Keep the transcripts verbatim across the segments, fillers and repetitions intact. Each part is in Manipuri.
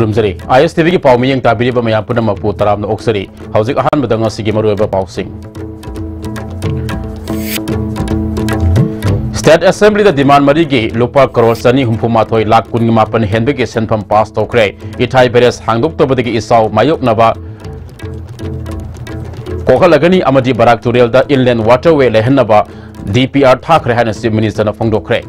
ꯈꯨꯔꯨꯝꯖꯔꯤ꯫ ꯑꯥꯏ ꯑꯦꯁ ꯇꯤ ꯚꯤꯒꯤ ꯄꯥꯎ ꯃꯤꯠꯌꯦꯡ ꯇꯥꯕꯤꯔꯤꯕ ꯃꯌꯥꯝ ꯄꯨꯝꯅꯃꯛꯄꯨ ꯇꯔꯥꯝꯅ ꯑꯣꯛꯆꯔꯤ꯫ ꯍꯧꯖꯤꯛ ꯑꯍꯥꯟꯕꯗ ꯉꯁꯤꯒꯤ ꯃꯔꯨꯑꯣꯏꯕ ꯄꯥꯎꯁꯤꯡ꯫ State Assemblyꯗ demand ꯃꯔꯤꯒꯤ ꯂꯨꯄꯥ ꯀꯔꯣꯔ ꯆꯅꯤ ꯍꯨꯝꯐꯨ ꯃꯥꯊꯣꯏ ꯂꯥꯈ ꯀꯨꯟꯒ ꯃꯥꯄꯟ ꯍꯦꯟꯕꯒꯤ ꯁꯦꯟꯐꯝ pass ꯇꯧꯈ꯭ꯔꯦ꯫ ꯏꯊꯥꯏ barrage ꯍꯥꯡꯗꯣꯛꯇꯕꯗꯒꯤ ꯏꯆꯥꯎ ꯃꯥꯌꯣꯛꯅꯕ ꯀꯣꯛꯍꯜꯂꯒꯅꯤ ꯑꯃꯗꯤ ꯕꯔꯥꯛ ꯇꯨꯔꯦꯜꯗ inland waterway ꯂꯩꯍꯟꯅꯕ D P R ꯊꯥꯈ꯭ꯔꯦ ꯍꯥꯏꯅ Chief Ministerꯅ ꯐꯣꯡꯗꯣꯛꯈ꯭ꯔꯦ꯫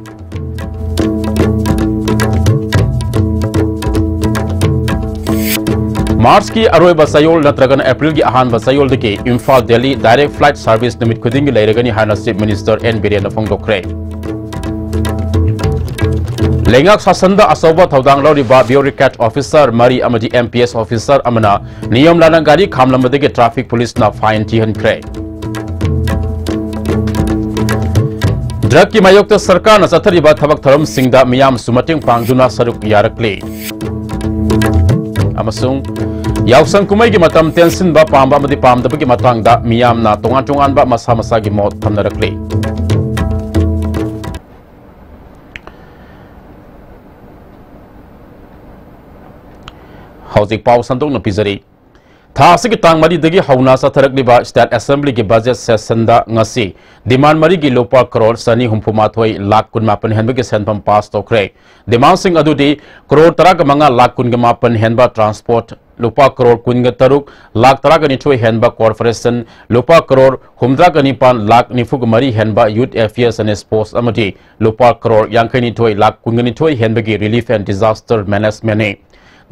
Marchꯀꯤ ꯑꯔꯣꯏꯕ ꯆꯌꯣꯜ ꯅꯠꯇ꯭ꯔꯒꯅ Aprilꯒꯤ ꯑꯍꯥꯟꯕ ꯆꯌꯣꯜꯗꯒꯤ Imphal Delhi direct flight service ꯅꯨꯃꯤꯠ ꯈꯨꯗꯤꯡꯒꯤ ꯂꯩꯔꯒꯅꯤ ꯍꯥꯏꯅ Chief Minister N ꯕꯤꯔꯦꯟꯅ ꯐꯣꯡꯗꯣꯛꯈ꯭ꯔꯦ꯫ ꯂꯩꯉꯥꯛ ꯁꯥꯁꯟꯗ ꯑꯆꯧꯕ ꯊꯧꯗꯥꯡ ꯂꯧꯔꯤꯕ bureaucrat officer ꯃꯔꯤ ꯑꯃꯗꯤ M P S officer ꯑꯃꯅ ꯅꯤꯌꯝ ꯂꯥꯟꯅ ꯒꯥꯔꯤ ꯈꯥꯝꯂꯝꯕꯗꯒꯤ traffic policeꯅ fine ꯊꯤꯍꯟꯈ꯭ꯔꯦ꯫ Drugꯀꯤ ꯃꯥꯌꯣꯛꯇ ꯁꯔꯀꯥꯔꯅ ꯆꯠꯊꯔꯤꯕ ꯊꯕꯛ ꯊꯧꯔꯝꯁꯤꯡꯗ ꯃꯤꯌꯥꯝꯁꯨ ꯃꯇꯦꯡ ꯄꯥꯡꯗꯨꯅ ꯁꯔꯨꯛ ꯌꯥꯔꯛꯂꯤ꯫ ꯑꯃꯁꯨꯡ ꯌꯥꯎꯁꯪ ꯀꯨꯝꯍꯩꯒꯤ ꯃꯇꯝ ꯇꯦꯟꯁꯤꯟꯕ ꯄꯥꯝꯕ ꯑꯃꯗꯤ ꯄꯥꯝꯗꯕꯒꯤ ꯃꯇꯥꯡꯗ ꯃꯤꯌꯥꯝꯅ ꯇꯣꯉꯥꯟ ꯇꯣꯉꯥꯟꯕ ꯃꯁꯥ ꯃꯁꯥꯒꯤ ꯃꯣꯠ ꯊꯝꯅꯔꯛꯂꯤ꯫ ꯍꯧꯖꯤꯛ ꯄꯥꯎ ꯁꯟꯗꯣꯛꯅ ꯄꯤꯖꯔꯤ꯫ ꯊꯥ ꯑꯁꯤꯒꯤ ꯇꯥꯡ ꯃꯔꯤꯗꯒꯤ ꯍꯧꯅ ꯆꯠꯊꯔꯛꯂꯤꯕ State Assemblyꯒꯤ budget sessionꯗ ꯉꯁꯤ demand ꯃꯔꯤꯒꯤ ꯂꯨꯄꯥ ꯀꯔꯣꯔ ꯆꯅꯤ ꯍꯨꯝꯐꯨ ꯃꯥꯊꯣꯏ ꯂꯥꯈ ꯀꯨꯟ ꯃꯥꯄꯟ ꯍꯦꯟꯕꯒꯤ ꯁꯦꯟꯐꯝ pass ꯇꯧꯈ꯭ꯔꯦ꯫ Demandꯁꯤꯡ ꯑꯗꯨꯗꯤ ꯀꯔꯣꯔ ꯇꯔꯥꯒ ꯃꯉꯥ ꯂꯥꯈ ꯀꯨꯟꯒ ꯃꯥꯄꯟ ꯍꯦꯟꯕ transport, ꯂꯨꯄꯥ ꯀꯔꯣꯔ ꯀꯨꯟꯒ ꯇꯔꯨꯛ ꯂꯥꯈ ꯇꯔꯥꯒ ꯅꯤꯊꯣꯏ ꯍꯦꯟꯕ corporation, ꯂꯨꯄꯥ ꯀꯔꯣꯔ ꯍꯨꯝꯗ꯭ꯔꯥꯒ ꯅꯤꯄꯥꯟ ꯂꯥꯈ ꯅꯤꯐꯨꯒ ꯃꯔꯤ ꯍꯦꯟꯕ youth affairs and sports ꯑꯃꯗꯤ ꯂꯨꯄꯥ ꯀꯔꯣꯔ ꯌꯥꯡꯈꯩ ꯅꯤꯊꯣꯏ ꯂꯥꯈ ꯀꯨꯟꯒ ꯅꯤꯊꯣꯏ ꯍꯦꯟꯕꯒꯤ relief and disaster managementꯅꯤ꯫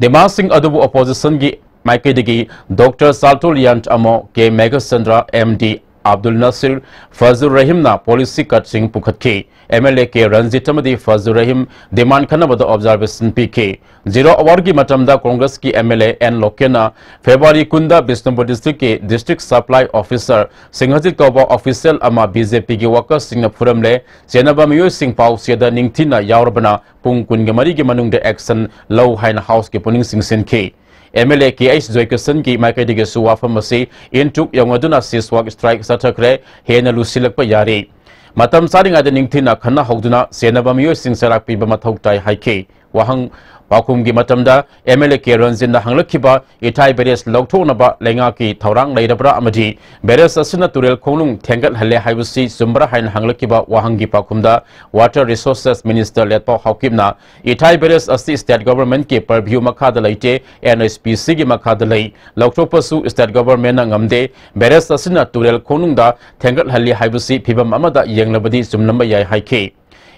Demandꯁꯤꯡ ꯑꯗꯨꯕꯨ oppositionꯒꯤ ꯃꯥꯏꯀꯩꯗꯒꯤ Doctor Chartulient Amo, K Meghachandra, M D Abdul Nasir, Fazlur Rahimꯅ policy cutꯁꯤꯡ ꯄꯨꯈꯠꯈꯤ꯫ M L A K Ranjit ꯑꯃꯗꯤ Fazlur Rahim demand ꯈꯟꯅꯕꯗ observation ꯄꯤꯈꯤ꯫ Zero hourꯒꯤ ꯃꯇꯝꯗ Congressꯀꯤ M L A N Lokenꯅ February ꯀꯨꯟꯗ Bishnupur districtꯀꯤ district supply officer ꯁꯤꯡꯍꯖꯤꯠ ꯀꯧꯕ official ꯑꯃ B J Pꯒꯤ workersꯁꯤꯡꯅ ꯐꯨꯔꯝꯂꯦ꯫ ꯆꯦꯟꯅꯕ ꯃꯤꯑꯣꯏꯁꯤꯡ ꯄꯥꯎꯆꯦꯗ ꯅꯤꯡꯊꯤꯅ ꯌꯥꯎꯔꯕꯅ ꯄꯨꯡ ꯀꯨꯟꯒ ꯃꯔꯤꯒꯤ ꯃꯅꯨꯡꯗ action ꯂꯧ ꯍꯥꯏꯅ Houseꯀꯤ ꯄꯨꯛꯅꯤꯡ ꯆꯤꯡꯁꯤꯟꯈꯤ꯫ M L A K H Joykisanꯒꯤ ꯃꯥꯏꯀꯩꯗꯒꯤꯁꯨ ꯋꯥꯐꯝ ꯑꯁꯤ ꯏꯟꯇꯨꯛ ꯌꯧꯅꯗꯨꯅ ceasefire strike ꯆꯠꯊꯈ꯭ꯔꯦ, ꯍꯦꯟꯅ ꯂꯨꯁꯤꯜꯂꯛꯄ ꯌꯥꯔꯤ꯫ ꯃꯇꯝ ꯆꯥꯔꯤꯉꯩꯗ ꯅꯤꯡꯊꯤꯅ ꯈꯟꯅꯍꯧꯗꯨꯅ ꯆꯦꯟꯅꯕ ꯃꯤꯑꯣꯏꯁꯤꯡ ꯆꯩꯔꯥꯛ ꯄꯤꯕ ꯃꯊꯧ ꯇꯥꯏ ꯍꯥꯏꯈꯤ꯫ ꯋꯥꯍꯪ ꯄꯥꯎꯈꯨꯝꯒꯤ ꯃꯇꯝꯗ M L A K ꯔꯟꯖꯤꯠꯅ ꯍꯪꯂꯛꯈꯤꯕ ꯏꯊꯥꯏ barrage ꯂꯧꯊꯣꯛꯅꯕ ꯂꯩꯉꯥꯛꯀꯤ ꯊꯧꯔꯥꯡ ꯂꯩꯔꯕ꯭ꯔꯥ ꯑꯃꯗꯤ barrage ꯑꯁꯤꯅ ꯇꯨꯔꯦꯜ ꯈꯣꯡꯅꯨꯡ ꯊꯦꯡꯒꯠꯍꯜꯂꯦ ꯍꯥꯏꯕꯁꯤ ꯆꯨꯝꯕ꯭ꯔꯥ ꯍꯥꯏꯅ ꯍꯪꯂꯛꯈꯤꯕ ꯋꯥꯍꯪꯒꯤ ꯄꯥꯎꯈꯨꯝꯗ Water Resources Minister ꯂꯦꯠꯄꯥꯎ ꯍꯥꯎꯀꯤꯞꯅ ꯏꯊꯥꯏ barrage ꯑꯁꯤ state government ꯀꯤ purview ꯃꯈꯥꯗ ꯂꯩꯇꯦ, N H P C ꯒꯤ ꯃꯈꯥꯗ ꯂꯩ꯫ ꯂꯧꯊꯣꯛꯄꯁꯨ state government ꯅ ꯉꯝꯗꯦ꯫ Barrage ꯑꯁꯤꯅ ꯇꯨꯔꯦꯜ ꯈꯣꯡꯅꯨꯡꯗ ꯊꯦꯡꯒꯠꯍꯜꯂꯤ ꯍꯥꯏꯕꯁꯤ ꯐꯤꯚꯝ ꯑꯃꯗ ꯌꯦꯡꯂꯕꯗꯤ ꯆꯨꯝꯂꯝꯕ ꯌꯥꯏ ꯍꯥꯏꯈꯤ꯫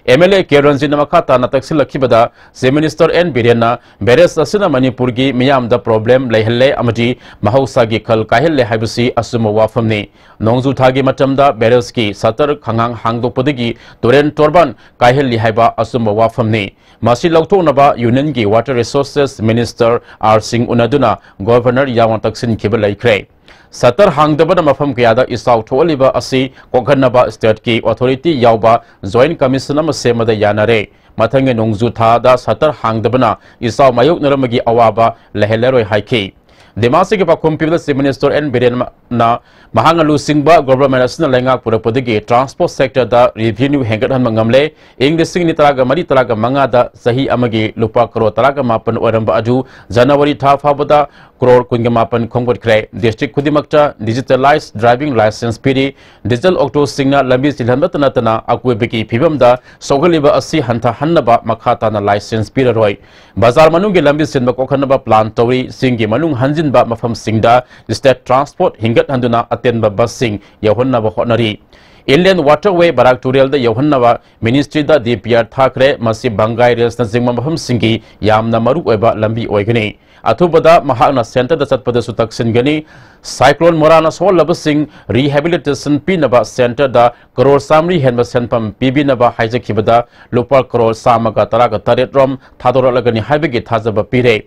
M L A K ꯔꯟꯖꯤꯠꯅ ꯃꯈꯥ ꯇꯥꯅ ꯇꯛꯁꯤꯜꯂꯛꯈꯤꯕꯗ, Chief Minister N ꯕꯤꯔꯦꯟꯅ barrage ꯑꯁꯤꯅ ꯃꯅꯤꯄꯨꯔꯒꯤ ꯃꯤꯌꯥꯝꯗ problem ꯂꯩꯍꯜꯂꯦ ꯑꯃꯗꯤ ꯃꯍꯧꯁꯥꯒꯤ ꯈꯜ ꯀꯥꯏꯍꯜꯂꯦ ꯍꯥꯏꯕꯁꯤ ꯑꯆꯨꯝꯕ ꯋꯥꯐꯝꯅꯤ꯫ ꯅꯣꯡꯖꯨ ꯊꯥꯒꯤ ꯃꯇꯝꯗ barrage ꯀꯤ shutter ꯈꯪꯍꯥꯡ ꯍꯥꯡꯗꯣꯛꯄꯗꯒꯤ ꯇꯨꯔꯦꯟ ꯇꯣꯔꯕꯥꯟ ꯀꯥꯏꯍꯜꯂꯤ ꯍꯥꯏꯕ ꯑꯆꯨꯝꯕ ꯋꯥꯐꯝꯅꯤ꯫ ꯃꯁꯤ ꯂꯧꯊꯣꯛꯅꯕ Union ꯒꯤ Water Resources Minister ꯑꯥꯔ ꯁꯤꯡ ꯎꯅꯗꯨꯅ Governor ꯌꯥꯎꯅ ꯇꯛꯁꯤꯟꯈꯤꯕ ꯂꯩꯈ꯭ꯔꯦ꯫ Shutter ꯍꯥꯡꯗꯕꯅ ꯃꯐꯝ ꯀꯌꯥꯗ ꯏꯆꯥꯎ ꯊꯣꯛꯍꯜꯂꯤꯕ ꯑꯁꯤ ꯀꯣꯛꯍꯟꯅꯕ state ꯀꯤ authority ꯌꯥꯎꯕ Joint Commission ꯑꯃ ꯁꯦꯝꯕꯗ ꯌꯥꯅꯔꯦ꯫ ꯃꯊꯪꯒꯤ ꯅꯣꯡꯖꯨ ꯊꯥꯗ shutter ꯍꯥꯡꯗꯕꯅ ꯏꯆꯥꯎ ꯃꯥꯌꯣꯛꯅꯔꯝꯕꯒꯤ ꯑꯋꯥꯕ ꯂꯩꯍꯜꯂꯔꯣꯏ ꯍꯥꯏꯈꯤ꯫ ꯗꯤꯃꯥꯁꯤꯒꯤ ꯄꯥꯎꯈꯨꯝ ꯄꯤꯕꯗ Chief Minister N ꯕꯤꯔꯦꯟꯅ ꯃꯍꯥꯛꯅ ꯂꯨꯆꯤꯡꯕ government ꯑꯁꯤꯅ ꯂꯩꯉꯥꯛ ꯄꯨꯔꯛꯄꯗꯒꯤ transport sector ꯗ revenue ꯍꯦꯟꯒꯠꯍꯟꯕ ꯉꯝꯂꯦ꯫ ꯏꯪ ꯂꯤꯁꯤꯡ ꯑꯅꯤ ꯇꯔꯥꯒ ꯃꯔꯤ ꯇꯔꯥꯒ ꯃꯉꯥꯗ ꯆꯍꯤ ꯑꯃꯒꯤ ꯂꯨꯄꯥ ꯀꯔꯣꯔ ꯇꯔꯥꯒ ꯃꯥꯄꯟ ꯑꯣꯏꯔꯝꯕ ꯑꯗꯨ January ꯊꯥ ꯐꯥꯎꯕꯗ ꯀꯔꯣꯔ ꯀꯨꯟꯒ ꯃꯥꯄꯟ ꯈꯣꯝꯒꯠꯈ꯭ꯔꯦ꯫ District ꯈꯨꯗꯤꯡꯃꯛꯇ digitalized driving licence ꯄꯤꯔꯤ꯫ Diesel auto ꯁꯤꯡꯅ ꯂꯝꯕꯤ ꯆꯤꯜꯍꯟꯕꯇ ꯅꯠꯇꯅ ꯑꯀꯣꯏꯕꯒꯤ ꯐꯤꯕꯝꯗ ꯁꯣꯛꯍꯜꯂꯤꯕ ꯑꯁꯤ ꯍꯟꯊꯍꯟꯅꯕ ꯃꯈꯥ ꯇꯥꯅ licence ꯄꯤꯔꯔꯣꯏ꯫ ꯕꯖꯥꯔ ꯃꯅꯨꯡꯒꯤ ꯂꯝꯕꯤ ꯁꯤꯟꯕ ꯀꯣꯛꯍꯟꯅꯕ plan ꯇꯧꯔꯤ꯫ ꯆꯤꯡꯒꯤ ꯃꯅꯨꯡ ꯍꯟꯖꯤꯟꯕ ꯃꯐꯝꯁꯤꯡꯗ state transport ꯍꯤꯡꯒꯠꯍꯟꯗꯨꯅ ꯑꯇꯦꯟꯕ bus ꯁꯤꯡ ꯌꯧꯍꯟꯅꯕ ꯍꯣꯠꯅꯔꯤ꯫ Inland Waterway ꯕꯔꯥꯛ ꯇꯨꯔꯦꯜꯗ ꯌꯧꯍꯟꯅꯕ ministry ꯗ D P R ꯊꯥꯈ꯭ꯔꯦ꯫ ꯃꯁꯤ ꯕꯪꯒꯥꯏ ꯔꯦꯜꯁꯅꯆꯤꯡꯕ ꯃꯐꯝꯁꯤꯡꯒꯤ ꯌꯥꯝꯅ ꯃꯔꯨ ꯑꯣꯏꯕ ꯂꯝꯕꯤ ꯑꯣꯏꯒꯅꯤ꯫ ꯑꯊꯨꯕꯗ ꯃꯍꯥꯛꯅ centre ꯗ ꯆꯠꯄꯗꯁꯨ ꯇꯛꯁꯤꯟꯒꯅꯤ꯫ Cyclone ꯃꯣꯔꯥꯅ ꯁꯣꯛꯍꯜꯂꯕꯁꯤꯡ rehabilitation ꯄꯤꯅꯕ centre ꯗ ꯀꯔꯣꯔ ꯆꯥꯃꯔꯤ ꯍꯦꯟꯕ ꯁꯦꯟꯐꯝ ꯄꯤꯕꯤꯅꯕ ꯍꯥꯏꯖꯈꯤꯕꯗ ꯂꯨꯄꯥ ꯀꯔꯣꯔ ꯆꯥꯝꯃꯒ ꯇꯔꯥꯒ ꯇꯔꯦꯠ ꯔꯣꯝ ꯊꯥꯗꯣꯔꯛꯂꯒꯅꯤ ꯍꯥꯏꯕꯒꯤ ꯊꯥꯖꯕ ꯄꯤꯔꯦ꯫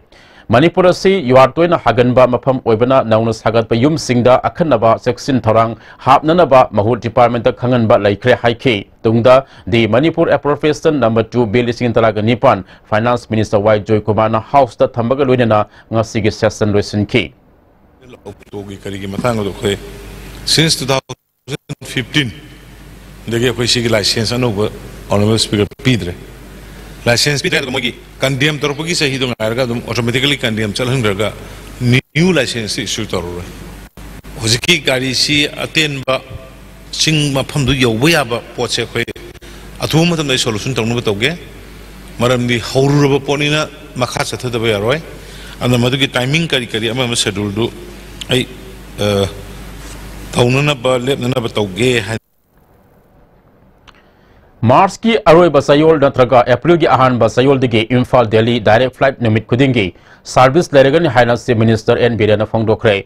ꯃꯅꯤꯄꯨꯔ ꯑꯁꯤ ꯌꯨꯍꯥꯔ ꯇꯣꯏꯅ ꯍꯥꯒꯟꯕ ꯃꯐꯝ ꯑꯣꯏꯕꯅ ꯅꯧꯅ ꯁꯥꯒꯠꯄ ꯌꯨꯝꯁꯤꯡꯗ ꯑꯈꯟꯅꯕ ꯆꯦꯛꯁꯤꯟ ꯊꯧꯔꯥꯡ ꯍꯥꯞꯅꯅꯕ ꯃꯍꯨꯠ department ꯇ ꯈꯪꯍꯟꯕ ꯂꯩꯈ꯭ꯔꯦ ꯍꯥꯏꯈꯤ꯫ ꯇꯨꯡꯗ The Manipur Appropriation Number Two Bill ꯂꯤꯁꯤꯡ ꯇꯔꯥꯒ ꯅꯤꯄꯥꯟ Finance Minister ꯋꯥꯏ ꯖꯣꯏꯀꯨꯃꯥꯔꯅ House ꯇ ꯊꯝꯕꯒ ꯂꯣꯏꯅꯅ ꯉꯁꯤꯒꯤ session ꯂꯣꯏꯁꯤꯟꯈꯤ꯫ ꯑꯣꯛꯇꯣꯒꯤ ꯀꯔꯤꯒꯤ ꯃꯇꯥꯡꯗꯣ ꯑꯩꯈꯣꯏ since two thousand fifteen ꯗꯒꯤ ꯑꯩꯈꯣꯏ ꯁꯤꯒꯤ license ꯑꯅꯧꯕ Honourable Speaker ꯄꯤꯗ꯭ꯔꯦ꯫ ꯂꯥꯏꯁꯦꯟꯁ ꯄꯤꯗ꯭ꯔꯒ ꯃꯣꯏꯒꯤ ꯀꯟꯗꯦꯝ ꯇꯧꯔꯛꯄꯒꯤ ꯆꯍꯤꯗꯣ ꯉꯥꯏꯔꯒ ꯑꯗꯨꯝ ꯑꯣꯇꯣꯃꯦꯇꯤꯀꯦꯂꯤ ꯀꯟꯗꯦꯝ ꯆꯠꯍꯟꯈ꯭ꯔꯒ ꯅ꯭ꯌꯨ ꯂꯥꯏꯁꯦꯟꯁꯇꯤ ꯏꯁꯨ ꯇꯧꯔꯔꯣꯏ꯫ ꯍꯧꯖꯤꯛꯀꯤ ꯒꯥꯔꯤꯁꯤ ꯑꯇꯦꯟꯕ ꯆꯤꯡ ꯃꯐꯝꯗꯨ ꯌꯧꯕ ꯌꯥꯕ ꯄꯣꯠꯁꯦ ꯑꯩꯈꯣꯏ ꯑꯊꯨꯕ ꯃꯇꯝꯗ ꯑꯩ ꯁꯣꯂꯨꯁꯟ ꯇꯧꯅꯕ ꯇꯧꯒꯦ꯫ ꯃꯔꯝꯗꯤ ꯍꯧꯔꯨꯔꯕ ꯄꯣꯠꯅꯤꯅ ꯃꯈꯥ ꯆꯠꯊꯗꯕ ꯌꯥꯔꯣꯏ꯫ ꯑꯗꯨꯅ ꯃꯗꯨꯒꯤ ꯇꯥꯏꯃꯤꯡ ꯀꯔꯤ ꯀꯔꯤ ꯑꯃ ꯑꯃ ꯁꯦꯗꯨꯜꯗꯨ ꯑꯩ ꯇꯧꯅꯅꯕ ꯂꯦꯞꯅꯅꯕ ꯇꯧꯒꯦ ꯍꯥꯏꯅ꯫ ꯃꯥꯔꯆꯀꯤ ꯑꯔꯣꯏꯕ ꯆꯌꯣꯜ ꯅꯠꯇ꯭ꯔꯒ ꯑꯦꯄ꯭ꯔꯤꯜꯒꯤ ꯑꯍꯥꯟꯕ ꯆꯌꯣꯜꯗꯒꯤ ꯏꯝꯐꯥꯜ ꯗꯦꯜꯂꯤ ꯗꯥꯏꯔꯦꯛ ꯐ꯭ꯂꯥꯏꯠ ꯅꯨꯃꯤꯠ ꯈꯨꯗꯤꯡꯒꯤ ꯁꯥꯔꯚꯤꯁ ꯂꯩꯔꯒꯅꯤ ꯍꯥꯏꯅ ꯆꯤꯐ ꯃꯤꯅꯤꯁꯇꯔ ꯑꯦꯟ ꯕꯤꯔꯦꯟꯅ ꯐꯣꯡꯗꯣꯛꯈ꯭ꯔꯦ꯫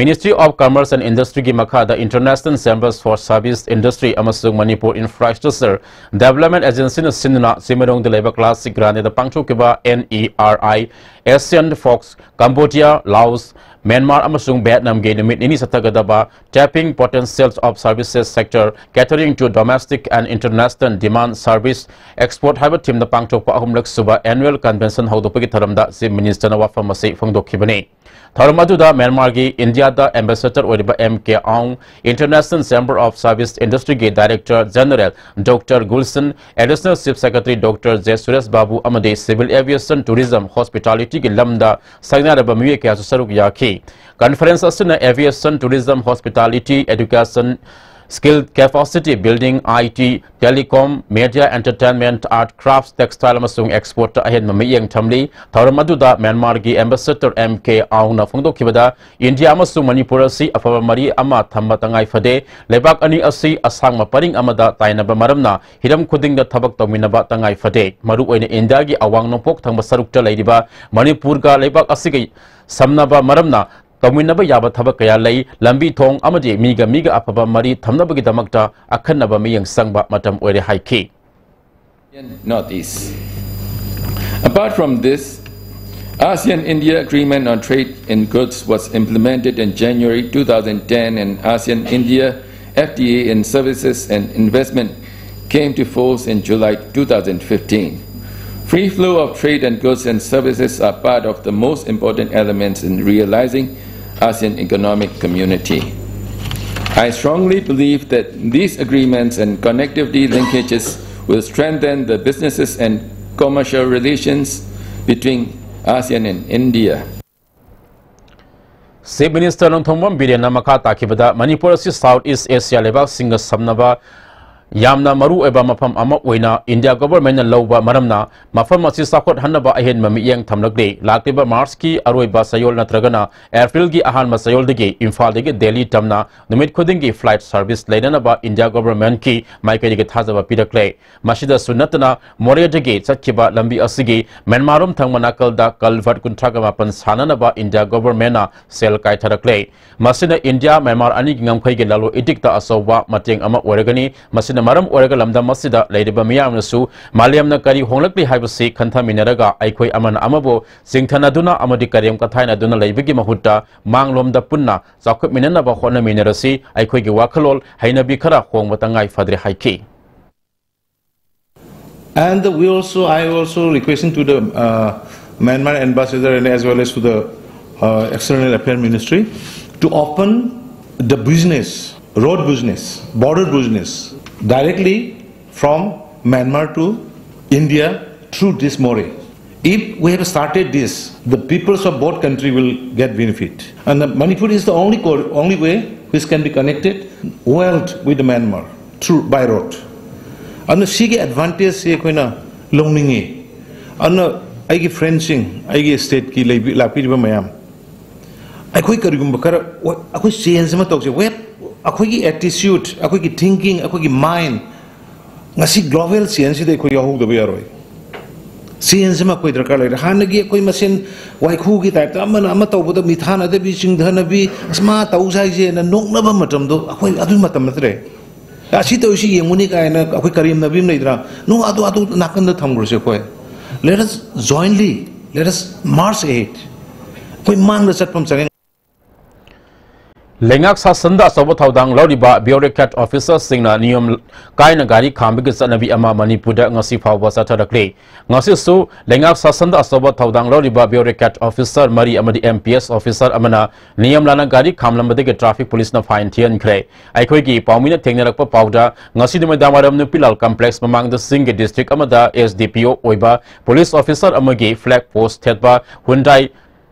Ministry of Commerce and Industryꯒꯤ ꯃꯈꯥꯗ International Chambers for Service Industry ꯑꯃꯁꯨꯡ ꯃꯅꯤꯄꯨꯔ Infrastructure Development Agencyꯅ ꯁꯤꯟꯗꯨꯅ ꯆꯤꯡꯃꯩꯔꯣꯡꯗ ꯂꯩꯕ ꯀ꯭ꯂꯥꯁꯤꯛ ꯒ꯭ꯔꯥꯟꯗꯦꯗ ꯄꯥꯡꯊꯣꯛꯈꯤꯕ N E R I Asian Fox, Cambodia, Laos, Myanmar ꯑꯃꯁꯨꯡ ꯚꯤꯌꯦꯠꯅꯥꯝꯒꯤ ꯅꯨꯃꯤꯠ ꯅꯤꯅꯤ ꯆꯠꯊꯒꯗꯕ Tapping Potentials of Services Sector Catering to Domestic and International Demand, Service Export ꯍꯥꯏꯕ ꯊꯤꯝꯗ ꯄꯥꯡꯊꯣꯛꯄ ꯑꯍꯨꯝꯂꯛ ꯁꯨꯕ Annual Convention ꯍꯧꯗꯣꯛꯄꯒꯤ ꯊꯧꯔꯝꯗ ꯆꯤꯐ ꯃꯤꯅꯤꯁꯇꯔꯅ ꯋꯥꯐꯝ ꯑꯁꯤ ꯐꯣꯡꯗꯣꯛꯈꯤꯕꯅꯤ꯫ ꯊꯧꯔꯝ ꯑꯗꯨꯗ ꯃ꯭ꯌꯥꯟꯃꯥꯔꯒꯤ ꯏꯟꯗꯤꯌꯥꯗ ꯑꯦꯝꯕꯦꯁꯦꯗꯔ ꯑꯣꯏꯔꯤꯕ M K Aung, International Chamber of Service Industryꯒꯤ Director General Doctor Gulshan, Additional Chief Secretary Doctor J Suresh Babu ꯑꯃꯗꯤ Civil Aviation Tourism Hospitalityꯒꯤ ꯂꯝꯗ ꯁꯛꯅꯥꯏꯔꯕ ꯃꯤꯑꯣꯏ ꯀꯌꯥꯁꯨ ꯁꯔꯨꯛ ꯌꯥꯈꯤ꯫ ꯀꯟꯐꯔꯦꯟꯁ ꯑꯁꯤꯅ aviation, tourism, hospitality, education, skill capacity building, I T, telecom, media, entertainment, art, crafts, textile ꯑꯃꯁꯨꯡ exportꯇ ꯑꯍꯦꯟꯕ ꯃꯤꯠꯌꯦꯡ ꯊꯝꯂꯤ꯫ ꯊꯧꯔꯝ ꯑꯗꯨꯗ ꯃ꯭ꯌꯥꯟꯃꯥꯔꯒꯤ ambassador M K Aungꯅ ꯐꯣꯡꯗꯣꯛꯈꯤꯕꯗ, ꯏꯟꯗꯤꯌꯥ ꯑꯃꯁꯨꯡ ꯃꯅꯤꯄꯨꯔ ꯑꯁꯤ ꯑꯐꯕ ꯃꯔꯤ ꯑꯃ ꯊꯝꯕ ꯇꯉꯥꯏ ꯐꯗꯦ꯫ ꯂꯩꯕꯥꯛ ꯑꯅꯤ ꯑꯁꯤ ꯑꯁꯥꯡꯕ ꯄꯔꯤꯡ ꯑꯃꯗ ꯇꯥꯏꯅꯕ ꯃꯔꯝꯅ ꯍꯤꯔꯝ ꯈꯨꯗꯤꯡꯗ ꯊꯕꯛ ꯇꯧꯃꯤꯟꯅꯕ ꯇꯉꯥꯏ ꯐꯗꯦ꯫ ꯃꯔꯨꯑꯣꯏꯅ ꯏꯟꯗꯤꯌꯥꯒꯤ ꯑꯋꯥꯡ ꯅꯣꯡꯄꯣꯛ ꯊꯪꯕ ꯁꯔꯨꯛꯇ ꯂꯩꯔꯤꯕ ꯃꯅꯤꯄꯨꯔꯒ ꯂꯩꯕꯥꯛ ꯑꯁꯤꯒ ꯁꯝꯅꯕ ꯃꯔꯝꯅ ꯇꯧꯃꯤꯟꯅꯕ ꯌꯥꯕ ꯊꯕꯛ ꯀꯌꯥ ꯂꯩ꯫ ꯂꯝꯕꯤ ꯊꯣꯡ ꯑꯃꯗꯤ ꯃꯤꯒ ꯃꯤꯒ ꯑꯐꯕ ꯃꯔꯤ ꯊꯝꯅꯕꯒꯤꯗꯃꯛꯇ ꯑꯈꯟꯅꯕ ꯃꯤꯠꯌꯦꯡ ꯆꯪꯕ ꯃꯇꯝ ꯑꯣꯏꯔꯦ ꯍꯥꯏꯈꯤ꯫ Northeast. Apart from this, ASEAN India Agreement on Trade in Goods was implemented in January two thousand ten, and ASEAN India F T A in Services and Investment came to force in July two thousand fifteen. Free flow of trade and goods and services are part of the most important elements in realizing ASEAN Economic Community. I strongly believe that these agreements and connectivity linkages will strengthen the businesses and commercial relations between ASEAN and India. Chief Minister Nongthombam ꯕꯤꯔꯦꯟꯅ ꯃꯈꯥ ꯇꯥꯈꯤꯕꯗ, ꯃꯅꯤꯄꯨꯔ ꯑꯁꯤ South East Asia ꯂꯩꯕꯥꯛꯁꯤꯡꯒ ꯁꯝꯅꯕ ꯌꯥꯝꯅ ꯃꯔꯨꯑꯣꯏꯕ ꯃꯐꯝ ꯑꯃ ꯑꯣꯏꯅ ꯏꯟꯗꯤꯌꯥ ꯒꯣꯚꯔꯟꯃꯦꯟꯠꯅ ꯂꯧꯕ ꯃꯔꯝꯅ, ꯃꯐꯝ ꯑꯁꯤ ꯆꯥꯎꯈꯠꯍꯟꯅꯕ ꯑꯍꯦꯟꯕ ꯃꯤꯠꯌꯦꯡ ꯊꯝꯂꯛꯂꯤ꯫ ꯂꯥꯛꯂꯤꯕ ꯃꯥꯔꯆꯀꯤ ꯑꯔꯣꯏꯕ ꯆꯌꯣꯜ ꯅꯠꯇ꯭ꯔꯒꯅ ꯑꯦꯄ꯭ꯔꯤꯜꯒꯤ ꯑꯍꯥꯟꯕ ꯆꯌꯣꯜꯗꯒꯤ ꯏꯝꯐꯥꯜꯗꯒꯤ ꯗꯦꯜꯂꯤ ꯇꯝꯅ ꯅꯨꯃꯤꯠ ꯈꯨꯗꯤꯡꯒꯤ flight service ꯂꯩꯅꯅꯕ ꯏꯟꯗꯤꯌꯥ ꯒꯣꯚꯔꯟꯃꯦꯟꯠꯀꯤ ꯃꯥꯏꯀꯩꯗꯒꯤ ꯊꯥꯖꯕ ꯄꯤꯔꯛꯂꯦ꯫ ꯃꯁꯤꯗꯁꯨ ꯅꯠꯇꯅ, ꯃꯣꯔꯦꯗꯒꯤ ꯆꯠꯈꯤꯕ ꯂꯝꯕꯤ ꯑꯁꯤꯒꯤ ꯃ꯭ꯌꯥꯟꯃꯥꯔꯔꯣꯝ ꯊꯪꯕ ꯅꯥꯀꯜꯗ culvert ꯀꯨꯟꯊ꯭ꯔꯥꯒ ꯃꯥꯄꯟ ꯁꯥꯅꯅꯕ ꯏꯟꯗꯤꯌꯥ ꯒꯣꯚꯔꯟꯃꯦꯟꯠꯅ ꯁꯦꯜ ꯀꯥꯏꯊꯔꯛꯂꯦ꯫ ꯃꯁꯤꯅ ꯏꯟꯗꯤꯌꯥ ꯃ꯭ꯌꯥꯟꯃꯥꯔ ꯑꯅꯤꯒꯤ ꯉꯝꯈꯩꯒꯤ ꯂꯂꯣꯟ ꯏꯇꯤꯛꯇ ꯑꯆꯧꯕ ꯃꯇꯦꯡ ꯑꯃ ꯑꯣꯏꯔꯒꯅꯤ꯫ ꯃꯁꯤꯅ ꯃꯔꯝ ꯑꯣꯏꯔꯒ ꯂꯝꯗꯝ ꯑꯁꯤꯗ ꯂꯩꯔꯤꯕ ꯃꯤꯌꯥꯝꯅꯁꯨ ꯃꯥꯂꯦꯝꯅ ꯀꯔꯤ ꯍꯣꯡꯂꯛꯂꯤ ꯍꯥꯏꯕꯁꯤ ꯈꯟꯊꯃꯤꯟꯅꯔꯒ, ꯑꯩꯈꯣꯏ ꯑꯃꯅ ꯑꯃꯕꯨ ꯆꯤꯡꯊꯅꯗꯨꯅ ꯑꯃꯗꯤ ꯀꯔꯦꯝ ꯀꯊꯥꯏꯅꯗꯨꯅ ꯂꯩꯕꯒꯤ ꯃꯍꯨꯠꯇ, ꯃꯥꯡꯂꯣꯝꯗ ꯄꯨꯟꯅ ꯆꯥꯎꯈꯠꯃꯤꯟꯅꯅꯕ ꯍꯣꯠꯅꯃꯤꯟꯅꯔꯁꯤ꯫ ꯑꯩꯈꯣꯏꯒꯤ ꯋꯥꯈꯜꯂꯣꯟ ꯍꯩꯅꯕꯤ ꯈꯔ ꯍꯣꯡꯕ ꯇꯉꯥꯏ ꯐꯗ꯭ꯔꯦ ꯍꯥꯏꯈꯤ꯫ And we also, I also requesting to the uh, Myanmar ambassador and as well as to the uh, External Affairs Ministry to open the business, road business, border business, directly from Myanmar to India through this Moreh. If we have started this, the peoples of both country will get benefit. And the Manipur is the only, co- only way which can be connected well with the Myanmar through by road. ꯑꯗꯨꯅ ꯁꯤꯒꯤ ꯑꯦꯗꯚꯥꯟꯇꯦꯖꯁꯤ ꯑꯩꯈꯣꯏꯅ ꯂꯧꯅꯤꯡꯉꯤ꯫ ꯑꯗꯨꯅ ꯑꯩꯒꯤ ꯐ꯭ꯔꯦꯟꯁꯤꯡ, ꯑꯩꯒꯤ ꯁ꯭ꯇꯦꯠꯀꯤ ꯂꯩꯕꯤ- ꯂꯥꯛꯄꯤꯔꯤꯕ ꯃꯌꯥꯝ, ꯑꯩꯈꯣꯏ ꯀꯔꯤꯒꯨꯝꯕ ꯈꯔ ꯑꯩꯈꯣꯏ ꯆꯦꯟꯖ ꯑꯃ ꯇꯧꯁꯦ꯫ ꯋꯦꯠ ꯑꯩꯈꯣꯏꯒꯤ ꯑꯦꯇꯤꯆ꯭ꯌꯨꯠ, ꯑꯩꯈꯣꯏꯒꯤ ꯊꯤꯡꯀꯤꯡ, ꯑꯩꯈꯣꯏꯒꯤ ꯃꯥꯏꯟ, ꯉꯁꯤ ꯒ꯭ꯂꯣꯕꯦꯜ ꯆꯦꯟꯖꯁꯤꯗ ꯑꯩꯈꯣꯏ ꯌꯥꯎꯍꯧꯗꯕ ꯌꯥꯔꯣꯏ꯫ ꯆꯦꯟꯖ ꯑꯃ ꯑꯩꯈꯣꯏ ꯗꯔꯀꯥꯔ ꯂꯩꯔꯦ꯫ ꯍꯥꯟꯅꯒꯤ ꯑꯩꯈꯣꯏ ꯃꯁꯦꯟ ꯋꯥꯏꯈꯨꯒꯤ ꯇꯥꯏꯞꯇ ꯑꯃꯅ ꯑꯃ ꯇꯧꯕꯗ ꯃꯤꯊꯥꯅꯗꯕꯤ, ꯆꯤꯡꯊꯅꯕꯤ, "ꯑꯁ, ꯃꯥ ꯇꯧꯁꯦ ꯍꯥꯏꯁꯦꯅ" ꯅꯣꯛꯅꯕ ꯃꯇꯝꯗꯣ ꯑꯩꯈꯣꯏ ꯑꯗꯨꯒꯤ ꯃꯇꯝ ꯅꯠꯇ꯭ꯔꯦ꯫ "ꯑꯁꯤ ꯇꯧꯔꯤꯁꯤ ꯌꯦꯡꯉꯨꯅꯤ" ꯀꯥꯏꯅ ꯑꯩꯈꯣꯏ ꯀꯔꯦꯝꯅꯕꯤ ꯑꯃ ꯂꯩꯗ꯭ꯔꯥ? ꯅꯣ, ꯑꯗꯨ, ꯑꯗꯨ ꯅꯥꯀꯟꯗ ꯊꯝꯈ꯭ꯔꯁꯦ ꯑꯩꯈꯣꯏ꯫ Let us jointly, let us march ahead. ꯑꯩꯈꯣꯏ ꯃꯥꯡꯗ ꯆꯠꯄ ꯑꯃ ꯆꯪꯉꯦ꯫ ꯂꯩꯉꯥꯛ ꯁꯥꯁꯟꯗ ꯑꯆꯧꯕ ꯊꯧꯗꯥꯡ ꯂꯧꯔꯤꯕ bureaucrat officerꯁꯤꯡꯅ ꯅꯤꯌꯣꯝ ꯀꯥꯏꯅ ꯒꯥꯔꯤ ꯈꯥꯝꯕꯒꯤ ꯆꯠꯅꯕꯤ ꯑꯃ ꯃꯅꯤꯄꯨꯔꯗ ꯉꯁꯤ ꯐꯥꯎꯕ ꯆꯠꯊꯔꯛꯂꯤ꯫ ꯉꯁꯤꯁꯨ ꯂꯩꯉꯥꯛ ꯁꯥꯁꯟꯗ ꯑꯆꯧꯕ ꯊꯧꯗꯥꯡ ꯂꯧꯔꯤꯕ bureaucrat officer ꯃꯔꯤ ꯑꯃꯗꯤ M P S officer ꯑꯃꯅ ꯅꯤꯌꯝ ꯂꯥꯟꯅ ꯒꯥꯔꯤ ꯈꯥꯝꯂꯝꯕꯗꯒꯤ traffic policeꯅ fine ꯊꯤꯍꯟꯈ꯭ꯔꯦ꯫ ꯑꯩꯈꯣꯏꯒꯤ ꯄꯥꯎꯃꯤꯅ ꯊꯦꯡꯅꯔꯛꯄ ꯄꯥꯎꯗ, ꯉꯁꯤ ꯅꯨꯃꯤꯗꯥꯡ ꯋꯥꯏꯔꯝ ꯅꯨꯄꯤꯂꯥꯜ complex ꯃꯃꯥꯡꯗ ꯆꯤꯡꯒꯤ district ꯑꯃꯗ S D P O ꯑꯣꯏꯕ police officer ꯑꯃꯒꯤ flag post ꯊꯦꯠꯄ Hyundai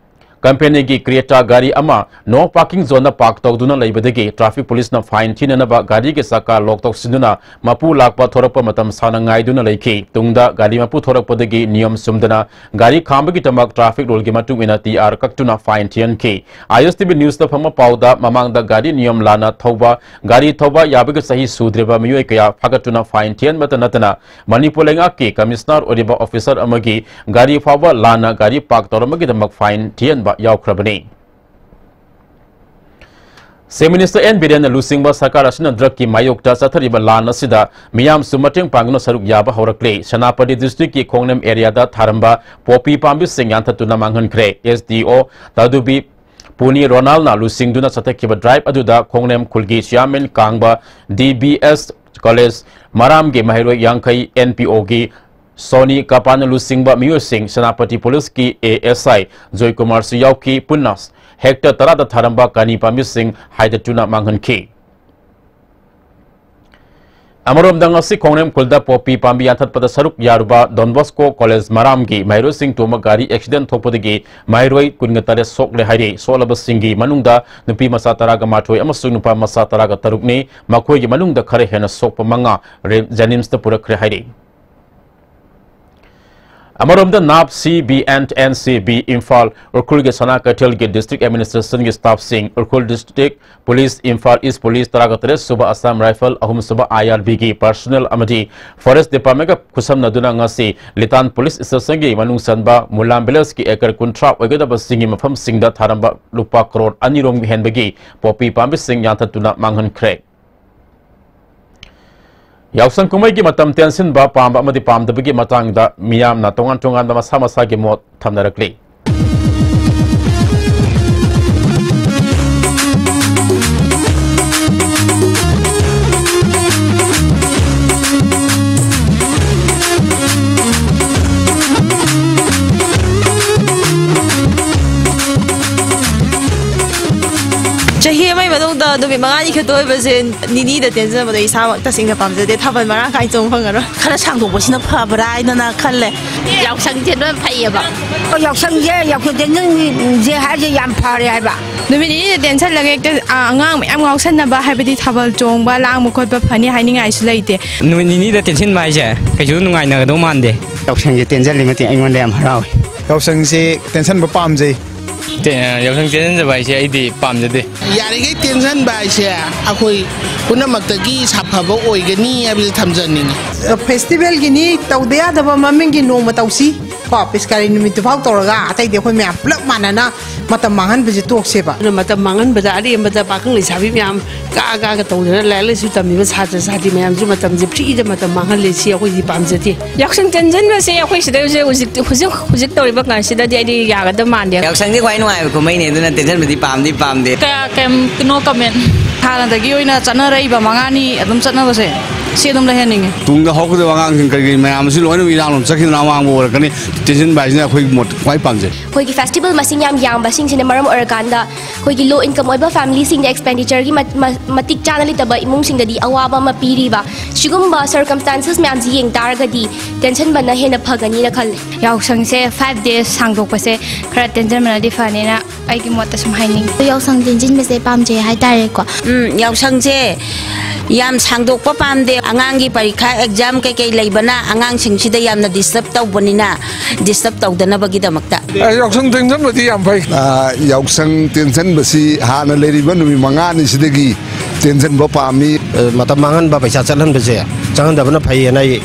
companyꯒꯤ Creta ꯒꯥꯔꯤ ꯑꯃ no parking zoneꯗ park ꯇꯧꯗꯨꯅ ꯂꯩꯕꯗꯒꯤ traffic policeꯅ fine ꯊꯤꯅꯅꯕ ꯒꯥꯔꯤꯒꯤ ꯆꯀꯥ lock ꯇꯧꯁꯤꯟꯗꯨꯅ ꯃꯄꯨ ꯂꯥꯛꯄ ꯊꯣꯔꯛꯄ ꯃꯇꯝ ꯁꯥꯡꯅ ꯉꯥꯏꯗꯨꯅ ꯂꯩꯈꯤ꯫ ꯇꯨꯡꯗ ꯒꯥꯔꯤ ꯃꯄꯨ ꯊꯣꯔꯛꯄꯗꯒꯤ ꯅꯤꯌꯝ ꯆꯨꯝꯗꯅ ꯒꯥꯔꯤ ꯈꯥꯝꯕꯒꯤꯗꯃꯛ traffic ruleꯒꯤ ꯃꯇꯨꯡ ꯏꯟꯅ T R ꯀꯛꯇꯨꯅ fine ꯊꯤꯍꯟꯈꯤ꯫ I S T V Newsꯇ ꯐꯪꯕ ꯄꯥꯎꯗ, ꯃꯃꯥꯡꯗ ꯒꯥꯔꯤ ꯅꯤꯌꯝ ꯂꯥꯟꯅ ꯊꯧꯕ, ꯒꯥꯔꯤ ꯊꯧꯕ ꯌꯥꯕꯒꯤ ꯆꯍꯤ ꯁꯨꯗ꯭ꯔꯤꯕ ꯃꯤꯑꯣꯏ ꯀꯌꯥ ꯐꯥꯒꯠꯇꯨꯅ fine ꯊꯤꯍꯟꯕꯇ ꯅꯠꯇꯅ, ꯃꯅꯤꯄꯨꯔ ꯂꯩꯉꯥꯛꯀꯤ commissioner ꯑꯣꯏꯔꯤꯕ officer ꯑꯃꯒꯤ ꯒꯥꯔꯤ ꯐꯥꯎꯕ ꯂꯥꯟꯅ ꯒꯥꯔꯤ park ꯇꯧꯔꯝꯕꯒꯤꯗꯃꯛ fine ꯊꯤꯍꯟꯕ ꯌꯥꯎꯈ꯭ꯔꯕꯅꯤ꯫ Chief Minister N Birenꯅ ꯂꯨꯆꯤꯡꯕ ꯁꯔꯀꯥꯔ ꯑꯁꯤꯅ drugꯀꯤ ꯃꯥꯌꯣꯛꯇ ꯆꯠꯊꯔꯤꯕ ꯂꯥꯟ ꯑꯁꯤꯗ ꯃꯤꯌꯥꯝꯁꯨ ꯃꯇꯦꯡ ꯄꯥꯡꯗꯨꯅ ꯁꯔꯨꯛ ꯌꯥꯕ ꯍꯧꯔꯛꯂꯦ꯫ ꯁꯦꯅꯥꯄꯇꯤ districtꯀꯤ ꯈꯣꯡꯅꯦꯝ areaꯗ ꯊꯥꯔꯝꯕ poppy ꯄꯥꯝꯕꯤꯁꯤꯡ ꯌꯥꯟꯊꯠꯇꯨꯅ ꯃꯥꯡꯍꯟꯈ꯭ꯔꯦ꯫ S D O ꯇꯗꯨꯕꯤ ꯄꯨꯅꯤ ꯔꯣꯅꯥꯜꯅ ꯂꯨꯆꯤꯡꯗꯨꯅ ꯆꯠꯊꯈꯤꯕ drive ꯑꯗꯨꯗ ꯈꯣꯡꯅꯦꯝ ꯈꯨꯜꯒꯤ chairman ꯀꯥꯡꯕ, D B S college ꯃꯔꯥꯝꯒꯤ ꯃꯍꯩꯔꯣꯏ ꯌꯥꯡꯈꯩ, N P Oꯒꯤ ꯁꯣꯅꯤ ꯀꯥꯄꯥꯟꯅ ꯂꯨꯆꯤꯡꯕ ꯃꯤꯑꯣꯏꯁꯤꯡ, ꯁꯦꯅꯥꯄꯇꯤ policeꯀꯤ A S I ꯖꯣꯏꯀꯨꯃꯥꯔꯁꯨ ꯌꯥꯎꯈꯤ꯫ ꯄꯨꯟꯅ hectare ꯇꯔꯥꯗ ꯊꯥꯔꯝꯕ ꯀꯥꯅꯤ ꯄꯥꯝꯕꯤꯁꯤꯡ ꯍꯥꯏꯗꯠꯇꯨꯅ ꯃꯥꯡꯍꯟꯈꯤ꯫ ꯑꯃꯔꯣꯝꯗ, ꯉꯁꯤ ꯈꯣꯡꯅꯦꯝ ꯈꯨꯜꯗ poppy ꯄꯥꯝꯕꯤ ꯌꯥꯟꯊꯠꯄꯗ ꯁꯔꯨꯛ ꯌꯥꯔꯨꯕ Don Bosco college ꯃꯔꯥꯝꯒꯤ ꯃꯍꯩꯔꯣꯏꯁꯤꯡ ꯇꯣꯡꯕ ꯒꯥꯔꯤ accident ꯊꯣꯛꯄꯗꯒꯤ ꯃꯍꯩꯔꯣꯏ ꯀꯨꯟꯒ ꯇꯔꯦꯠ ꯁꯣꯛꯂꯦ ꯍꯥꯏꯔꯤ꯫ ꯁꯣꯛꯂꯕꯁꯤꯡꯒꯤ ꯃꯅꯨꯡꯗ ꯅꯨꯄꯤ ꯃꯆꯥ ꯇꯔꯥꯒ ꯃꯥꯊꯣꯏ ꯑꯃꯁꯨꯡ ꯅꯨꯄꯥ ꯃꯆꯥ ꯇꯔꯥꯒ ꯇꯔꯨꯛꯅꯤ꯫ ꯃꯈꯣꯏꯒꯤ ꯃꯅꯨꯡꯗ ꯈꯔ ꯍꯦꯟꯅ ꯁꯣꯛꯄ ꯃꯉꯥ ꯔꯦ-, JNIMSꯇ ꯄꯨꯔꯛꯈ꯭ꯔꯦ ꯍꯥꯏꯔꯤ꯫ ꯑꯃꯔꯣꯝꯗ, NAPC B and NCB Imphal ꯎꯈ꯭ꯔꯨꯜꯒꯤ ꯁꯅꯥ ꯀꯩꯊꯦꯜꯒꯤ district administrationꯒꯤ staffꯁꯤꯡ, Ukhrul district police, Imphal East police, ꯇꯔꯥꯒ ꯇꯔꯦꯠ ꯁꯨꯕ Assam Rifle, ꯑꯍꯨꯝ ꯁꯨꯕ I R Bꯒꯤ personnel ꯑꯃꯗꯤ forest departmentꯀ ꯈꯨꯠꯁꯝꯅꯗꯨꯅ ꯉꯁꯤ ꯂꯤꯇꯥꯟ police stationꯒꯤ ꯃꯅꯨꯡ ꯆꯟꯕ ꯃꯨꯂꯥꯝ villageꯀꯤ acre ꯀꯨꯟꯊ꯭ꯔꯥ ꯑꯣꯏꯒꯗꯕꯁꯤꯡꯒꯤ ꯃꯐꯝꯁꯤꯡꯗ ꯊꯥꯔꯝꯕ ꯂꯨꯄꯥ ꯀꯔꯣꯔ ꯑꯅꯤꯔꯣꯝ ꯍꯦꯟꯕꯒꯤ poppy ꯄꯥꯝꯕꯤꯁꯤꯡ ꯌꯥꯟꯊꯠꯇꯨꯅ ꯃꯥꯡꯍꯟꯈ꯭ꯔꯦ꯫ ꯌꯥꯎꯁꯪ ꯀꯨꯝꯍꯩꯒꯤ ꯃꯇꯝ ꯇꯦꯟꯁꯤꯟꯕ ꯄꯥꯝꯕ ꯑꯃꯗꯤ ꯄꯥꯝꯗꯕꯒꯤ ꯃꯇꯥꯡꯗ ꯃꯤꯌꯥꯝꯅ ꯇꯣꯉꯥꯟ ꯇꯣꯉꯥꯟꯕ ꯃꯁꯥ ꯃꯁꯥꯒꯤ ꯃꯣꯠ ꯊꯝꯅꯔꯛꯂꯤ꯫ ꯅꯨꯃꯤꯠ ꯃꯉꯥꯅꯤ ꯈꯛꯇ ꯑꯣꯏꯕꯁꯦ ꯅꯤꯅꯤꯗ ꯇꯦꯟꯖꯕꯗꯣ ꯑꯩ ꯏꯁꯥꯃꯛ ꯇꯁꯦꯡꯅ ꯄꯥꯝꯖꯗꯦ꯫ ꯊꯥꯕꯜ ꯃꯔꯥꯡ ꯀꯥꯏꯅ ꯆꯣꯡꯕ ꯐꯪꯉꯔꯣꯏ꯫ ꯈꯔ ꯁꯥꯡꯗꯣꯛꯄꯁꯤꯅ ꯐꯕ꯭ꯔꯥ ꯍꯥꯏꯗꯅ ꯈꯜꯂꯦ꯫ ꯌꯥꯎꯁꯪꯁꯦ ꯂꯣꯏ ꯐꯩꯌꯦꯕ꯫ ꯌꯥꯎꯁꯪꯁꯦ, ꯌꯥꯎꯁꯪ ꯇꯦꯟꯖꯟꯁꯦ ꯍꯥꯏꯁꯦ ꯌꯥꯝ ꯐꯔꯦ ꯍꯥꯏꯕ꯫ ꯅꯨꯃꯤꯠ ꯅꯤꯅꯤꯗ ꯇꯦꯟꯁꯜꯂꯒ ꯍꯦꯛꯇ, ꯑ, ꯑꯉꯥꯡ ꯃꯌꯥꯝ ꯉꯥꯎꯁꯟꯅꯕ ꯍꯥꯏꯕꯗꯤ ꯊꯥꯕꯜ ꯆꯣꯡꯕ, ꯂꯥꯡꯕ ꯈꯣꯠꯄ ꯐꯅꯤ ꯍꯥꯏꯅꯤꯡꯉꯥꯏꯁꯨ ꯂꯩꯇꯦ꯫ ꯅꯨꯃꯤꯠ ꯅꯤꯅꯤꯗ ꯇꯦꯟꯁꯤꯟꯕ ꯍꯥꯏꯁꯦ ꯀꯩꯁꯨ ꯅꯨꯡꯉꯥꯏꯅꯒꯗꯧ ꯃꯥꯟꯗꯦ꯫ ꯌꯥꯎꯁꯪꯁꯦ ꯇꯦꯟꯁꯤꯜꯂꯤ ꯃꯇꯤꯛ ꯑꯩꯉꯣꯟꯗ ꯌꯥꯝ ꯍꯔꯥꯎꯏ꯫ ꯌꯥꯎꯁꯪꯁꯦ ꯇꯦꯟꯁꯤꯟꯕ ꯄꯥꯝꯖꯩ꯫ ꯇꯦ-, ꯌꯥꯎꯁꯪ ꯇꯦꯟꯁꯤꯟꯖꯕ ꯍꯥꯏꯁꯦ ꯑꯩꯗꯤ ꯄꯥꯝꯖꯗꯦ꯫ ꯌꯥꯔꯤꯈꯩ ꯇꯦꯟꯁꯤꯟꯕ ꯍꯥꯏꯁꯦ ꯑꯩꯈꯣꯏ ꯄꯨꯝꯅꯃꯛꯇꯒꯤ ꯁꯥꯐꯕ ꯑꯣꯏꯒꯅꯤ ꯍꯥꯏꯕꯁꯦ ꯊꯝꯖꯅꯤꯡꯉꯤ꯫ ꯐꯦꯁꯇꯤꯚꯦꯜꯒꯤꯅꯤ, ꯇꯧꯗ ꯌꯥꯗꯕ ꯃꯃꯤꯡꯒꯤ ꯅꯣꯡꯃ ꯇꯧꯁꯤ꯫ ꯀꯣ, ꯄꯤꯁꯀꯥꯔꯤ ꯅꯨꯃꯤꯠꯇꯨ ꯐꯥꯎ ꯇꯧꯔꯒ ꯑꯇꯩꯗꯤ ꯑꯩꯈꯣꯏ ꯃꯌꯥꯝ ꯄꯨꯂꯞ ꯃꯥꯟꯅꯅ ꯃꯇꯝ ꯃꯥꯡꯍꯟꯕꯁꯦ ꯇꯣꯛꯁꯦꯕ꯫ ꯑꯗꯨꯅ ꯃꯇꯝ ꯃꯥꯡꯍꯟꯕꯗ ꯑꯔꯦꯝꯕꯗ ꯄꯥꯈꯪ ꯂꯩꯁꯥꯕꯤ ꯃꯌꯥꯝ ꯀꯥ ꯀꯥꯒ ꯇꯧꯗꯅ ꯂꯥꯏꯔꯤꯛ ꯂꯥꯏꯁꯨ ꯇꯝꯃꯤꯕ ꯁꯥꯇ꯭ꯔ ꯁꯥꯇ꯭ꯔꯤ ꯃꯌꯥꯝꯁꯨ ꯃꯇꯝꯁꯦ ꯐ꯭ꯔꯤꯗ ꯃꯇꯝ ꯃꯥꯡꯍꯜꯂꯦ, ꯁꯤ ꯑꯩꯈꯣꯏꯗꯤ ꯄꯥꯝꯖꯗꯦ꯫ ꯌꯥꯎꯁꯪ ꯇꯦꯟꯁꯤꯟꯕꯁꯦ ꯑꯩꯈꯣꯏ ꯁꯤꯗ ꯍꯧꯖꯤꯛ, ꯍꯧꯖꯤꯛ, ꯍꯧꯖꯤꯛ, ꯍꯧꯖꯤꯛ ꯇꯧꯔꯤꯕ ꯀꯥꯟꯁꯤꯗꯗꯤ ꯑꯩꯗꯤ ꯌꯥꯒꯗꯕ ꯃꯥꯟꯗꯦ꯫ ꯌꯥꯎꯁꯪꯗꯤ ꯈ꯭ꯋꯥꯏ ꯅꯨꯡꯉꯥꯏꯕ ꯀꯨꯝꯍꯩꯅꯦ, ꯑꯗꯨꯅ ꯇꯦꯟꯁꯤꯟꯕꯗꯤ ꯄꯥꯝꯗꯤ ꯄꯥꯝꯗꯦ꯫ ꯀꯌꯥ, ꯀꯩꯝ, no comment꯫ ꯍꯥꯟꯅꯗꯒꯤ ꯑꯣꯏꯅ ꯆꯠꯅꯔꯛꯏꯕ ꯃꯉꯥꯅꯤ ꯑꯗꯨꯝ ꯆꯠꯅꯕꯁꯦ, ꯁꯤ ꯑꯗꯨꯝ ꯂꯩꯍꯟꯅꯤꯡꯉꯤ꯫ ꯇꯨꯡꯗ ꯍꯧꯒꯗꯕ ꯑꯉꯥꯡꯁꯤꯡ ꯀꯔꯤ ꯀꯔꯤ ꯃꯌꯥꯝ ꯑꯁꯤ ꯂꯣꯏꯅ ꯏꯔꯥꯡ ꯂꯣꯝ ꯆꯠꯈꯤꯗꯅ ꯑꯃꯥꯡꯕ ꯑꯣꯏꯔꯛꯀꯅꯤ꯫ ꯇꯦꯟꯁꯤꯟꯕ ꯍꯥꯏꯁꯤꯅ ꯑꯩꯈꯣꯏꯒꯤ ꯃꯣꯠ ꯈ꯭ꯋꯥꯏ ꯄꯥꯝꯖꯩ꯫ ꯑꯩꯈꯣꯏꯒꯤ ꯐꯦꯁꯇꯤꯚꯦꯜ ꯃꯁꯤꯡ ꯌꯥꯝ ꯌꯥꯝꯕꯁꯤꯡꯁꯤꯅ ꯃꯔꯝ ꯑꯣꯏꯔꯀꯥꯟꯗ ꯑꯩꯈꯣꯏꯒꯤ low income ꯑꯣꯏꯕ ꯐꯦꯃꯤꯂꯤꯁꯤꯡꯗ ꯑꯦꯛꯁꯄꯦꯟꯗꯤꯆꯔꯒꯤ ꯃ-, ꯃ-, ꯃꯇꯤꯛ ꯆꯥꯅ ꯂꯩꯇꯕ ꯏꯃꯨꯡꯁꯤꯡꯗꯗꯤ ꯑꯋꯥꯕ ꯑꯃ ꯄꯤꯔꯤꯕ꯫ ꯁꯤꯒꯨꯝꯕ ꯁꯔꯀꯝꯁ꯭ꯇꯥꯟꯁꯦꯁ ꯃꯌꯥꯝꯁꯤ ꯌꯦꯡ ꯇꯥꯔꯒꯗꯤ ꯇꯦꯟꯁꯟꯕꯅ ꯍꯦꯟꯅ ꯐꯒꯅꯤꯅ ꯈꯜꯂꯦ꯫ ꯌꯥꯎꯁꯪꯁꯦ five days ꯁꯥꯡꯗꯣꯛꯄꯁꯦ ꯈꯔ ꯇꯦꯟꯖꯟꯕꯅꯗꯤ ꯐꯅꯤꯅ ꯑꯩꯒꯤ ꯃꯣꯠꯇ ꯁꯨꯝ ꯍꯥꯏꯅꯤꯡꯉꯤ꯫ ꯌꯥꯎꯁꯪ ꯇꯦꯟꯁꯤꯟꯕꯁꯦ ꯄꯥꯝꯖꯩ ꯍꯥꯏꯇꯥꯔꯦꯀꯣ꯫ ꯎꯝ, ꯌꯥꯎꯁꯪꯁꯦ ꯌꯥꯝ ꯁꯥꯡꯗꯣꯛꯄ ꯄꯥꯝꯗꯦ꯫ ꯑꯉꯥꯡꯒꯤ ꯄꯔꯤꯈꯥ, ꯑꯦꯛꯖꯥꯝ ꯀꯩꯀꯩ ꯂꯩꯕꯅ ꯑꯉꯥꯡꯁꯤꯡꯁꯤꯗ ꯌꯥꯝꯅ ꯗꯤꯁꯇꯔꯕ ꯇꯧꯕꯅꯤꯅ, ꯗꯤꯁꯇꯔꯕ ꯇꯧꯗꯅꯕꯒꯤꯗꯃꯛꯇ꯫ ꯑꯦ, ꯌꯥꯎꯁꯪ ꯇꯦꯟꯁꯤꯟꯕꯗꯤ ꯌꯥꯝ ꯐꯩ꯫ ꯑ, ꯌꯥꯎꯁꯪ ꯇꯦꯟꯁꯤꯟꯕꯁꯤ ꯍꯥꯟꯅ ꯂꯩꯔꯤꯕ ꯅꯨꯃꯤꯠ ꯃꯉꯥꯅꯤꯁꯤꯗꯒꯤ ꯇꯦꯟꯁꯤꯟꯕ ꯄꯥꯝꯃꯤ꯫ ꯑ, ꯃꯇꯝ ꯃꯥꯡꯍꯟꯕ, ꯄꯩꯁꯥ ꯆꯠꯍꯟꯕꯁꯦ ꯆꯪꯍꯟꯗꯕꯅ ꯐꯩꯌꯦꯅ ꯑꯩ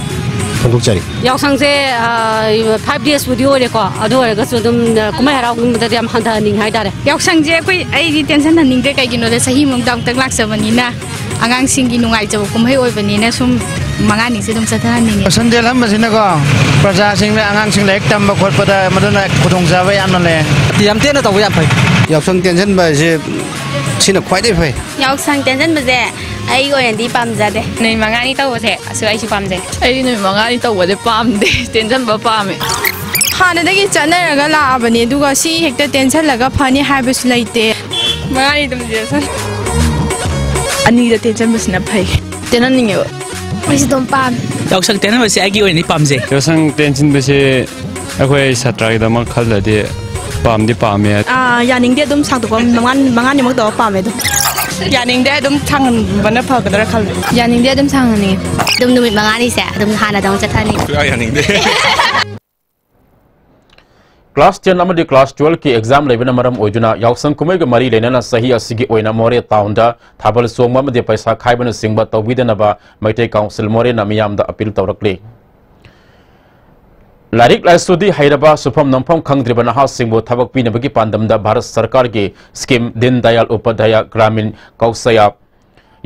ꯐꯣꯡꯗꯣꯛꯆꯔꯤ꯫ ꯌꯥꯎꯁꯪꯁꯦ, ꯑ, five days ꯄꯨꯗꯤ ꯑꯣꯏꯔꯦꯀꯣ, ꯑꯗꯨ ꯑꯣꯏꯔꯒꯁꯨ ꯑꯗꯨꯝ, ꯑ, ꯀꯨꯝꯍꯩ ꯍꯔꯥꯎꯒꯨꯝꯕꯗꯗꯤ ꯌꯥꯝ ꯍꯟꯊꯍꯟꯅꯤꯡꯉꯦ ꯍꯥꯏꯇꯥꯔꯦ꯫ ꯌꯥꯎꯁꯪꯁꯦ ꯑꯩꯈꯣꯏ, ꯑꯩꯗꯤ ꯇꯦꯟꯁꯟ ꯍꯟꯅꯤꯡꯗꯦ, ꯀꯩꯒꯤꯅꯣꯗ ꯆꯍꯤ ꯑꯃꯃꯨꯛꯇ ꯑꯃꯨꯛꯇꯪ ꯂꯥꯛꯆꯕꯅꯤꯅ, ꯑꯉꯥꯡꯁꯤꯡꯒꯤ ꯅꯨꯡꯉꯥꯏꯖꯕ ꯀꯨꯝꯍꯩ ꯑꯣꯏꯕꯅꯤꯅ ꯁꯨꯝ ꯃꯉꯥꯅꯤꯁꯦ ꯑꯗꯨꯝ ꯆꯠꯊꯍꯟꯅꯤꯡꯉꯦ꯫ ꯌꯥꯎꯁꯪ ꯇꯦꯟꯁꯤꯟꯕꯁꯤꯅꯀꯣ, ꯄ꯭ꯔꯖꯥꯁꯤꯡꯅ, ꯑꯉꯥꯡꯁꯤꯡ ꯂꯥꯏꯔꯤꯛ ꯇꯝꯕ ꯈꯣꯠꯄꯗ ꯃꯗꯨꯅ ꯈꯨꯗꯣꯡꯆꯥꯕ ꯌꯥꯝꯅ ꯂꯩ꯫ ꯌꯥꯝ ꯇꯦꯟꯅ ꯇꯧꯕ ꯌꯥꯝ ꯐꯩ꯫ ꯌꯥꯎꯁꯪ ꯇꯦꯟꯁꯤꯟꯕ ꯍꯥꯏꯁꯦ ꯁꯤꯅ ꯈ꯭ꯋꯥꯏꯗꯒꯤ ꯐꯩ꯫ ꯌꯥꯎꯁꯪ ꯇꯦꯟꯁꯤꯟꯕꯁꯦ ꯑꯩꯒꯤ ꯑꯣꯏꯅꯗꯤ ꯄꯥꯝꯖꯗꯦ꯫ ꯅꯨꯃꯤꯠ ꯃꯉꯥꯅꯤ ꯇꯧꯕꯁꯦ ꯑꯁꯨ ꯑꯩꯁꯨ ꯄꯥꯝꯖꯩ꯫ ꯑꯩꯗꯤ ꯅꯨꯃꯤꯠ ꯃꯉꯥꯅꯤ ꯇꯧꯕꯁꯦ ꯄꯥꯝꯗꯦ, ꯇꯦꯟꯁꯤꯟꯕ ꯄꯥꯝꯃꯦ꯫ ꯍꯥꯟꯅꯗꯒꯤ ꯆꯠꯅꯔꯒ ꯂꯥꯛꯑꯕꯅꯦ, ꯑꯗꯨꯒ ꯁꯤ ꯍꯦꯛꯇ ꯇꯦꯟꯁꯤꯜꯂꯒ ꯐꯅꯤ ꯍꯥꯏꯕꯁꯨ ꯂꯩꯇꯦ꯫ ꯃꯉꯥꯅꯤ ꯑꯗꯨꯝ ꯇꯦꯟꯁꯤꯜ- ꯑꯅꯤꯗ ꯇꯦꯟꯁꯤꯟꯕꯁꯤꯅ ꯐꯩ꯫ ꯇꯦꯟꯍꯟꯅꯤꯡꯉꯦꯕ꯫ ꯑꯩꯁꯨ ꯑꯗꯨꯝ ꯄꯥꯝꯃꯤ꯫ ꯌꯥꯎꯁꯪ ꯇꯦꯟꯍꯟꯕꯁꯦ ꯑꯩꯒꯤ ꯑꯣꯏꯅꯗꯤ ꯄꯥꯝꯖꯩ꯫ ꯌꯥꯎꯁꯪ ꯇꯦꯟꯁꯤꯟꯕꯁꯦ ꯑꯩꯈꯣꯏ ꯁꯥꯇ꯭ꯔꯒꯤꯗꯃꯛ ꯈꯜꯂꯗꯤ ꯄꯥꯝꯗꯤ ꯄꯥꯝꯃꯦ꯫ ꯑꯥ, ꯌꯥꯅꯤꯡꯗꯦ, ꯑꯗꯨꯝ ꯁꯥꯡꯗꯣꯛꯄ ꯃꯉꯥ-, ꯃꯉꯥꯅꯤꯃꯛ ꯇꯧꯕ ꯄꯥꯝꯃꯦ ꯑꯗꯨꯝ꯫ ꯌꯥꯅꯤꯡꯗꯦ, ꯑꯗꯨꯝ ꯁꯥꯡꯍꯟꯕꯅ ꯐꯒꯗ꯭ꯔꯥ ꯈꯜꯂꯦ꯫ ꯌꯥꯅꯤꯡꯗꯦ, ꯑꯗꯨꯝ ꯁꯥꯡꯍꯟꯅꯤꯡꯉꯦ꯫ ꯑꯗꯨꯝ ꯅꯨꯃꯤꯠ ꯃꯉꯥꯅꯤꯁꯦ ꯑꯗꯨꯝ ꯍꯥꯟꯅꯗꯧꯅ ꯆꯠꯊꯅꯤꯡꯉꯦ꯫ ꯁꯨꯡꯌꯥ ꯌꯥꯅꯤꯡꯗꯦ꯫ Class ten ꯑꯃꯗꯤ class twelve ꯀꯤ exam ꯂꯩꯕꯅ ꯃꯔꯝ ꯑꯣꯏꯗꯨꯅ ꯌꯥꯎꯁꯪ ꯀꯨꯝꯍꯩꯒ ꯃꯔꯤ ꯂꯩꯅꯅ ꯆꯍꯤ ꯑꯁꯤꯒꯤ ꯑꯣꯏꯅ ꯃꯣꯔꯦ town ꯗ ꯊꯥꯕꯜ ꯆꯣꯡꯕ ꯑꯃꯗꯤ ꯄꯩꯁꯥ ꯈꯥꯏꯕꯅꯆꯤꯡꯕ ꯇꯧꯕꯤꯗꯅꯕ ꯃꯩꯇꯩ council ꯃꯣꯔꯦꯅ ꯃꯤꯌꯥꯝꯗ appeal ꯇꯧꯔꯛꯂꯤ꯫ ꯂꯥꯏꯔꯤꯛ ꯂꯥꯏꯁꯨꯗꯤ ꯍꯩꯔꯕ ꯁꯨꯐꯝ ꯅꯣꯝꯐꯝ ꯈꯪꯗ꯭ꯔꯤꯕ ꯅꯍꯥꯁꯤꯡꯕꯨ ꯊꯕꯛ ꯄꯤꯅꯕꯒꯤ ꯄꯥꯟꯗꯝꯗ ꯚꯥꯔꯠ ꯁꯔꯀꯥꯔꯒꯤ scheme ꯗꯤꯟ ꯗꯌꯥꯜ ꯎꯄꯥꯙ꯭ꯌꯥꯌ ꯒ꯭ꯔꯥꯃꯤꯟ ꯀꯧꯁꯥꯌꯥ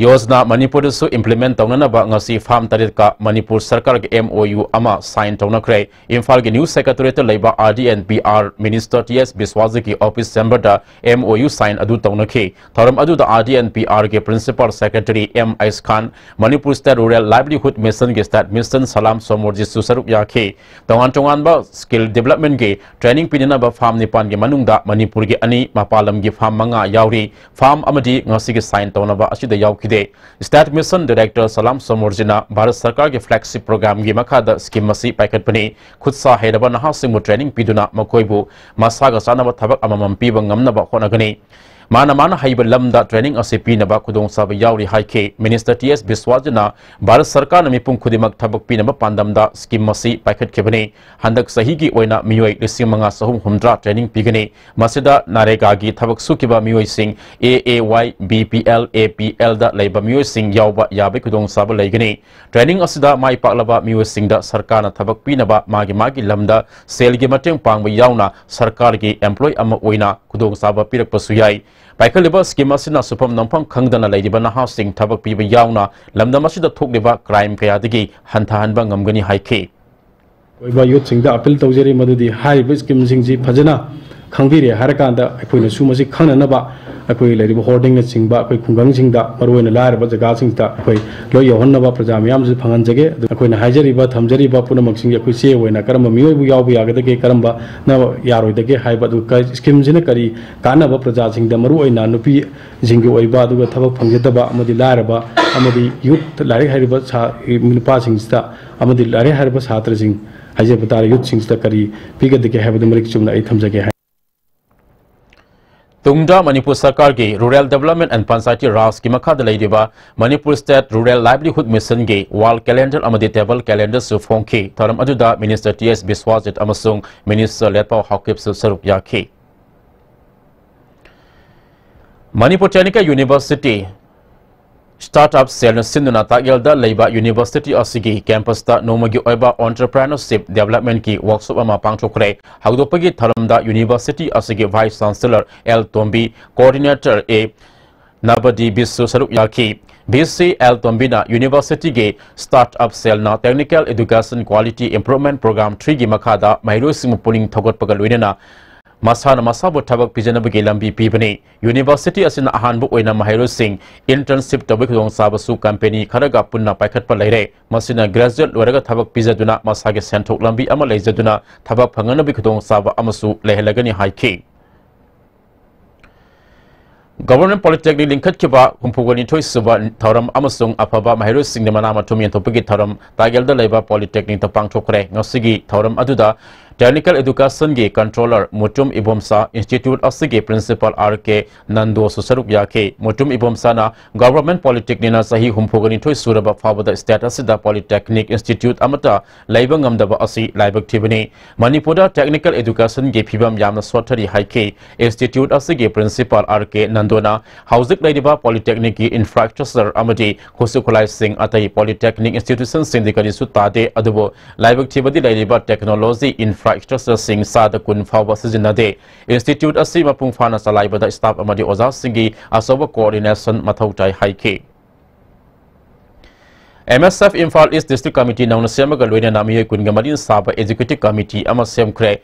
ꯌꯣꯖꯅꯥ ꯃꯅꯤꯄꯨꯔꯗꯁꯨ implement ꯇꯧꯅꯅꯕ ꯉꯁꯤ farm ꯇꯔꯦꯠꯀ Manipur ꯁꯔꯀꯥꯔꯒ M O U ꯑꯃ sign ꯇꯧꯅꯈ꯭ꯔꯦ꯫ ꯏꯝꯐꯥꯜꯒꯤ News Secretariat ꯇ ꯂꯩꯕ R D and P R Minister T S ꯕꯤꯁ꯭ꯋꯥꯖꯤꯠꯀꯤ office chamber the M O U sign ꯑꯗꯨ ꯇꯧꯅꯈꯤ꯫ ꯊꯧꯔꯝ ꯑꯗꯨꯗ R D and P R ꯒꯤ Principal Secretary M ꯑꯥꯏꯁ Khan, Manipur State Rural Livelihood Mission ꯒꯤ State Mission ꯁꯂꯥꯝ ꯁꯣꯃꯣꯔꯖꯤꯠꯁꯨ ꯁꯔꯨꯛ ꯌꯥꯈꯤ꯫ ꯇꯣꯉꯥꯟ ꯇꯣꯉꯥꯟꯕ skill development ꯒꯤ training ꯄꯤꯅꯅꯕ farm ꯅꯤꯄꯥꯟꯒꯤ ꯃꯅꯨꯡꯗ ꯃꯅꯤꯄꯨꯔꯒꯤ ꯑꯅꯤ, ꯃꯄꯥꯟ ꯂꯝꯒꯤ farm ꯃꯉꯥ ꯌꯥꯎꯔꯤ꯫ Farm ꯑꯃꯗꯤ ꯉꯁꯤꯒꯤ sign ꯇꯧꯅꯕ ꯑꯁꯤꯗ ꯌꯥꯎꯈꯤꯗꯦ꯫ State Mission Director ꯁꯂꯥꯝ ꯁꯣꯃꯣꯔꯖꯤꯠꯅ ꯚꯥꯔꯠ ꯁꯔꯀꯥꯔꯒꯤ flagship program ꯒꯤ ꯃꯈꯥꯗ scheme ꯑꯁꯤ ꯄꯥꯏꯈꯠꯄꯅꯤ꯫ ꯈꯨꯠꯁꯥ ꯍꯩꯔꯕ ꯅꯍꯥꯁꯤꯡꯕꯨ training ꯄꯤꯗꯨꯅ ꯃꯈꯣꯏꯕꯨ ꯃꯁꯥꯒ ꯆꯥꯟꯅꯕ ꯊꯕꯛ ꯑꯃꯃꯝ ꯄꯤꯕ ꯉꯝꯅꯕ ꯍꯣꯠꯅꯒꯅꯤ꯫ ꯃꯥꯅ ꯃꯥꯅ ꯍꯩꯕ ꯂꯝꯗ training ꯑꯁꯤ ꯄꯤꯅꯕ ꯈꯨꯗꯣꯡꯆꯥꯕ ꯌꯥꯎꯔꯤ ꯍꯥꯏꯈꯤ꯫ Minister T S ꯕꯤꯁ꯭ꯋꯥꯖꯤꯠꯅ ꯚꯥꯔꯠ ꯁꯔꯀꯥꯔꯅ ꯃꯤꯄꯨꯝ ꯈꯨꯗꯤꯡꯃꯛ ꯊꯕꯛ ꯄꯤꯅꯕ ꯄꯥꯟꯗꯝꯗ scheme ꯑꯁꯤ ꯄꯥꯏꯈꯠꯈꯤꯕꯅꯤ꯫ ꯍꯟꯗꯛ ꯆꯍꯤꯒꯤ ꯑꯣꯏꯅ ꯃꯤꯑꯣꯏ ꯂꯤꯁꯤꯡ ꯃꯉꯥ ꯆꯍꯨꯝ ꯍꯨꯝꯗ꯭ꯔꯥ training ꯄꯤꯒꯅꯤ꯫ ꯃꯁꯤꯗ ꯅꯔꯦꯒꯥꯒꯤ ꯊꯕꯛ ꯁꯨꯈꯤꯕ ꯃꯤꯑꯣꯏꯁꯤꯡ, A A Y, B P L, A P L ꯗ ꯂꯩꯕ ꯃꯤꯑꯣꯏꯁꯤꯡ ꯌꯥꯎꯕ ꯌꯥꯕꯒꯤ ꯈꯨꯗꯣꯡꯆꯥꯕ ꯂꯩꯒꯅꯤ꯫ Training ꯑꯁꯤꯗ ꯃꯥꯏ ꯄꯥꯛꯂꯕ ꯃꯤꯑꯣꯏꯁꯤꯡꯗ ꯁꯔꯀꯥꯔꯅ ꯊꯕꯛ ꯄꯤꯅꯕ ꯃꯥꯒꯤ ꯃꯥꯒꯤ ꯂꯝꯗ ꯁꯦꯜꯒꯤ ꯃꯇꯦꯡ ꯄꯥꯡꯕ ꯌꯥꯎꯅ ꯁꯔꯀꯥꯔꯒꯤ employee ꯑꯃ ꯑꯣꯏꯅ ꯈꯨꯗꯣꯡꯆꯥꯕ ꯄꯤꯔꯛꯄꯁꯨ ꯌꯥꯏ꯫ ꯄꯥꯏꯈꯠꯂꯤꯕ scheme ꯑꯁꯤꯅ ꯁꯨꯐꯝ ꯅꯣꯝꯐꯝ ꯈꯪꯗꯅ ꯂꯩꯔꯤꯕ ꯅꯍꯥꯁꯤꯡ ꯊꯕꯛ ꯄꯤꯕ ꯌꯥꯎꯅ ꯂꯝꯗꯝ ꯑꯁꯤꯗ ꯊꯣꯛꯂꯤꯕ crime ꯀꯌꯥꯗꯒꯤ ꯍꯟꯊꯍꯟꯕ ꯉꯝꯒꯅꯤ ꯍꯥꯏꯈꯤ꯫ ꯑꯣꯏꯕ youth ꯁꯤꯡꯗ appeal ꯇꯧꯖꯔꯤ ꯃꯗꯨꯗꯤ ꯍꯥꯏꯔꯤꯕ scheme ꯁꯤꯡꯁꯤ ꯐꯖꯅ ꯈꯪꯕꯤꯔꯦ ꯍꯥꯏꯔꯀꯥꯟꯗ ꯑꯩꯈꯣꯏꯅꯁꯨ ꯃꯁꯤ ꯈꯪꯅꯅꯕ ꯑꯩꯈꯣꯏ ꯂꯩꯔꯤꯕ ꯍꯣꯔꯗꯤꯡꯅꯆꯤꯡꯕ ꯑꯩꯈꯣꯏ ꯈꯨꯡꯒꯪꯁꯤꯡꯗ, ꯃꯔꯨꯑꯣꯏꯅ ꯂꯥꯏꯔꯕ ꯖꯒꯥꯁꯤꯡꯗ ꯑꯩꯈꯣꯏ ꯂꯣꯏ ꯌꯧꯍꯟꯅꯕ ꯄ꯭ꯔꯖꯥ ꯃꯤꯌꯥꯝꯁꯤꯗ ꯐꯪꯍꯟꯖꯒꯦ꯫ ꯑꯗꯨ ꯑꯩꯈꯣꯏꯅ ꯍꯥꯏꯖꯔꯤꯕ, ꯊꯝꯖꯔꯤꯕ ꯄꯨꯝꯅꯃꯛꯁꯤꯡꯁꯦ ꯑꯩꯈꯣꯏ ꯆꯦ ꯑꯣꯏꯅ ꯀꯔꯝꯕ ꯃꯤꯑꯣꯏꯕꯨ ꯌꯥꯎꯕ ꯌꯥꯒꯗꯒꯦ, ꯀꯔꯝꯕꯅ ꯌꯥꯔꯣꯏꯗꯒꯦ ꯍꯥꯏꯕ, ꯑꯗꯨꯒ ꯁ꯭ꯀꯤꯝꯁꯤꯅ ꯀꯔꯤ ꯀꯥꯟꯅꯕ ꯄ꯭ꯔꯖꯥꯁꯤꯡꯗ, ꯃꯔꯨꯑꯣꯏꯅ ꯅꯨꯄꯤꯁꯤꯡꯒꯤ ꯑꯣꯏꯕ, ꯑꯗꯨꯒ ꯊꯕꯛ ꯐꯪꯖꯗꯕ ꯑꯃꯗꯤ ꯂꯥꯏꯔꯕ ꯑꯃꯗꯤ ꯌꯨꯠ, ꯂꯥꯏꯔꯤꯛ ꯍꯩꯔꯤꯕ ꯁꯥ-, ꯅꯨꯄꯥꯁꯤꯡꯁꯤꯗ ꯑꯃꯗꯤ ꯂꯥꯏꯔꯤꯛ ꯍꯩꯔꯕ ꯁꯥꯇ꯭ꯔꯁꯤꯡ ꯍꯥꯏꯖꯕ ꯇꯥꯔꯦ, ꯌꯨꯠꯁꯤꯡꯁꯤꯗ ꯀꯔꯤ ꯄꯤꯒꯗꯒꯦ ꯍꯥꯏꯕꯗꯨ ꯃꯔꯤꯛ ꯆꯨꯝꯅ ꯑꯩ ꯊꯝꯖꯒꯦ ꯍꯥꯏ꯫ ꯇꯨꯡꯗ ꯃꯅꯤꯄꯨꯔ ꯁꯔꯀꯥꯔꯒꯤ Rural Development and Panchayati Rajꯀꯤ ꯃꯈꯥꯗ ꯂꯩꯔꯤꯕ Manipur State Rural Livelihood Missionꯒꯤ wall calendar ꯑꯃꯗꯤ table calendarꯁꯨ ꯐꯣꯡꯈꯤ꯫ ꯊꯧꯔꯝ ꯑꯗꯨꯗ Minister ꯇꯤ ꯑꯦꯁ ꯕꯤꯁ꯭ꯋꯥꯖꯤꯠ ꯑꯃꯁꯨꯡ Minister ꯂꯦꯠꯄꯥꯎ ꯍꯥꯎꯀꯤꯞꯁꯨ ꯁꯔꯨꯛ ꯌꯥꯈꯤ꯫ ꯃꯅꯤꯄꯨꯔ Technical University Startup Cellꯅ ꯁꯤꯟꯗꯨꯅ ꯇꯥꯛꯌꯦꯜꯗ ꯂꯩꯕ university ꯑꯁꯤꯒꯤ campusꯇ ꯅꯣꯡꯃꯒꯤ ꯑꯣꯏꯕ entrepreneurship developmentꯀꯤ workshop ꯑꯃ ꯄꯥꯡꯊꯣꯛꯈ꯭ꯔꯦ꯫ ꯍꯧꯗꯣꯛꯄꯒꯤ ꯊꯧꯔꯝꯗ university ꯑꯁꯤꯒꯤ Vice Chancellor L Tombi, Coordinator A ꯅꯕꯗꯤ ꯕꯤꯁꯨ ꯁꯔꯨꯛ ꯌꯥꯈꯤ꯫ ꯚꯤ ꯁꯤ ꯑꯦꯜ ꯇꯣꯝꯕꯤꯅ universityꯒꯤ Startup Cellꯅ Technical Education Quality Improvement Program threeꯒꯤ ꯃꯈꯥꯗ ꯃꯍꯩꯔꯣꯏꯁꯤꯡꯕꯨ ꯄꯨꯛꯅꯤꯡ ꯊꯧꯒꯠꯄꯒ ꯂꯣꯏꯅꯅ ꯃꯁꯥꯅ ꯃꯁꯥꯕꯨ ꯊꯕꯛ ꯄꯤꯖꯅꯕꯒꯤ ꯂꯝꯕꯤ ꯄꯤꯕꯅꯤ꯫ University ꯑꯁꯤꯅ ꯑꯍꯥꯟꯕ ꯑꯣꯏꯅ ꯃꯍꯩꯔꯣꯏꯁꯤꯡ internship ꯇꯧꯕꯒꯤ ꯈꯨꯗꯣꯡꯆꯥꯕꯁꯨ company ꯈꯔꯒ ꯄꯨꯟꯅ ꯄꯥꯏꯈꯠꯄ ꯂꯩꯔꯦ꯫ ꯃꯁꯤꯅ graduate ꯂꯣꯏꯔꯒ ꯊꯕꯛ ꯄꯤꯖꯗꯨꯅ ꯃꯁꯥꯒꯤ ꯁꯦꯟꯊꯣꯛ ꯂꯝꯕꯤ ꯑꯃ ꯂꯩꯖꯗꯨꯅ ꯊꯕꯛ ꯐꯪꯅꯅꯕꯒꯤ ꯈꯨꯗꯣꯡꯆꯥꯕ ꯑꯃꯁꯨ ꯂꯩꯍꯜꯂꯒꯅꯤ ꯍꯥꯏꯈꯤ꯫ Government Polytechnic ꯂꯤꯡꯈꯠꯈꯤꯕ ꯍꯨꯝꯐꯨꯒ ꯅꯤꯊꯣꯏ ꯁꯨꯕ ꯊꯧꯔꯝ ꯑꯃꯁꯨꯡ ꯑꯐꯕ ꯃꯍꯩꯔꯣꯏꯁꯤꯡꯗ ꯃꯅꯥ ꯃꯊꯨꯝ ꯌꯦꯟꯊꯣꯛꯄꯒꯤ ꯊꯧꯔꯝ ꯇꯥꯒꯦꯜꯗ ꯂꯩꯕ Polytechnicꯇ ꯄꯥꯡꯊꯣꯛꯈ꯭ꯔꯦ꯫ ꯉꯁꯤꯒꯤ ꯊꯧꯔꯝ ꯑꯗꯨꯗ Technical Educationꯒꯤ Controller Mutum Ibomcha, Institute ꯑꯁꯤꯒꯤ Principal ꯑꯥꯔ ꯀꯦ ꯅꯟꯗꯣꯁꯨ ꯁꯔꯨꯛ ꯌꯥꯈꯤ꯫ ꯃꯨꯇꯨꯝ ꯏꯕꯣꯝꯆꯥꯅ Government Polytechnicꯅ ꯆꯍꯤ ꯍꯨꯝꯐꯨꯒ ꯅꯤꯊꯣꯏ ꯁꯨꯔꯕ ꯐꯥꯎꯕꯗ state ꯑꯁꯤꯗ Polytechnic Institute ꯑꯃꯠꯇ ꯂꯩꯕ ꯉꯝꯗꯕ ꯑꯁꯤ ꯂꯥꯏꯕꯛ ꯊꯤꯕꯅꯤ꯫ ꯃꯅꯤꯄꯨꯔꯗ Technical Educationꯒꯤ ꯐꯤꯕꯝ ꯌꯥꯝꯅ ꯁꯣꯠꯊꯔꯤ ꯍꯥꯏꯈꯤ꯫ Institute ꯑꯁꯤꯒꯤ Principal ꯑꯥꯔ ꯀꯦ ꯅꯟꯗꯣꯅ ꯍꯧꯖꯤꯛ ꯂꯩꯔꯤꯕ Polytechnicꯀꯤ infrastructure ꯑꯃꯗꯤ ꯈꯨꯠꯁꯨ ꯈꯨꯠꯂꯥꯏꯁꯤꯡ ꯑꯇꯩ Polytechnic institutionꯁꯤꯡꯗꯤ ꯀꯔꯤꯁꯨ ꯇꯥꯗꯦ, ꯑꯗꯨꯕꯨ ꯂꯥꯏꯕꯛ ꯊꯤꯕꯗꯤ ꯂꯩꯔꯤꯕ technology infrastructureꯁꯤꯡ ꯆꯥꯗ ꯀꯨꯟ ꯐꯥꯎꯕ ꯁꯤꯖꯤꯟꯅꯗꯦ꯫ Institute ꯑꯁꯤ ꯃꯄꯨꯡ ꯐꯥꯅ ꯆꯂꯥꯏꯕꯗ staff ꯑꯃꯗꯤ ꯑꯣꯖꯥꯁꯤꯡꯒꯤ ꯑꯆꯧꯕ coordination ꯃꯊꯧ ꯇꯥꯏ ꯍꯥꯏꯈꯤ꯫ ꯑꯦꯝ ꯑꯦꯁ ꯑꯦꯐ ꯏꯝꯐꯥꯜ ꯏꯁ District Committee ꯅꯧꯅ ꯁꯦꯝꯕꯒ ꯂꯣꯏꯅꯅ ꯃꯤꯑꯣꯏ ꯀꯨꯟꯒ ꯃꯔꯤꯅ ꯁꯥꯕ Executive Committee ꯑꯃ ꯁꯦꯝꯈ꯭ꯔꯦ꯫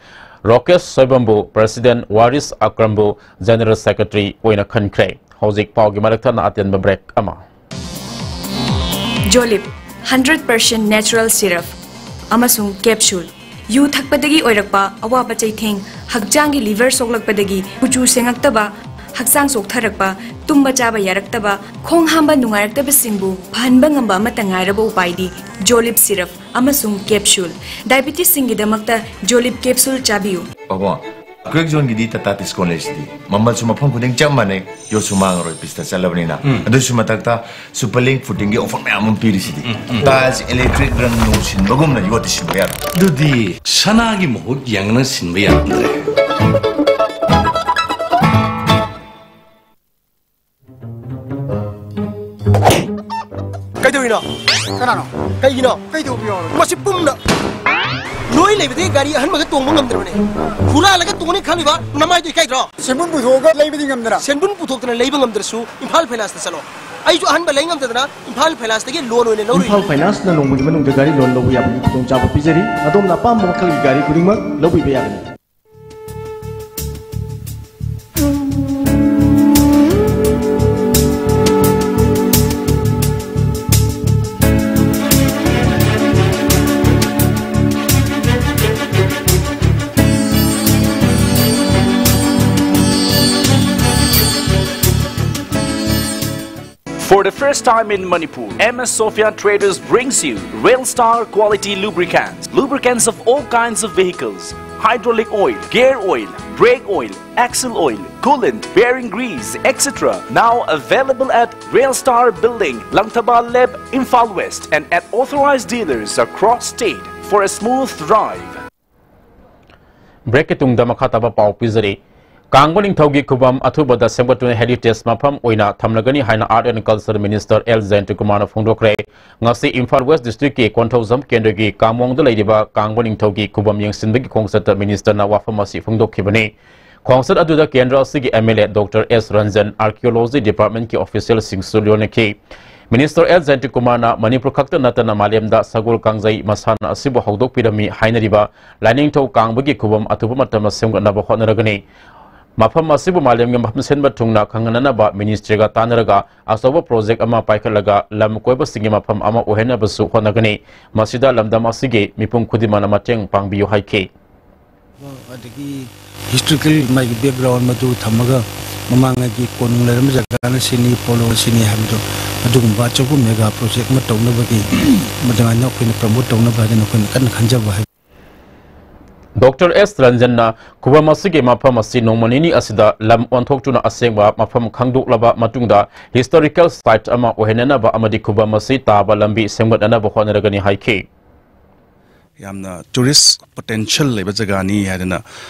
ꯔꯣꯀꯦꯁ ꯁꯣꯏꯕꯝꯕꯨ ꯄ꯭ꯔꯦꯁꯤꯗꯦꯟꯠ, ꯋꯥꯔꯤꯁ ꯑꯀ꯭ꯔꯝꯕꯨ ꯖꯦꯅꯔꯦꯜ ꯁꯦꯀ꯭ꯔꯦꯇꯔꯤ ꯑꯣꯏꯅ ꯈꯟꯈ꯭ꯔꯦ꯫ ꯍꯧꯖꯤꯛ ꯄꯥꯎꯒꯤ ꯃꯔꯛ ꯊꯠꯅ ꯑꯇꯦꯟꯕ ꯕ꯭ꯔꯦꯛ ꯑꯃ꯫ ꯖꯣꯂꯤꯞ, ꯍꯟꯗ꯭ꯔꯦꯠ ꯄꯥꯔꯁꯦꯟꯠ ꯅꯦꯆꯔꯦꯜ ꯁꯤꯔꯞ ꯑꯃꯁꯨꯡ ꯀꯦꯞꯁꯨꯜ꯫ ꯌꯨ ꯊꯛꯄꯗꯒꯤ ꯑꯣꯏꯔꯛꯄ ꯑꯋꯥꯕ ꯆꯩꯊꯦꯡ, ꯍꯛꯆꯥꯡꯒꯤ ꯂꯤꯚꯔ ꯁꯣꯛꯂꯛꯄꯗꯒꯤ ꯀꯨꯆꯨ ꯁꯦꯡꯉꯛꯇꯕ, ꯍꯛꯆꯥꯡ ꯆꯣꯛꯊꯔꯛꯄ, ꯇꯨꯝꯕ ꯆꯥꯕ ꯌꯥꯔꯛꯇꯕ, ꯈꯣꯡ ꯍꯥꯝꯕ ꯅꯨꯡꯉꯥꯏꯔꯛꯇꯕꯁꯤꯡꯕꯨ ꯐꯍꯟꯕ ꯉꯝꯕ ꯑꯃꯠꯇ ꯉꯥꯏꯔꯕ ꯎꯄꯥꯏꯗꯤ ꯖꯣꯂꯤꯞ ꯁꯤꯔꯞ ꯑꯃꯁꯨꯡ ꯀꯦꯞꯁꯨꯜ꯫ ꯗꯥꯏꯕꯤꯇꯤꯁꯁꯤꯡꯒꯤꯗꯃꯛꯇ ꯖꯣꯂꯤꯞ ꯀꯦꯞꯁꯨꯜ ꯆꯥꯕꯤꯌꯨ꯫ ꯄꯥꯕꯨꯡ, ꯀ꯭ꯔꯦꯛ ꯖꯣꯟꯒꯤꯗꯤ ꯇꯥꯇꯥ ꯇꯤꯁꯀꯣꯟ ꯂꯩꯁꯤꯗꯤ꯫ ꯃꯃꯜꯁꯨ ꯃꯐꯝ ꯈꯨꯗꯤꯡ ꯆꯞ ꯃꯥꯟꯅꯩ, ꯌꯣꯠꯁꯨ ꯃꯥꯡꯉꯔꯣꯏ, ꯄꯤꯁꯇ ꯆꯠꯂꯕꯅꯤꯅ꯫ ꯎꯝ꯫ ꯑꯗꯨꯁꯨ ꯃꯊꯛꯇ ꯁꯨꯄꯔ ꯂꯤꯡ ꯐꯨꯇꯤꯡꯒꯤ ꯑꯣꯐꯔ ꯃꯌꯥꯝ ꯑꯃ ꯄꯤꯔꯤꯁꯤꯗꯤ꯫ ꯎꯝ, ꯎꯝ꯫ ꯇꯥꯏꯜꯁ ꯏꯂꯦꯛꯇ꯭ꯔꯤꯛ ꯔꯪ ꯅꯨꯡ ꯁꯤꯟꯕꯒꯨꯝꯅ ꯌꯣꯠꯇꯤ ꯁꯤꯟꯕ ꯌꯥꯔꯣꯏ꯫ ꯑꯗꯨꯗꯤ ꯁꯅꯥꯒꯤ ꯃꯍꯨꯠ ꯌꯦꯡꯅ ꯁꯤꯟꯕ ꯌꯥꯔꯝꯗ꯭ꯔꯦ꯫ ꯀꯩꯗꯧꯔꯤꯅꯣ? ꯀꯅꯥꯅꯣ? ꯀꯩꯒꯤꯅꯣ? ꯀꯩꯗꯧꯕ ꯌꯥꯎꯔꯒꯦ? ꯃꯁꯤ ꯄꯨꯝꯅ ꯅꯣꯏ ꯂꯩꯕꯗꯒꯤ ꯒꯥꯔꯤ ꯑꯍꯟꯕꯒ ꯇꯣꯡꯕ ꯉꯝꯗ꯭ꯔꯕꯅꯦ꯫ ꯍꯨꯔꯥꯜꯂꯒ ꯇꯣꯡꯅꯤ ꯈꯜꯂꯤꯕ ꯅꯃꯥꯏꯗꯣ ꯏꯀꯥꯏꯗ꯭ꯔꯣ? ꯁꯦꯟꯕꯨꯟ ꯄꯨꯊꯣꯛꯑꯒ ꯂꯩꯕꯗꯤ ꯉꯝꯗꯅ꯫ ꯁꯦꯟꯕꯨꯟ ꯄꯨꯊꯣꯛꯇꯅ ꯂꯩꯕ ꯉꯝꯗ꯭ꯔꯁꯨ ꯏꯝꯐꯥꯜ ꯐꯥꯏꯅꯥꯟꯁꯇ ꯆꯠꯂꯣ꯫ ꯑꯩꯁꯨ ꯑꯍꯟꯕ ꯂꯩ ꯉꯝꯗꯗꯅ ꯏꯝꯐꯥꯜ ꯐꯥꯏꯅꯥꯟꯁꯇꯒꯤ ꯂꯣꯟ ꯑꯣꯏꯅ ꯂꯧꯔꯨꯏ꯫ ꯏꯝꯐꯥꯜ ꯐꯥꯏꯅꯥꯟꯁꯅ ꯅꯣꯡꯃꯒꯤ ꯃꯅꯨꯡꯗ ꯒꯥꯔꯤ ꯂꯣꯟ ꯂꯧꯕ ꯌꯥꯕꯒꯤ ꯈꯨꯗꯣꯡꯆꯥꯕ ꯄꯤꯖꯔꯤ꯫ ꯑꯗꯣꯝꯅ ꯑꯄꯥꯝꯕ ꯃꯈꯜꯒꯤ ꯒꯥꯔꯤ ꯈꯨꯗꯤꯡꯃꯛ ꯂꯧꯕꯤꯕ ꯌꯥꯒꯅꯤ꯫ For the first time in Manipur, M S Sophia Traders brings you Rail Star quality lubricants. Lubricants of all kinds of vehicles, hydraulic oil, gear oil, brake oil, axle oil, coolant, bearing grease, et cetera. Now available at Rail Star Building, Langthaba Leb, Imphal West, and at authorized dealers across state for a smooth drive. ꯕ꯭ꯔꯦꯛꯀꯤ ꯇꯨꯡꯗ ꯃꯈꯥ ꯇꯥꯕ ꯄꯥꯎ ꯄꯤꯖꯔꯤ꯫ ꯀꯥꯡꯕ ꯅꯤꯡꯊꯧꯒꯤ ꯈꯨꯕꯝ ꯑꯊꯨꯕꯗ ꯁꯦꯝꯒꯠꯇꯨꯅ heritage ꯃꯐꯝ ꯑꯣꯏꯅ ꯊꯝꯂꯒꯅꯤ ꯍꯥꯏꯅ Art and Culture Minister L ꯖꯌꯟꯇꯀꯨꯃꯥꯔꯅ ꯐꯣꯡꯗꯣꯛꯈ꯭ꯔꯦ꯫ ꯉꯁꯤ ꯏꯝꯐꯥꯜ ꯋꯦꯁ ꯗꯤꯁꯇ꯭ꯔꯤꯛꯀꯤ ꯀꯣꯟꯊꯧꯖꯝ ꯀꯦꯟꯗ꯭ꯔꯒꯤ ꯀꯥꯃꯣꯡꯗ ꯂꯩꯔꯤꯕ ꯀꯥꯡꯕ ꯅꯤꯡꯊꯧꯒꯤ ꯈꯨꯕꯝ ꯌꯦꯡꯁꯤꯟꯕꯒꯤ ꯈꯣꯡꯆꯠꯇ ꯃꯤꯅꯤꯁꯇꯔꯅ ꯋꯥꯐꯝ ꯑꯁꯤ ꯐꯣꯡꯗꯣꯛꯈꯤꯕꯅꯤ꯫ ꯈꯣꯡꯆꯠ ꯑꯗꯨꯗ ꯀꯦꯟꯗ꯭ꯔ ꯑꯁꯤꯒꯤ M L A doctor S Ranjan, archaeology ꯗꯤꯄꯥꯔꯠꯃꯦꯟꯠꯀꯤ ꯑꯣꯐꯤꯁꯤꯌꯦꯜꯁꯤꯡꯁꯨ ꯂꯣꯏꯅꯈꯤ꯫ ꯃꯤꯅꯤꯁꯇꯔ ꯑꯦꯜ ꯖꯌꯟꯇꯀꯨꯃꯥꯔꯅ ꯃꯅꯤꯄꯨꯔ ꯈꯛꯇ ꯅꯠꯇꯅ ꯃꯥꯂꯦꯝꯗ ꯁꯒꯣꯜ ꯀꯥꯡꯖꯩ ꯃꯁꯥꯟꯅ ꯑꯁꯤꯕꯨ ꯍꯧꯗꯣꯛꯄꯤꯔꯝꯃꯤ ꯍꯥꯏꯅꯔꯤꯕ ꯂꯥꯏꯅꯤꯡꯊꯧ ꯀꯥꯡꯕꯒꯤ ꯈꯨꯕꯝ ꯑꯊꯨꯕ ꯃꯇꯝꯗ ꯁꯦꯝꯒꯠꯅꯕ ꯍꯣꯠꯅꯔꯒꯅꯤ꯫ ꯃꯐꯝ ꯑꯁꯤꯕꯨ ꯃꯥꯂꯦꯝꯒꯤ ꯃꯐꯝ ꯁꯤꯟꯕ ꯊꯨꯡꯅ ꯈꯪꯍꯟꯅꯅꯕ ꯃꯤꯅꯤꯁꯇ꯭ꯔꯤꯒ ꯇꯥꯟꯅꯔꯒ ꯑꯆꯧꯕ ꯄ꯭ꯔꯣꯖꯦꯛ ꯑꯃ ꯄꯥꯏꯈꯠꯂꯒ ꯂꯝ ꯀꯣꯏꯕꯁꯤꯡꯒꯤ ꯃꯐꯝ ꯑꯃ ꯑꯣꯏꯍꯟꯅꯕꯁꯨ ꯍꯣꯠꯅꯒꯅꯤ꯫ ꯃꯁꯤꯗ ꯂꯝꯗꯝ ꯑꯁꯤꯒꯤ ꯃꯤꯄꯨꯝ ꯈꯨꯗꯤꯡꯃꯛꯅ ꯃꯇꯦꯡ ꯄꯥꯡꯕꯤꯌꯨ ꯍꯥꯏꯈꯤ꯫ ꯑꯗꯒꯤ ꯍꯤꯁꯇꯣꯔꯤꯀꯦꯜ ꯃꯥꯒꯤ ꯕꯦꯛꯒ꯭ꯔꯥꯎꯟ ꯃꯗꯨ ꯊꯝꯃꯒ ꯃꯃꯥꯡꯉꯩꯒꯤ ꯀꯣꯅꯨꯡ ꯂꯩꯔꯝꯕ ꯖꯒꯥꯅ ꯁꯤꯅꯤ, ꯄꯣꯂꯣ ꯁꯤꯅꯤ ꯍꯥꯏꯕꯗꯣ ꯑꯗꯨꯒꯨꯝꯕ ꯑꯆꯧꯕ ꯃꯦꯒꯥ ꯄ꯭ꯔꯣꯖꯦꯛ ꯑꯃ ꯇꯧꯅꯕꯒꯤ ꯑꯗꯨꯃꯥꯏꯅ ꯑꯩꯈꯣꯏꯅ ꯄ꯭ꯔꯃꯣꯠ ꯇꯧꯅꯕ ꯍꯥꯏꯗꯅ ꯑꯩꯈꯣꯏꯅ ꯀꯟꯅ ꯈꯟꯖꯕ ꯍꯥꯏꯕ꯫ ꯗꯣꯛꯇꯔ ꯑꯦꯁ ꯔꯟꯖꯟꯅ ꯈꯨꯕꯝ ꯑꯁꯤꯒꯤ ꯃꯐꯝ ꯑꯁꯤ ꯅꯣꯡꯃ ꯅꯤꯅꯤ ꯑꯁꯤꯗ ꯂꯝ ꯑꯣꯟꯊꯣꯛꯇꯨꯅ ꯑꯁꯦꯡꯕ ꯃꯐꯝ ꯈꯪꯗꯣꯛꯂꯕ ꯃꯇꯨꯡꯗ ꯍꯤꯁꯇꯣꯔꯤꯀꯦꯜ ꯁꯥꯏꯠ ꯑꯃ ꯑꯣꯏꯍꯟꯅꯅꯕ ꯑꯃꯗꯤ ꯈꯨꯕꯝ ꯑꯁꯤ ꯇꯥꯕ ꯂꯝꯕꯤ ꯁꯦꯝꯒꯠꯅꯅꯕ ꯍꯣꯠꯅꯔꯒꯅꯤ ꯍꯥꯏꯈꯤ꯫ ꯌꯥꯝꯅ ꯇꯨꯔꯤꯁ ꯄꯣꯇꯦꯟꯁꯤꯌꯦꯜ ꯂꯩꯕ ꯖꯒꯥꯅꯤ ꯍꯥꯏꯗꯅ,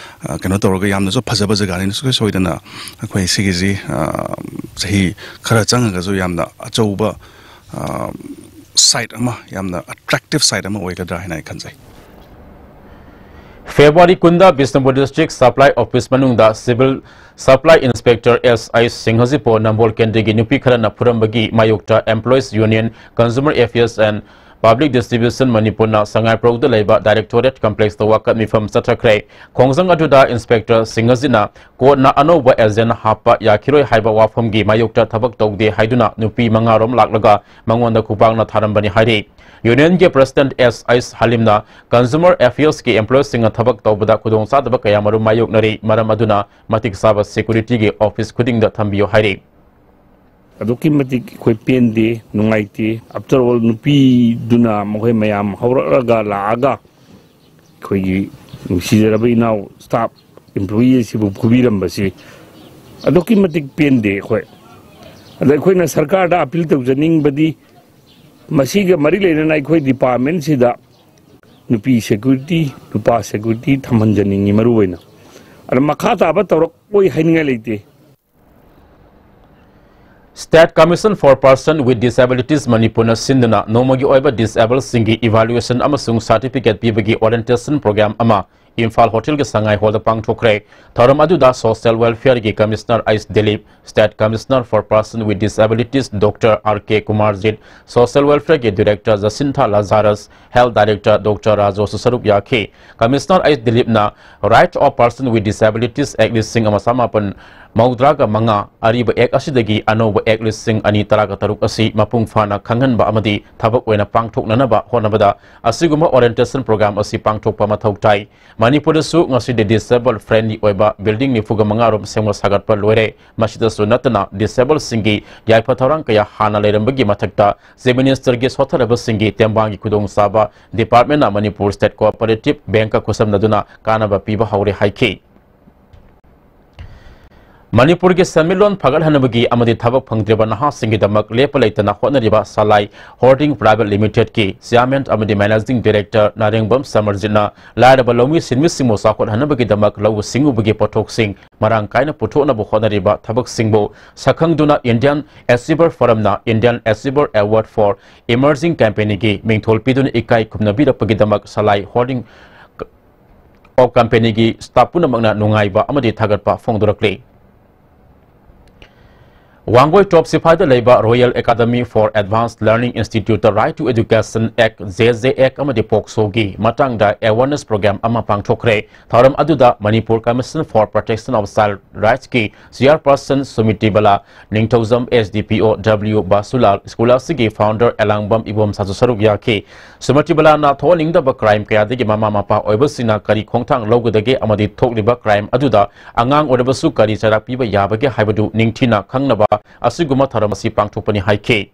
ꯑ, ꯀꯩꯅꯣ ꯇꯧꯔꯒ ꯌꯥꯝꯅꯁꯨ ꯐꯖꯕ ꯖꯒꯥꯅꯤ꯫ ꯁꯨꯡꯁꯣꯏ ꯁꯣꯏꯗꯅ ꯑꯩꯈꯣꯏ ꯁꯤꯒꯤꯁꯤ, ꯑ, ꯆꯍꯤ ꯈꯔ ꯆꯪꯉꯒꯁꯨ ꯌꯥꯝꯅ ꯑꯆꯧꯕ, ꯑ, ꯁꯥꯏꯠ ꯑꯃ, ꯌꯥꯝꯅ ꯑꯦꯇ꯭ꯔꯦꯛꯇꯤꯞ ꯁꯥꯏꯠ ꯑꯃ ꯑꯣꯏꯒꯗ꯭ꯔꯥ ꯍꯥꯏꯅ ꯑꯩ ꯈꯟꯖꯩ꯫ ꯐꯦꯕ꯭ꯔꯨꯋꯥꯔꯤ ꯀꯨꯟꯗ ꯕꯤꯁꯅꯨꯄꯨꯔ ꯗꯤꯁꯇ꯭ꯔꯤꯛ ꯁꯄ꯭ꯂꯥꯏ ꯑꯣꯐꯤꯁ ꯃꯅꯨꯡꯗ ꯁꯤꯚꯤꯜ ꯁꯄ꯭ꯂꯥꯏ ꯏꯟꯁꯄꯦꯛꯇꯔ ꯑꯦꯁ ꯑꯥꯏ ꯁꯤꯡꯍꯖꯤꯠꯄꯨ ꯅꯝꯕꯣꯜ ꯀꯦꯟꯗ꯭ꯔꯒꯤ ꯅꯨꯄꯤ ꯈꯔꯅ ꯐꯨꯔꯝꯕꯒꯤ ꯃꯥꯌꯣꯛꯇ Employees Union, Consumer Affairs and Public Distribution ꯃꯅꯤꯄꯨꯔꯅ ꯁꯉꯥꯏꯄ꯭ꯔꯧꯗ ꯂꯩꯕ ꯗꯥꯏꯔꯦꯛꯇꯣꯔꯦꯠ ꯀꯝꯄ꯭ꯂꯦꯛꯁꯇ ꯋꯥꯀꯠ ꯃꯤꯐꯝ ꯆꯠꯊꯈ꯭ꯔꯦ꯫ ꯈꯣꯡꯖꯪ ꯑꯗꯨꯗ ꯏꯟꯁꯄꯦꯛꯇꯔ ꯁꯤꯡꯍꯖꯤꯠꯅ ꯀꯣꯔꯠꯅ ꯑꯅꯧꯕ ꯑꯦꯖꯦꯟ ꯍꯥꯞꯄ ꯌꯥꯈꯤꯔꯣꯏ ꯍꯥꯏꯕ ꯋꯥꯐꯝꯒꯤ ꯃꯥꯌꯣꯛꯇ ꯊꯕꯛ ꯇꯧꯗꯦ ꯍꯥꯏꯗꯨꯅ ꯅꯨꯄꯤ ꯃꯉꯥꯔꯣꯝ ꯂꯥꯛꯂꯒ ꯃꯉꯣꯟꯗ ꯈꯨꯄꯥꯛꯅ ꯊꯥꯔꯝꯕꯅꯤ ꯍꯥꯏꯔꯤ꯫ ꯌꯨꯅꯤꯌꯟꯒꯤ ꯄ꯭ꯔꯦꯁꯤꯗꯦꯟꯠ ꯑꯦꯁ ꯑꯥꯏ ꯍꯂꯤꯝꯅ ꯀꯟꯖꯨꯃꯔ ꯑꯦꯐꯤꯌꯔꯁꯀꯤ ꯑꯦꯝꯄ꯭ꯂꯣꯌꯤꯁꯤꯡꯅ ꯊꯕꯛ ꯇꯧꯕꯗ ꯈꯨꯗꯣꯡꯆꯥꯗꯕ ꯀꯌꯥꯃꯔꯨꯝ ꯃꯥꯌꯣꯛꯅꯔꯤ, ꯃꯔꯝ ꯑꯗꯨꯅ ꯃꯇꯤꯛ ꯆꯥꯕ ꯁꯦꯀ꯭ꯌꯨꯔꯤꯇꯤꯒꯤ ꯑꯣꯐꯤꯁ ꯈꯨꯗꯤꯡꯗ ꯊꯝꯕꯤꯌꯨ ꯍꯥꯏꯔꯤ꯫ ꯑꯗꯨꯛꯀꯤ ꯃꯇꯤꯛ ꯑꯩꯈꯣꯏ ꯄꯦꯟꯗꯦ, ꯅꯨꯡꯉꯥꯏꯇꯦ꯫ ꯑꯥꯐꯇꯔ ꯑꯣꯜ, ꯅꯨꯄꯤꯗꯨꯅ ꯃꯈꯣꯏ ꯃꯌꯥꯝ ꯍꯧꯔꯛꯂꯒ ꯂꯥꯛꯑꯒ ꯑꯩꯈꯣꯏꯒꯤ ꯅꯨꯡꯁꯤꯖꯔꯕ ꯏꯅꯥꯎ ꯁ꯭ꯇꯥꯐ, ꯑꯦꯝꯄ꯭ꯂꯣꯌꯤ ꯑꯁꯤꯕꯨ ꯐꯨꯕꯤꯔꯝꯕꯁꯤ ꯑꯗꯨꯛꯀꯤ ꯃꯇꯤꯛ ꯄꯦꯟꯗꯦ ꯑꯩꯈꯣꯏ꯫ ꯑꯗ ꯑꯩꯈꯣꯏꯅ ꯁꯔꯀꯥꯔꯗ ꯑꯄꯤꯜ ꯇꯧꯖꯅꯤꯡꯕꯗꯤ, ꯃꯁꯤꯒ ꯃꯔꯤ ꯂꯩꯅꯅ ꯑꯩꯈꯣꯏ ꯗꯤꯄꯥꯔꯠꯃꯦꯟꯁꯤꯗ ꯅꯨꯄꯤ ꯁꯦꯀ꯭ꯌꯨꯔꯤꯇꯤ, ꯅꯨꯄꯥ ꯁꯦꯀ꯭ꯌꯨꯔꯤꯇꯤ ꯊꯝꯍꯟꯖꯅꯤꯡꯉꯤ ꯃꯔꯨ ꯑꯣꯏꯅ꯫ ꯑꯗ ꯃꯈꯥ ꯇꯥꯕ ꯇꯧꯔꯛꯑꯣꯏ ꯍꯥꯏꯅꯤꯡꯉꯥꯏ ꯂꯩꯇꯦ꯫ State Commission for Person with Disabilities ꯃꯅꯤꯄꯨꯔꯅ ꯁꯤꯟꯗꯨꯅ ꯅꯣꯡꯃꯒꯤ ꯑꯣꯏꯕ ꯗꯤꯁꯑꯦꯕꯜꯁꯤꯡꯒꯤ ꯏꯚꯥꯂꯨꯑꯦꯁꯟ ꯑꯃꯁꯨꯡ ꯁꯥꯔꯇꯤꯐꯤꯀꯦꯠ ꯄꯤꯕꯒꯤ ꯑꯣꯔꯤꯌꯦꯟꯇꯦꯁꯟ ꯄ꯭ꯔꯣꯒ꯭ꯔꯥꯝ ꯑꯃ ꯏꯝꯐꯥꯜ ꯍꯣꯇꯦꯜꯒꯤ ꯁꯉꯥꯏ ꯍꯣꯜꯗ ꯄꯥꯡꯊꯣꯛꯈ꯭ꯔꯦ꯫ ꯊꯧꯔꯝ ꯑꯗꯨꯗ Social Welfare ꯒꯤ Commissioner H Dilip, State Commissioner for Person with Disabilities Doctor R K Kumarjit, Social Welfare ꯒꯤ Director Jacintha Lazarus, Health Director doctor ꯔꯥꯖꯨꯁꯨ ꯁꯔꯨꯛ ꯌꯥꯈꯤ꯫ Commissioner ꯑꯩꯆ ꯗꯤꯂꯤꯞꯅ Right of Person with Disabilities Act ꯂꯤꯁꯤꯡ ꯑꯃ ꯆꯃꯥꯄꯟ ꯃꯧꯗ꯭ꯔꯥꯒ ꯃꯉꯥ, ꯑꯔꯤꯕ Act ꯑꯁꯤꯗꯒꯤ ꯑꯅꯧꯕ Act ꯂꯤꯁꯤꯡ ꯑꯅꯤ ꯇꯔꯥꯒ ꯇꯔꯨꯛ ꯑꯁꯤ ꯃꯄꯨꯡ ꯐꯥꯅ ꯈꯪꯍꯟꯕ ꯑꯃꯗꯤ ꯊꯕꯛ ꯑꯣꯏꯅ ꯄꯥꯡꯊꯣꯛꯅꯅꯕ ꯍꯣꯠꯅꯕꯗ ꯑꯁꯤꯒꯨꯝꯕ orientation program ꯑꯁꯤ ꯄꯥꯡꯊꯣꯛꯄ ꯃꯊꯧ ꯇꯥꯏ꯫ ꯃꯅꯤꯄꯨꯔꯗꯁꯨ ꯉꯁꯤꯗꯤ disable friendly ꯑꯣꯏꯕ building ꯅꯤꯐꯨꯒ ꯃꯉꯥ ꯔꯣꯝ ꯁꯦꯝꯒꯠ ꯁꯥꯒꯠꯄ ꯂꯣꯏꯔꯦ꯫ ꯃꯁꯤꯗꯁꯨ ꯅꯠꯇꯅ disable ꯁꯤꯡꯒꯤ ꯌꯥꯏꯐ ꯊꯧꯔꯥꯡ ꯀꯌꯥ ꯍꯥꯟꯅ ꯂꯩꯔꯝꯕꯒꯤ ꯃꯊꯛꯇ Chief Minister ꯒꯤ ꯁꯣꯠꯊꯔꯕꯁꯤꯡꯒꯤ ꯇꯦꯡꯕꯥꯡꯒꯤ ꯈꯨꯗꯣꯡꯆꯥꯕ department ꯅ Manipur State Cooperative Bank ꯀ ꯈꯨꯠꯁꯝꯅꯗꯨꯅ ꯀꯥꯟꯅꯕ ꯄꯤꯕ ꯍꯧꯔꯦ ꯍꯥꯏꯈꯤ꯫ ꯃꯅꯤꯄꯨꯔꯒꯤ ꯁꯦꯟꯃꯤꯠꯂꯣꯟ ꯐꯒꯠꯍꯟꯅꯕꯒꯤ ꯑꯃꯗꯤ ꯊꯕꯛ ꯐꯪꯗ꯭ꯔꯤꯕ ꯅꯍꯥꯁꯤꯡꯒꯤꯗꯃꯛ ꯂꯦꯞꯄ ꯂꯩꯇꯅ ꯍꯣꯠꯅꯔꯤꯕ ꯁꯂꯥꯏ Hoarding Private Limited ꯀꯤ Chairman ꯑꯃꯗꯤ Managing Director ꯅꯥꯔꯦꯡꯕꯝ ꯁꯃꯔꯖꯤꯠꯅ ꯂꯥꯏꯔꯕ ꯂꯧꯃꯤ ꯁꯤꯟꯃꯤꯁꯤꯡꯕꯨ ꯆꯥꯎꯈꯠꯍꯟꯅꯕꯒꯤꯗꯃꯛ ꯂꯧꯎ ꯁꯤꯡꯎꯕꯒꯤ ꯄꯣꯠꯊꯣꯛꯁꯤꯡ ꯃꯔꯥꯡ ꯀꯥꯏꯅ ꯄꯨꯊꯣꯛꯅꯕ ꯍꯣꯠꯅꯔꯤꯕ ꯊꯕꯛꯁꯤꯡꯕꯨ ꯁꯛꯈꯪꯗꯨꯅ Indian Achiever Forum ꯅ Indian Achiever Award for Emerging Company ꯒꯤ ꯃꯤꯡꯊꯣꯜ ꯄꯤꯗꯨꯅ ꯏꯀꯥꯏ ꯈꯨꯝꯅꯕꯤꯔꯛꯄꯒꯤꯗꯃꯛ ꯁꯂꯥꯏ Hoarding of Company ꯒꯤ staff ꯄꯨꯝꯅꯃꯛꯅ ꯅꯨꯡꯉꯥꯏꯕ ꯑꯃꯗꯤ ꯊꯥꯒꯠꯄ ꯐꯣꯡꯗꯣꯔꯛꯂꯤ꯫ ꯋꯥꯡꯒꯣꯏ ꯇꯣꯞ ꯁꯤꯐꯥꯏꯗ ꯂꯩꯕ Royal Academy for Advanced Learning Institute ꯇ Right to Education Act, J J Act ꯑꯃꯗꯤ POCSO ꯒꯤ ꯃꯇꯥꯡꯗ awareness program ꯑꯃ ꯄꯥꯡꯊꯣꯛꯈ꯭ꯔꯦ꯫ ꯊꯧꯔꯝ ꯑꯗꯨꯗ Manipur Commission for Protection of Child Rights ꯀꯤ Chairperson ꯁꯨꯃꯤꯇꯤ ꯕꯂꯥ, ꯅꯤꯡꯊꯧꯖꯝ ꯑꯦꯁ ꯗꯤ ꯄꯤ ꯑꯣ ꯗꯕ꯭ꯂꯤꯎ ꯕꯥꯁꯨꯂꯥꯜ, ꯁ꯭ꯀꯨꯜ ꯑꯁꯤꯒꯤ founder ꯑꯦꯂꯥꯡꯕꯝ ꯏꯕꯣꯝꯁꯥꯁꯨ ꯁꯔꯨꯛ ꯌꯥꯈꯤ꯫ ꯁꯨꯃꯇꯤ ꯕꯂꯥꯅ ꯊꯣꯛꯍꯟꯅꯤꯡꯗꯕ crime ꯀꯌꯥꯗꯒꯤ ꯃꯃꯥ ꯃꯄꯥ ꯑꯣꯏꯕꯁꯤꯡꯅ ꯀꯔꯤ ꯈꯣꯡꯊꯥꯡ ꯂꯧꯒꯗꯒꯦ ꯑꯃꯗꯤ ꯊꯣꯛꯂꯤꯕ crime ꯑꯗꯨꯗ ꯑꯉꯥꯡ ꯑꯣꯏꯔꯕꯁꯨ ꯀꯔꯤ ꯆꯩꯔꯥꯛ ꯄꯤꯕ ꯌꯥꯕꯒꯦ ꯍꯥꯏꯕꯗꯨ ꯅꯤꯡꯊꯤꯅ ꯈꯪꯅꯕ ꯑꯁꯤꯒꯨꯝꯕ ꯊꯧꯔꯝ ꯑꯁꯤ ꯄꯥꯡꯊꯣꯛꯄꯅꯤ ꯍꯥꯏꯈꯤ꯫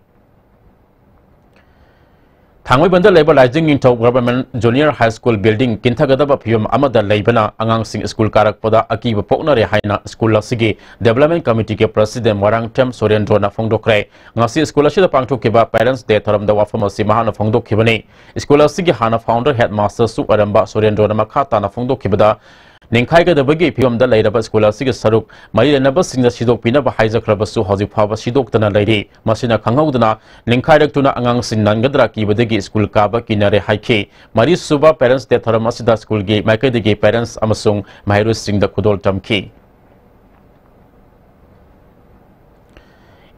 ꯊꯥꯡꯃꯩꯕꯟꯗ ꯂꯩꯕ ꯂꯥꯏꯖꯤꯡ ꯅꯤꯡꯊꯧ Government Junior High School building ꯀꯤꯟꯊꯒꯗꯕ ꯐꯤꯕꯝ ꯑꯃꯗ ꯂꯩꯕꯅ ꯑꯉꯥꯡꯁꯤꯡ ꯁ꯭ꯀꯨꯜ ꯀꯥꯔꯛꯄꯗ ꯑꯀꯤꯕ ꯄꯣꯛꯅꯔꯦ ꯍꯥꯏꯅ ꯁ꯭ꯀꯨꯜ ꯑꯁꯤꯒꯤ Development Committee ꯒꯤ President ꯃꯣꯏꯔꯥꯡꯊꯦꯝ ꯁꯨꯔꯦꯟꯗ꯭ꯔꯣꯅ ꯐꯣꯡꯗꯣꯛꯈ꯭ꯔꯦ꯫ ꯉꯁꯤ ꯁ꯭ꯀꯨꯜ ꯑꯁꯤꯗ ꯄꯥꯡꯊꯣꯛꯈꯤꯕ Parents Day ꯊꯧꯔꯝꯗ ꯋꯥꯐꯝ ꯑꯁꯤ ꯃꯍꯥꯛꯅ ꯐꯣꯡꯗꯣꯛꯈꯤꯕꯅꯤ꯫ ꯁ꯭ꯀꯨꯜ ꯑꯁꯤꯒꯤ ꯍꯥꯟꯅ founder headmaster ꯁꯨ ꯑꯣꯏꯔꯝꯕ ꯁꯨꯔꯦꯟꯗ꯭ꯔꯣꯅ ꯃꯈꯥ ꯇꯥꯅ ꯐꯣꯡꯗꯣꯛꯈꯤꯕꯗ, ꯅꯤꯡꯈꯥꯏꯒꯗꯕꯒꯤ ꯐꯤꯕꯝꯗ ꯂꯩꯔꯕ ꯁ꯭ꯀꯨꯜ ꯑꯁꯤꯒꯤ ꯁꯔꯨꯛ ꯃꯔꯤ ꯂꯩꯅꯕꯁꯤꯡꯗ ꯁꯤꯗꯣꯛꯄꯤꯅꯕ ꯍꯥꯏꯖꯈ꯭ꯔꯕꯁꯨ ꯍꯧꯖꯤꯛ ꯐꯥꯎꯕ ꯁꯤꯗꯣꯛꯇꯅ ꯂꯩꯔꯤ꯫ ꯃꯁꯤꯅ ꯈꯪꯍꯧꯗꯅ ꯅꯤꯡꯈꯥꯏꯔꯛꯇꯨꯅ ꯑꯉꯥꯡꯁꯤꯡ ꯅꯟꯒꯗ꯭ꯔꯥ ꯀꯤꯕꯗꯒꯤ ꯁ꯭ꯀꯨꯜ ꯀꯥꯕ ꯀꯤꯅꯔꯦ ꯍꯥꯏꯈꯤ꯫ ꯃꯔꯤꯁꯨꯕ Parents Day ꯊꯧꯔꯝ ꯑꯁꯤꯗ ꯁ꯭ꯀꯨꯜꯒꯤ ꯃꯥꯏꯀꯩꯗꯒꯤ parents ꯑꯃꯁꯨꯡ ꯃꯍꯩꯔꯣꯏꯁꯤꯡꯗ ꯈꯨꯗꯣꯜ ꯇꯝꯈꯤ꯫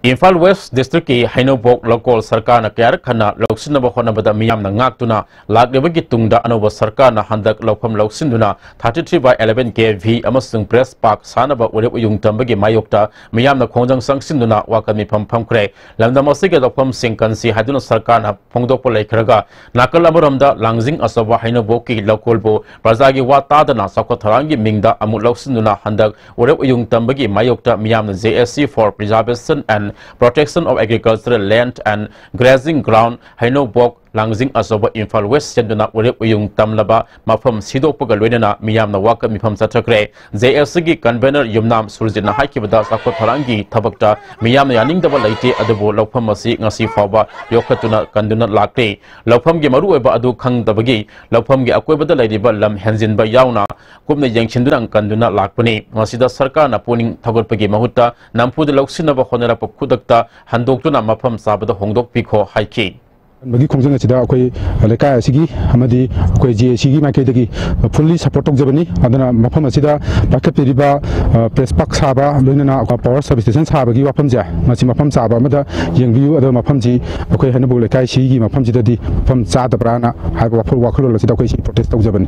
ꯏꯝꯐꯥꯜ West District ꯀꯤ ꯍꯩꯅꯧꯕꯣꯛ ꯂꯧꯀꯣꯜ ꯁꯔꯀꯥꯔꯅ ꯀꯌꯥꯔꯛ ꯍꯟꯅ ꯂꯧꯁꯤꯟꯅꯕ ꯍꯣꯠꯅꯕꯗ ꯃꯤꯌꯥꯝꯅ ꯉꯥꯛꯇꯨꯅ ꯂꯥꯛꯂꯤꯕꯒꯤ ꯇꯨꯡꯗ ꯑꯅꯧꯕ ꯁꯔꯀꯥꯔꯅ ꯍꯟꯗꯛ ꯂꯧꯐꯝ ꯂꯧꯁꯤꯟꯗꯨꯅ thirty three by eleven K V ꯑꯃꯁꯨꯡ press park ꯁꯥꯅꯕ ꯎꯔꯦꯞ ꯎꯌꯨꯡ ꯇꯝꯕꯒꯤ ꯃꯥꯌꯣꯛꯇ ꯃꯤꯌꯥꯝꯅ ꯈꯣꯡꯖꯪ ꯆꯪꯁꯤꯟꯗꯨꯅ ꯋꯥꯀꯠ ꯃꯤꯐꯝ ꯐꯝꯈ꯭ꯔꯦ꯫ ꯂꯝꯗꯝ ꯑꯁꯤꯒꯤ ꯂꯧꯐꯝꯁꯤꯡ ꯀꯟꯁꯤ ꯍꯥꯏꯗꯨꯅ ꯁꯔꯀꯥꯔꯅ ꯐꯣꯡꯗꯣꯛꯄ ꯂꯩꯈ꯭ꯔꯒ, ꯅꯥꯀꯜ ꯑꯃꯔꯣꯝꯗ ꯂꯥꯡꯖꯤꯡ ꯑꯆꯧꯕ ꯍꯩꯅꯧꯕꯣꯛꯀꯤ ꯂꯧꯀꯣꯜꯕꯨ ꯄ꯭ꯔꯖꯥꯒꯤ ꯋꯥ ꯇꯥꯗꯅ ꯆꯥꯎꯈꯠ ꯊꯧꯔꯥꯡꯒꯤ ꯃꯤꯡꯗ ꯑꯃꯨꯛ ꯂꯧꯁꯤꯟꯗꯨꯅ ꯍꯟꯗꯛ ꯎꯔꯦꯞ ꯎꯌꯨꯡ ꯇꯝꯕꯒꯤ ꯃꯥꯌꯣꯛꯇ ꯃꯤꯌꯥꯝꯅ J S C for Preservation and Protection of Agricultural Land and Grazing Ground, ꯍꯩꯅꯧꯕꯣꯛ, ꯂꯥꯡꯖꯤꯡ ꯑꯆꯧꯕ, ꯏꯝꯐꯥꯜ West ꯆꯦꯟꯗꯨꯅ ꯎꯔꯦꯞ ꯎꯌꯨꯡ ꯇꯝꯂꯕ ꯃꯐꯝ ꯁꯤꯗꯣꯛꯄꯒ ꯂꯣꯏꯅꯅ ꯃꯤꯌꯥꯝꯅ ꯋꯥꯀꯠ ꯃꯤꯐꯝ ꯆꯠꯊꯈ꯭ꯔꯦ꯫ J S C ꯒꯤ convener ꯌꯨꯝꯅꯥꯝ ꯁꯨꯔꯖꯤꯠꯅ ꯍꯥꯏꯈꯤꯕꯗ, ꯆꯥꯎꯈꯠ ꯊꯧꯔꯥꯡꯒꯤ ꯊꯕꯛꯇ ꯃꯤꯌꯥꯝꯅ ꯌꯥꯅꯤꯡꯗꯕ ꯂꯩꯇꯦ, ꯑꯗꯨꯕꯨ ꯂꯧꯐꯝ ꯑꯁꯤ ꯉꯁꯤ ꯐꯥꯎꯕ ꯌꯣꯛꯈꯠꯇꯨꯅ ꯀꯟꯗꯨꯅ ꯂꯥꯛꯂꯤ꯫ ꯂꯧꯐꯝꯒꯤ ꯃꯔꯨꯑꯣꯏꯕ ꯑꯗꯨ ꯈꯪꯗꯕꯒꯤ ꯂꯧꯐꯝꯒꯤ ꯑꯀꯣꯏꯕꯗ ꯂꯩꯔꯤꯕ ꯂꯝ ꯍꯦꯟꯖꯤꯟꯕ ꯌꯥꯎꯅ ꯀꯨꯞꯅ ꯌꯦꯡꯁꯤꯟꯗꯨꯅ ꯀꯟꯗꯨꯅ ꯂꯥꯛꯄꯅꯤ꯫ ꯃꯁꯤꯗ ꯁꯔꯀꯥꯔꯅ ꯄꯨꯛꯅꯤꯡ ꯊꯧꯒꯠꯄꯒꯤ ꯃꯍꯨꯠꯇ ꯅꯝꯐꯨꯗ ꯂꯧꯁꯤꯟꯅꯕ ꯍꯣꯠꯅꯔꯛꯄ ꯈꯨꯗꯛꯇ ꯍꯟꯗꯣꯛꯇꯨꯅ ꯃꯐꯝ ꯆꯥꯕꯗ ꯍꯣꯡꯗꯣꯛꯄꯤꯈꯣ ꯍꯥꯏꯈꯤ꯫ ꯀꯟꯕꯒꯤ ꯈꯣꯡꯖꯪ ꯑꯁꯤꯗ ꯑꯩꯈꯣꯏ ꯂꯩꯀꯥꯏ ꯑꯁꯤꯒꯤ ꯑꯃꯗꯤ ꯑꯩꯈꯣꯏ J A C ꯒꯤ ꯃꯥꯏꯀꯩꯗꯒꯤ fully support ꯇꯧꯖꯕꯅꯤ꯫ ꯑꯗꯨꯅ ꯃꯐꯝ ꯑꯁꯤꯗ ꯄꯥꯏꯈꯠꯄꯤꯔꯤꯕ, ꯑ, press park ꯁꯥꯕ, ꯂꯣꯏꯅꯅ power substation ꯁꯥꯕꯒꯤ ꯋꯥꯐꯝꯁꯦ, ꯃꯁꯤ ꯃꯐꯝ ꯆꯥꯕ ꯑꯃꯗ ꯌꯦꯡꯕꯤꯌꯨ꯫ ꯑꯗꯨꯒ ꯃꯐꯝꯁꯤ ꯑꯩꯈꯣꯏ ꯍꯩꯅꯧꯕꯣꯛ ꯂꯩꯀꯥꯏ ꯁꯤꯒꯤ ꯃꯐꯝꯁꯤꯗꯗꯤ ꯃꯐꯝ ꯆꯥꯗꯕ꯭ꯔꯥꯅ ꯍꯥꯏꯕ ꯋꯥꯐꯝ, ꯋꯥꯈꯜꯂꯣꯟ ꯑꯁꯤꯗ ꯑꯩꯈꯣꯏ ꯁꯤ protest ꯇꯧꯖꯕꯅꯤ꯫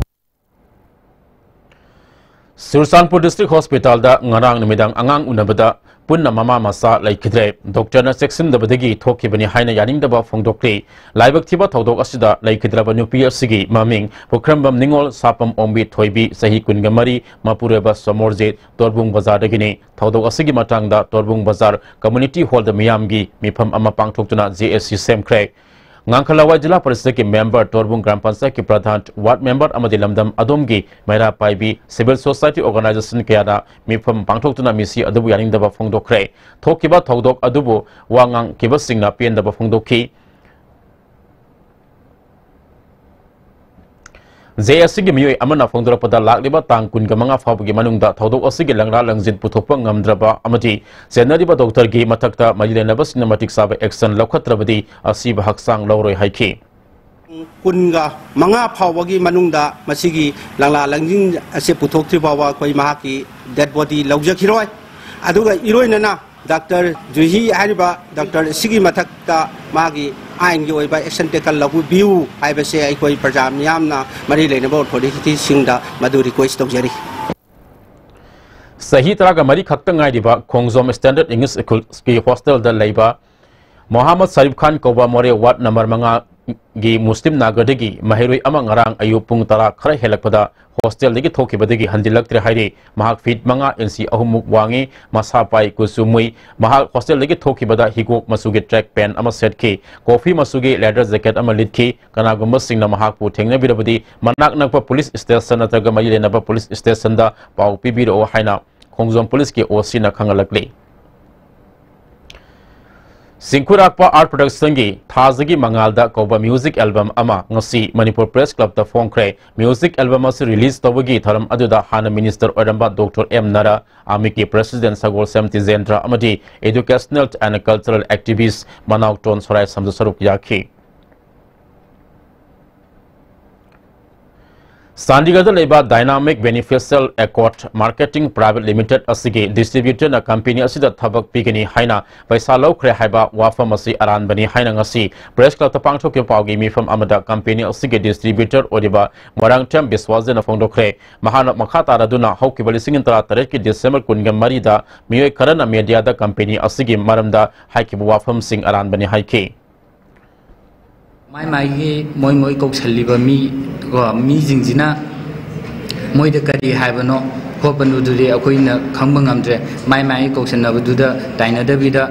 ꯆꯨꯔꯆꯥꯟꯄꯨꯔ District Hospital ꯗ ꯉꯔꯥꯡ ꯅꯨꯃꯤꯗꯥꯡ ꯑꯉꯥꯡ ꯎꯅꯕꯗ ꯄꯨꯟꯅ ꯃꯃꯥ ꯃꯆꯥ ꯂꯩꯈꯤꯗ꯭ꯔꯦ꯫ ꯗꯣꯛꯇꯔꯅ ꯆꯦꯛꯁꯤꯟꯗꯕꯗꯒꯤ ꯊꯣꯛꯈꯤꯕꯅꯤ ꯍꯥꯏꯅ ꯌꯥꯅꯤꯡꯗꯕ ꯐꯣꯡꯗꯣꯛꯂꯤ꯫ ꯂꯥꯏꯕꯛ ꯊꯤꯕ ꯊꯧꯗꯣꯛ ꯑꯁꯤꯗ ꯂꯩꯈꯤꯗ꯭ꯔꯕ ꯅꯨꯄꯤ ꯑꯁꯤꯒꯤ ꯃꯃꯤꯡ ꯄꯨꯈ꯭ꯔꯝꯕꯝ ꯅꯤꯉꯣꯜ ꯁꯥꯄꯝ ꯑꯣꯡꯕꯤ ꯊꯣꯏꯕꯤ, ꯆꯍꯤ ꯀꯨꯟꯒ ꯃꯔꯤ, ꯃꯄꯨꯔꯣꯏꯕ ꯁꯣꯃꯣꯔꯖꯤꯠ, ꯇꯣꯔꯕꯨꯡ ꯕꯖꯥꯔꯗꯒꯤꯅꯤ꯫ ꯊꯧꯗꯣꯛ ꯑꯁꯤꯒꯤ ꯃꯇꯥꯡꯗ ꯇꯣꯔꯕꯨꯡ ꯕꯖꯥꯔ Community Hall ꯗ ꯃꯤꯌꯥꯝꯒꯤ ꯃꯤꯐꯝ ꯑꯃ ꯄꯥꯡꯊꯣꯛꯇꯨꯅ J A C ꯁꯦꯝꯈ꯭ꯔꯦ꯫ ꯉꯥꯡꯈꯂꯋꯥꯏ ꯖꯤꯂꯥ ꯄꯔꯤꯁꯗꯀꯤ member, ꯇꯣꯔꯕꯨꯡ ꯒ꯭ꯔꯥꯝ ꯄꯟꯆꯥꯌꯠꯀꯤ ꯄ꯭ꯔꯙꯥꯟ, ward member ꯑꯃꯗꯤ ꯂꯝꯗꯝ ꯑꯗꯣꯝꯒꯤ ꯃꯩꯔꯥ ꯄꯥꯏꯕꯤ civil society organization ꯀꯌꯥꯅ ꯃꯤꯐꯝ ꯄꯥꯡꯊꯣꯛꯇꯨꯅ ꯃꯤꯁꯤ ꯑꯗꯨꯕꯨ ꯌꯥꯅꯤꯡꯗꯕ ꯐꯣꯡꯗꯣꯛꯈ꯭ꯔꯦ꯫ ꯊꯣꯛꯈꯤꯕ ꯊꯧꯗꯣꯛ ꯑꯗꯨꯕꯨ ꯋꯥ ꯉꯥꯡꯈꯤꯕꯁꯤꯡꯅ ꯄꯦꯟꯗꯕ ꯐꯣꯡꯗꯣꯛꯈꯤ꯫ ꯖꯦ ꯑꯦꯁ ꯁꯤꯒꯤ ꯃꯤꯑꯣꯏ ꯑꯃꯅ ꯐꯣꯡꯗꯣꯔꯛꯄꯗ, ꯂꯥꯛꯂꯤꯕ ꯇꯥꯡ ꯀꯨꯟꯒ ꯃꯉꯥ ꯐꯥꯎꯕꯒꯤ ꯃꯅꯨꯡꯗ ꯊꯧꯗꯣꯛ ꯑꯁꯤꯒꯤ ꯂꯪꯂꯥ ꯂꯪꯖꯤꯟ ꯄꯨꯊꯣꯛꯄ ꯉꯝꯗ꯭ꯔꯕ ꯑꯃꯗꯤ ꯆꯦꯟꯅꯔꯤꯕ ꯗꯣꯛꯇꯔꯒꯤ ꯃꯊꯛꯇ ꯃꯔꯤ ꯂꯩꯅꯕꯁꯤꯡꯅ ꯃꯇꯤꯛ ꯆꯥꯕ action ꯂꯧꯈꯠꯇ꯭ꯔꯕꯗꯤ ꯑꯁꯤꯕ ꯍꯛꯆꯥꯡ ꯂꯧꯔꯣꯏ ꯍꯥꯏꯈꯤ꯫ ꯀꯨꯟꯒ ꯃꯉꯥ ꯐꯥꯎꯕꯒꯤ ꯃꯅꯨꯡꯗ ꯃꯁꯤꯒꯤ ꯂꯪꯂꯥ ꯂꯪꯖꯤꯟ ꯑꯁꯤ ꯄꯨꯊꯣꯛꯇ꯭ꯔꯤ ꯐꯥꯎꯕ ꯑꯩꯈꯣꯏ ꯃꯍꯥꯛꯀꯤ dead body ꯂꯧꯖꯈꯤꯔꯣꯏ꯫ ꯑꯗꯨꯒ ꯏꯔꯣꯏꯅꯅ ꯗꯥꯛꯇꯔ ꯖꯨꯍꯤ ꯍꯥꯏꯔꯤꯕ ꯗꯥꯛꯇꯔ ꯑꯁꯤꯒꯤ ꯃꯊꯛꯇ ꯃꯥꯒꯤ ꯑꯥꯏꯟꯒꯤ ꯑꯣꯏꯕ action taken ꯂꯧꯕꯤꯌꯨ ꯍꯥꯏꯕꯁꯦ ꯑꯩꯈꯣꯏ ꯄ꯭ꯔꯖꯥ ꯃꯤꯌꯥꯝꯅ ꯃꯔꯤ ꯂꯩꯅꯕ authority ꯁꯤꯡꯗ ꯃꯗꯨ request ꯇꯧꯖꯔꯤ꯫ ꯆꯍꯤ ꯇꯔꯥꯒ ꯃꯔꯤ ꯈꯛꯇ ꯉꯥꯏꯔꯤꯕ ꯈꯣꯡꯖꯣꯝ Standard English School ꯒꯤ hostel ꯗ ꯂꯩꯕ ꯃꯣꯍꯥꯃꯗ ꯁꯔꯤꯐ ꯈꯥꯟ ꯀꯧꯕ ꯃꯣꯔꯦ ward number ꯃꯉꯥꯒꯤ ꯃꯨꯁꯂꯤꯝ ꯅꯥꯒꯔꯗꯒꯤ ꯃꯍꯩꯔꯣꯏ ꯑꯃ ꯉꯔꯥꯡ ꯑꯌꯨꯛ ꯄꯨꯡ ꯇꯔꯥ ꯈꯔ ꯍꯦꯜꯂꯛꯄꯗ hostel ꯗꯒꯤ ꯊꯣꯛꯈꯤꯕꯗꯒꯤ ꯍꯟꯖꯤꯜꯂꯛꯇ꯭ꯔꯦ ꯍꯥꯏꯔꯤ꯫ ꯃꯍꯥꯛ feet ꯃꯉꯥ inch ꯑꯍꯨꯝ ꯃꯨꯛ ꯋꯥꯡꯉꯤ, ꯃꯁꯥ ꯄꯥꯏ, ꯀꯨꯆꯨ ꯃꯨꯏ꯫ ꯃꯍꯥꯛ hostel ꯗꯒꯤ ꯊꯣꯛꯈꯤꯕꯗ ꯍꯤꯒꯣꯛ ꯃꯆꯨꯒꯤ track pant ꯑꯃ ꯁꯦꯠꯈꯤ, coffee ꯃꯆꯨꯒꯤ leather jacket ꯑꯃ ꯂꯤꯠꯈꯤ꯫ ꯀꯅꯥꯒꯨꯝꯕꯁꯤꯡꯅ ꯃꯍꯥꯛꯄꯨ ꯊꯦꯡꯅꯕꯤꯔꯕꯗꯤ ꯃꯅꯥꯛ ꯅꯛꯄ police station ꯅꯠꯇ꯭ꯔꯒ ꯃꯔꯤ ꯂꯩꯅꯕ police station ꯗ ꯄꯥꯎ ꯄꯤꯕꯤꯔꯛꯑꯣ ꯍꯥꯏꯅ ꯈꯣꯡꯖꯣꯝ police ꯀꯤ O C ꯅ ꯈꯪꯍꯜꯂꯛꯂꯤ꯫ ꯆꯤꯡꯈꯨꯔꯥꯛꯄ Art Production ꯒꯤ ꯊꯥꯖꯒꯤ ꯃꯉꯥꯜꯗ ꯀꯧꯕ music album ꯑꯃ ꯉꯁꯤ ꯃꯅꯤꯄꯨꯔ Press Club ꯇ ꯐꯣꯡꯈ꯭ꯔꯦ꯫ Music album ꯑꯁꯤ release ꯇꯧꯕꯒꯤ ꯊꯧꯔꯝ ꯑꯗꯨꯗ ꯍꯥꯟꯅ minister ꯑꯣꯏꯔꯝꯕ ꯗꯣꯛꯇꯔ ꯑꯦꯝ ꯅꯥꯔꯥ, ꯑꯥꯔꯃꯤꯀꯤ president ꯁꯒꯣꯜꯁꯦꯝ ꯇꯤꯖꯦꯟꯗ꯭ꯔ ꯑꯃꯗꯤ educational and cultural activist ꯃꯅꯥꯎꯇꯣꯟ ꯁꯣꯔꯥꯏꯁꯝꯁꯨ ꯁꯔꯨꯛ ꯌꯥꯈꯤ꯫ ꯆꯥꯟꯗꯤꯒꯔꯗ ꯂꯩꯕ Dynamic Beneficial Accord Marketing Private Limited ꯑꯁꯤꯒꯤ distributor ꯅ company ꯑꯁꯤꯗ ꯊꯕꯛ ꯄꯤꯒꯅꯤ ꯍꯥꯏꯅ ꯄꯩꯁꯥ ꯂꯧꯈ꯭ꯔꯦ ꯍꯥꯏꯕ ꯋꯥꯐꯝ ꯑꯁꯤ ꯑꯔꯥꯟꯕꯅꯤ ꯍꯥꯏꯅ ꯉꯁꯤ Press Club ꯇ ꯄꯥꯡꯊꯣꯛꯈꯤꯕ ꯄꯥꯎꯒꯤ ꯃꯤꯐꯝ ꯑꯃꯗ company ꯑꯁꯤꯒꯤ distributor ꯑꯣꯏꯔꯤꯕ ꯃꯣꯏꯔꯥꯡꯊꯦꯝ ꯕꯤꯁ꯭ꯋꯥꯁꯖꯤꯠꯅ ꯐꯣꯡꯗꯣꯛꯈ꯭ꯔꯦ꯫ ꯃꯍꯥꯛꯅ ꯃꯈꯥ ꯇꯥꯔꯗꯨꯅ ꯍꯧꯈꯤꯕ ꯂꯤꯁꯤꯡ ꯑꯅꯤ ꯇꯔꯥ ꯇꯔꯦꯠꯀꯤ December ꯀꯨꯟꯒ ꯃꯔꯤꯗ ꯃꯤꯑꯣꯏ ꯈꯔꯅ media ꯗ company ꯑꯁꯤꯒꯤ ꯃꯔꯝꯗ ꯍꯥꯏꯈꯤꯕ ꯋꯥꯐꯝꯁꯤꯡ ꯑꯔꯥꯟꯕꯅꯤ ꯍꯥꯏꯈꯤ꯫ ꯃꯥꯏ ꯃꯥꯏꯒꯤ ꯃꯣꯏ ꯃꯣꯏ ꯀꯧꯁꯜꯂꯤꯕ ꯃꯤ, ꯀꯣ, ꯃꯤꯁꯤꯡꯁꯤꯅ ꯃꯣꯏꯗ ꯀꯔꯤ ꯍꯥꯏꯕꯅꯣ ꯈꯣꯠꯄꯅꯣꯗꯨꯗꯤ ꯑꯩꯈꯣꯏꯅ ꯈꯪꯕ ꯉꯝꯗ꯭ꯔꯦ꯫ ꯃꯥꯏ ꯃꯥꯏꯒꯤ ꯀꯧꯁꯟꯅꯕꯗꯨꯗ ꯇꯥꯏꯅꯗꯕꯤꯗ,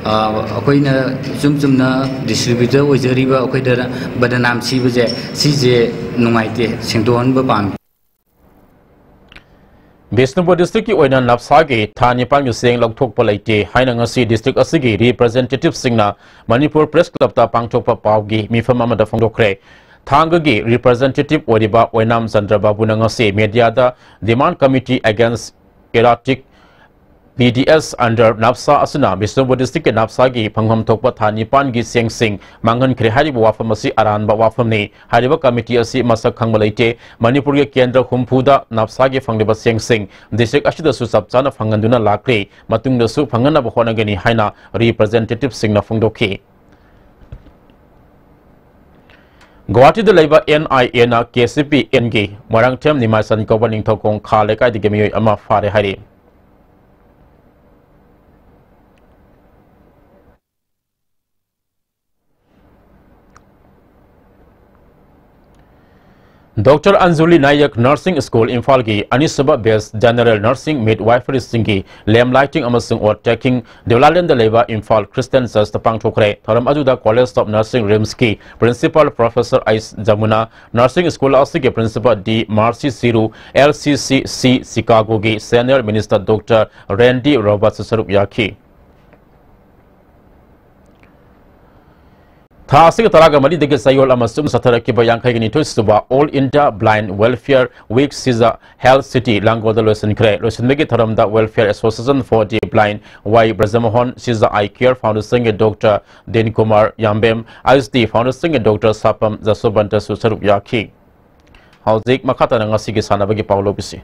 ꯑ, ꯑꯩꯈꯣꯏꯅ ꯏꯆꯨꯝ ꯆꯨꯝꯅ distributor ꯑꯣꯏꯖꯔꯤꯕ ꯑꯩꯈꯣꯏꯗ ꯕꯗꯅꯥꯝ ꯁꯤꯕꯁꯦ, ꯁꯤꯁꯦ ꯅꯨꯡꯉꯥꯏꯇꯦ, ꯁꯦꯡꯗꯣꯛꯍꯟꯕ ꯄꯥꯝꯃꯤ꯫ ꯕꯤꯁꯅꯨꯄꯨꯔ district ꯀꯤ ꯑꯣꯏꯅ ꯅꯞꯁꯥꯒꯤ ꯊꯥ ꯅꯤꯄꯥꯟꯒꯤ ꯆꯦꯡ ꯂꯧꯊꯣꯛꯄ ꯂꯩꯇꯦ ꯍꯥꯏꯅ ꯉꯁꯤ district ꯑꯁꯤꯒꯤ representative ꯁꯤꯡꯅ ꯃꯅꯤꯄꯨꯔ Press Club ꯇ ꯄꯥꯡꯊꯣꯛꯄ ꯄꯥꯎꯒꯤ ꯃꯤꯐꯝ ꯑꯃꯗ ꯐꯣꯡꯗꯣꯛꯈ꯭ꯔꯦ꯫ ꯊꯥꯡꯒꯒꯤ representative ꯑꯣꯏꯔꯤꯕ ꯑꯣꯏꯅꯥꯝ ꯆꯟꯗ꯭ꯔ ꯕꯥꯕꯨꯅ ꯉꯁꯤ mediaꯗ Demand Committee Against Erratic P D S under NAPSA ꯑꯁꯤꯅ ꯕꯤꯁꯅꯨꯄꯨꯔ districtꯀꯤ NAPSAꯒꯤ ꯐꯪꯐꯝ ꯊꯣꯛꯄ ꯊꯥ ꯅꯤꯄꯥꯟꯒꯤ ꯆꯦꯡꯁꯤꯡ ꯃꯥꯡꯍꯟꯈ꯭ꯔꯦ ꯍꯥꯏꯔꯤꯕ ꯋꯥꯐꯝ ꯑꯁꯤ ꯑꯔꯥꯟꯕ ꯋꯥꯐꯝꯅꯤ꯫ ꯍꯥꯏꯔꯤꯕ committee ꯑꯁꯤ ꯃꯁꯛ ꯈꯪꯕ ꯂꯩꯇꯦ꯫ ꯃꯅꯤꯄꯨꯔꯒꯤ ꯀꯦꯟꯗ꯭ꯔ ꯍꯨꯝꯐꯨꯗ NAPSAꯒꯤ ꯐꯪꯂꯤꯕ ꯆꯦꯡꯁꯤꯡ district ꯑꯁꯤꯗꯁꯨ ꯆꯞ ꯆꯥꯅ ꯐꯪꯍꯟꯗꯨꯅ ꯂꯥꯛꯂꯤ꯫ ꯃꯇꯨꯡꯗꯁꯨ ꯐꯪꯍꯟꯅꯕ ꯍꯣꯠꯅꯒꯅꯤ ꯍꯥꯏꯅ representativeꯁꯤꯡꯅ ꯐꯣꯡꯗꯣꯛꯈꯤ꯫ ꯒꯨꯋꯥꯍꯥꯇꯤꯗ ꯂꯩꯕ N I Aꯅ K C P Nꯒꯤ Moirangthem ꯅꯤꯃꯥꯏꯆꯟ ꯀꯧꯕ ꯅꯤꯡꯊꯧꯈꯣꯡ ꯈꯥ ꯂꯩꯀꯥꯏꯗꯒꯤ ꯃꯤꯑꯣꯏ ꯑꯃ ꯐꯥꯔꯦ ꯍꯥꯏꯔꯤ꯫ Doctor Anjali Nayak Nursing School ꯏꯝꯐꯥꯜꯒꯤ ꯑꯅꯤꯁꯨꯕ batch general nursing midwiferyꯁꯤꯡꯒꯤ lamp lighting ꯑꯃꯁꯨꯡ oath taking ꯗꯤꯋꯂꯥꯂꯦꯟꯗ ꯂꯩꯕ ꯏꯝꯐꯥꯜ Christian Churchꯇ ꯄꯥꯡꯊꯣꯛꯈ꯭ꯔꯦ꯫ ꯊꯧꯔꯝ ꯑꯗꯨꯗ College of Nursing RIMSꯀꯤ principal professor S Jamuna, nursing school ꯑꯁꯤꯒꯤ principal D Mercy Siru, L C C C Chicagoꯒꯤ senior minister Doctor Randy Roberts ꯁꯔꯨꯛ ꯌꯥꯈꯤ꯫ ꯊꯥ ꯑꯁꯤꯒꯤ ꯇꯔꯥꯒ ꯃꯔꯤꯗꯒꯤ ꯆꯌꯣꯜ ꯑꯃ ꯁꯨꯝ ꯆꯠꯊꯔꯛꯈꯤꯕ ꯌꯥꯡꯈꯩꯒ ꯅꯤꯊꯣꯏ ꯁꯨꯕ All India Blind Welfare Week ꯁꯤꯖ Health City ꯂꯥꯡꯒꯣꯜꯗ ꯂꯣꯏꯁꯤꯟꯈ꯭ꯔꯦ꯫ ꯂꯣꯏꯁꯤꯟꯕꯒꯤ ꯊꯧꯔꯝꯗ Welfare Association for the Blind, Y Brajmohan, Shija Eye Care Foundationꯒꯤ Doctor din Kumar ꯌꯥꯝꯕꯦꯝ, ꯑꯥꯌꯨꯁꯇꯤ Foundationꯒꯤ Doctor ꯁꯥꯄꯝ ꯖꯁꯣꯕꯟꯇꯁꯨ ꯁꯔꯨꯛ ꯌꯥꯈꯤ꯫ ꯍꯧꯖꯤꯛ ꯃꯈꯥ ꯇꯥꯅ ꯉꯁꯤꯒꯤ ꯁꯥꯟꯅꯕꯒꯤ ꯄꯥꯎ ꯂꯧꯕꯤꯁꯤ꯫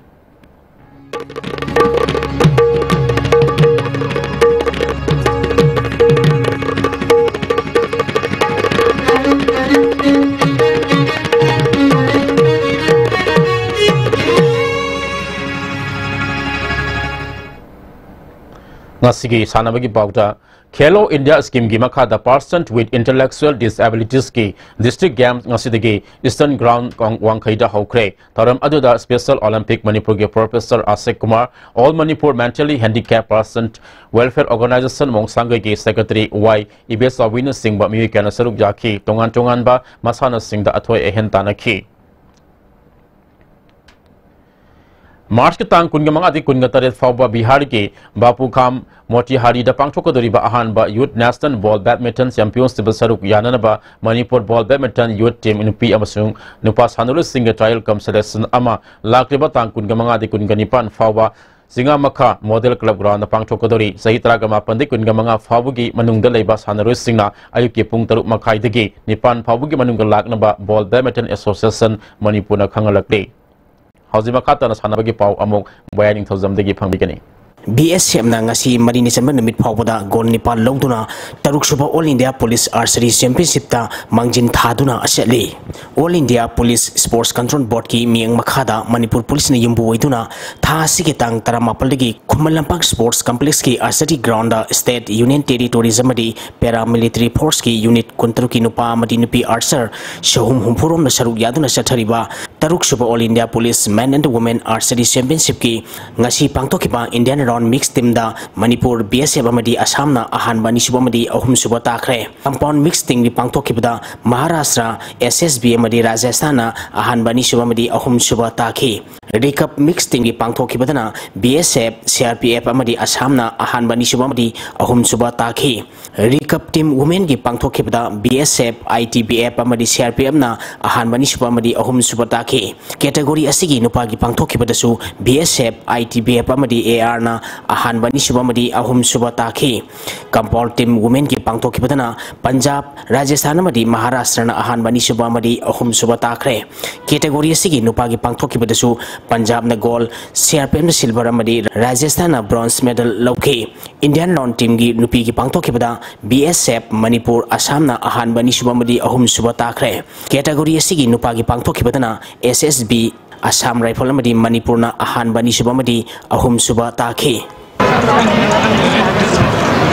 ꯉꯁꯤꯒꯤ ꯁꯥꯟꯅꯕꯒꯤ ꯄꯥꯎꯗ, Khelo India Schemeꯒꯤ ꯃꯈꯥꯗ Person with Intellectual Disabilitiesꯀꯤ District Games ꯉꯁꯤꯗꯒꯤ Eastern Ground ꯀꯣꯡ-, ꯋꯥꯡꯈꯩꯗ ꯍꯧꯈ꯭ꯔꯦ꯫ ꯊꯧꯔꯝ ꯑꯗꯨꯗ Special Olympic ꯃꯅꯤꯄꯨꯔꯒꯤ Professor ꯑꯁꯤꯛ Kumar, All Manipur Mentally Handicapped Person Welfare Organization ꯃꯣꯡꯁꯥꯡꯒꯩꯒꯤ Secretary Y ꯏꯕꯦꯆꯥꯎꯕꯤꯅꯆꯤꯡꯕ ꯃꯤꯑꯣꯏ ꯀꯌꯥꯅ ꯁꯔꯨꯛ ꯌꯥꯈꯤ꯫ ꯇꯣꯉꯥꯟ ꯇꯣꯉꯥꯟꯕ ꯃꯁꯥꯟꯅꯁꯤꯡꯗ ꯑꯊꯣꯏ ꯑꯍꯦꯟ ꯇꯥꯟꯅꯈꯤ꯫ ꯃꯥꯔꯆꯀꯤ ꯇꯥꯡ ꯀꯨꯟꯒ ꯃꯉꯥꯗꯒꯤ ꯀꯨꯟꯒ ꯇꯔꯦꯠ ꯐꯥꯎꯕ ꯕꯤꯍꯥꯔꯒꯤ ꯕꯥꯄꯨꯈꯥꯝ ꯃꯣꯇꯤꯍꯥꯔꯤꯗ ꯄꯥꯡꯊꯣꯛꯀꯗꯧꯔꯤꯕ ꯑꯍꯥꯟꯕ ꯌꯨꯠ ꯅꯦꯁꯅꯦꯜ ꯕꯣꯜ ꯕꯦꯗꯃꯤꯟꯇꯟ ꯆꯦꯝꯄꯤꯌꯟꯁꯤꯞꯇ ꯁꯔꯨꯛ ꯌꯥꯅꯅꯕ ꯃꯅꯤꯄꯨꯔ ꯕꯣꯜ ꯕꯦꯗꯃꯤꯟꯇꯟ ꯌꯨꯠ ꯇꯤꯝ ꯅꯨꯄꯤ ꯑꯃꯁꯨꯡ ꯅꯨꯄꯥ ꯁꯥꯟꯅꯔꯣꯏꯁꯤꯡꯒꯤ ꯇ꯭ꯔꯥꯌꯦꯜ ꯀꯝ ꯁꯦꯂꯦꯛꯁꯟ ꯑꯃ ꯂꯥꯛꯂꯤꯕ ꯇꯥꯡ ꯀꯨꯟꯒ ꯃꯉꯥꯗꯒꯤ ꯀꯨꯟꯒ ꯅꯤꯄꯥꯟ ꯐꯥꯎꯕ ꯆꯤꯉꯥꯃꯈꯥ ꯃꯣꯗꯦꯜ ꯀ꯭ꯂꯕ ꯒ꯭ꯔꯥꯎꯟꯗ ꯄꯥꯡꯊꯣꯛꯀꯗꯧꯔꯤ꯫ ꯆꯍꯤ ꯇꯔꯥꯒ ꯃꯥꯄꯟꯗꯒꯤ ꯀꯨꯟꯒ ꯃꯉꯥ ꯐꯥꯎꯕꯒꯤ ꯃꯅꯨꯡꯗ ꯂꯩꯕ ꯁꯥꯟꯅꯔꯣꯏꯁꯤꯡꯅ ꯑꯌꯨꯛꯀꯤ ꯄꯨꯡ ꯇꯔꯨꯛ ꯃꯈꯥꯏꯗꯒꯤ ꯅꯤꯄꯥꯟ ꯐꯥꯎꯕꯒꯤ ꯃꯅꯨꯡꯗ ꯂꯥꯛꯅꯕ ꯕꯣꯜ ꯕꯦꯗꯃꯤꯟꯇꯟ ꯑꯦꯁꯣꯁꯤꯌꯦꯁꯟ ꯃꯅꯤꯄꯨꯔꯅ ꯈꯪꯍꯜꯂꯛꯂꯤ꯫ ꯍꯧꯖꯤꯛ ꯃꯈꯥ ꯇꯥꯅ ꯁꯥꯟꯅꯕꯒꯤ ꯄꯥꯎ ꯑꯃꯨꯛ ꯕꯌꯥ ꯅꯤꯡꯊꯧꯖꯝꯗꯒꯤ ꯐꯪꯕꯤꯒꯅꯤ꯫ ꯕꯤ ꯑꯦꯁ ꯑꯦꯐꯅ ꯉꯁꯤ ꯃꯔꯤꯅꯤ ꯆꯟꯕ ꯅꯨꯃꯤꯠ ꯐꯥꯎꯕꯗ ꯒꯣꯜ ꯅꯤꯄꯥꯟ ꯂꯧꯗꯨꯅ ꯇꯔꯨꯛ ꯁꯨꯕ ꯑꯣꯜ ꯏꯟꯗꯤꯌꯥ ꯄꯨꯂꯤꯁ ꯑꯥꯔꯆꯔꯤ ꯆꯦꯝꯄꯤꯌꯟꯁꯤꯞꯇ ꯃꯥꯡꯖꯤꯟ ꯊꯥꯗꯨꯅ ꯆꯠꯂꯤ꯫ All India police sports control ꯕꯣꯔꯗꯀꯤ ꯃꯤꯠꯌꯦꯡ ꯃꯈꯥꯗ ꯃꯅꯤꯄꯨꯔ ꯄꯨꯂꯤꯁꯅ ꯌꯨꯝꯕꯨ ꯑꯣꯏꯗꯨꯅ ꯊꯥ ꯑꯁꯤꯒꯤ ꯇꯥꯡ ꯇꯔꯥꯃꯥꯄꯜꯗꯒꯤ ꯈꯨꯃꯟ ꯂꯝꯄꯥꯛ ꯁ꯭ꯄꯣꯔꯠꯁ ꯀꯝꯄ꯭ꯂꯦꯛꯁꯀꯤ archery ground state, union territories ꯑꯃꯗꯤ ꯄꯦꯔꯥꯃꯤꯂꯤꯇꯔꯤ ꯐꯣꯔꯁꯀꯤ ꯌꯨꯅꯤꯠ ꯀꯨꯟꯇꯔꯨꯛꯀꯤ ꯅꯨꯄꯥ ꯑꯃꯗꯤ ꯅꯨꯄꯤ ꯑꯥꯔꯆꯔ ꯆꯍꯨꯝ ꯍꯨꯝꯐꯨꯔꯣꯝꯅ ꯁꯔꯨꯛ ꯌꯥꯗꯨꯅ ꯆꯠꯊꯔꯤꯕ ꯇꯔꯨꯛ ꯁꯨꯕ all India police men and women archery ꯆꯦꯝꯄꯤꯌꯟꯁꯤꯞꯀꯤ ꯉꯁꯤ ꯄꯥꯡꯊꯣꯛꯈꯤꯕ ꯏꯟꯗꯤꯌꯟ ꯔꯥꯎꯟ ꯃꯤꯛꯁ ꯇꯤꯝꯗ ꯃꯅꯤꯄꯨꯔ, ꯕꯤ ꯑꯦꯁ ꯑꯦꯐ ꯑꯃꯗꯤ ꯑꯁꯥꯝꯅ ꯑꯍꯥꯟꯕ, ꯑꯅꯤꯁꯨꯕ ꯑꯃꯗꯤ ꯑꯍꯨꯝꯁꯨꯕ ꯇꯥꯈ꯭ꯔꯦ꯫ ꯀꯝꯄꯥꯎꯟ ꯃꯤꯛꯁ ꯇꯤꯝꯒꯤ ꯄꯥꯡꯊꯣꯛꯈꯤꯕꯗ ꯃꯍꯥꯔꯥꯁꯇ꯭ꯔ, ꯑꯦꯁ ꯑꯦꯁ ꯕꯤ ꯑꯃꯗꯤ ꯔꯥꯖꯁꯊꯥꯟꯅ ꯑꯍꯥꯟꯕ, ꯑꯅꯤꯁꯨꯕ ꯑꯃꯗꯤ ꯑꯍꯨꯝꯁꯨꯕ ꯇꯥꯈꯤ꯫ ꯔꯤꯀꯞ ꯃꯤꯛꯁ ꯇꯤꯝꯒꯤ ꯄꯥꯡꯊꯣꯛꯈꯤꯕꯗꯅ B S F, C R P F ꯑꯃꯗꯤ ꯑꯁꯥꯝꯅ ꯑꯍꯥꯟꯕ, ꯑꯅꯤꯁꯨꯕ ꯑꯃꯗꯤ ꯑꯍꯨꯝꯁꯨꯕ ꯇꯥꯈꯤ꯫ ꯔꯤꯀꯞ ꯇꯤꯝ ꯋꯨꯃꯦꯟꯒꯤ ꯄꯥꯡꯊꯣꯛꯈꯤꯕꯗ B S F, I T B F ꯑꯃꯗꯤ ꯁꯤ ꯑꯥꯔ ꯄꯤ ꯑꯦꯐꯅ ꯑꯍꯥꯟꯕ, ꯑꯅꯤꯁꯨꯕ ꯑꯃꯗꯤ ꯑꯍꯨꯝꯁꯨꯕ ꯇꯥꯈꯤ꯫ ꯀꯦꯇꯦꯒꯣꯔꯤ ꯑꯁꯤꯒꯤ ꯅꯨꯄꯥꯒꯤ ꯄꯥꯡꯊꯣꯛꯈꯤꯕꯗꯁꯨ B S F, I T B F ꯑꯃꯗꯤ ꯑꯦ ꯑꯥꯔꯅ ꯑꯍꯥꯟꯕ, ꯑꯅꯤꯁꯨꯕ ꯑꯃꯗꯤ ꯑꯍꯨꯝꯁꯨꯕ ꯇꯥꯈꯤ꯫ ꯀꯝꯄꯥꯎꯟ ꯇꯤꯝ ꯋꯨꯃꯦꯟꯒꯤ ꯄꯥꯡꯊꯣꯛꯈꯤꯕꯗꯅ ꯄꯟꯖꯥꯕ, ꯔꯥꯖꯁꯊꯥꯟ ꯑꯃꯗꯤ ꯃꯍꯥꯔꯥꯁꯇ꯭ꯔꯅ ꯑꯍꯥꯟꯕ, ꯑꯅꯤꯁꯨꯕ ꯑꯃꯗꯤ ꯑꯍꯨꯝꯁꯨꯕ ꯇꯥꯈ꯭ꯔꯦ꯫ ꯀꯦꯇꯦꯒꯣꯔꯤ ꯑꯁꯤꯒꯤ ꯅꯨꯄꯥꯒꯤ ꯄꯥꯡꯊꯣꯛꯈꯤꯕꯗꯁꯨ ꯄꯟꯖꯥꯕꯅ ꯒꯣꯜ, ꯁꯤ ꯑꯥꯔ ꯄꯤ ꯑꯦꯐꯅ ꯁꯤꯜꯚꯔ ꯑꯃꯗꯤ ꯔꯥꯖꯁꯊꯥꯟꯅ ꯕ꯭ꯔꯣꯟꯖ ꯃꯦꯗꯜ ꯂꯧꯈꯤ꯫ ꯏꯟꯗꯤꯌꯟ ꯔꯥꯎꯟ ꯇꯤꯝꯒꯤ ꯅꯨꯄꯤꯒꯤ ꯄꯥꯡꯊꯣꯛꯈꯤꯕꯗ ꯕꯤ ꯑꯦꯁ ꯑꯦꯐ, ꯃꯅꯤꯄꯨꯔ, ꯑꯁꯥꯝꯅ ꯑꯍꯥꯟꯕ, ꯑꯅꯤꯁꯨꯕ ꯑꯃꯗꯤ ꯑꯍꯨꯝꯁꯨꯕ ꯇꯥꯈ꯭ꯔꯦ꯫ ꯀꯦꯇꯦꯒꯣꯔꯤ ꯑꯁꯤꯒꯤ ꯅꯨꯄꯥꯒꯤ ꯄꯥꯡꯊꯣꯛꯈꯤꯕꯗꯅ S S B, Assam rifle ꯑꯃꯗꯤ ꯃꯅꯤꯄꯨꯔꯅ ꯑꯍꯥꯟꯕ, ꯑꯅꯤꯁꯨꯕ ꯑꯃꯗꯤ ꯑꯍꯨꯝꯁꯨꯕ ꯇꯥꯈꯤ꯫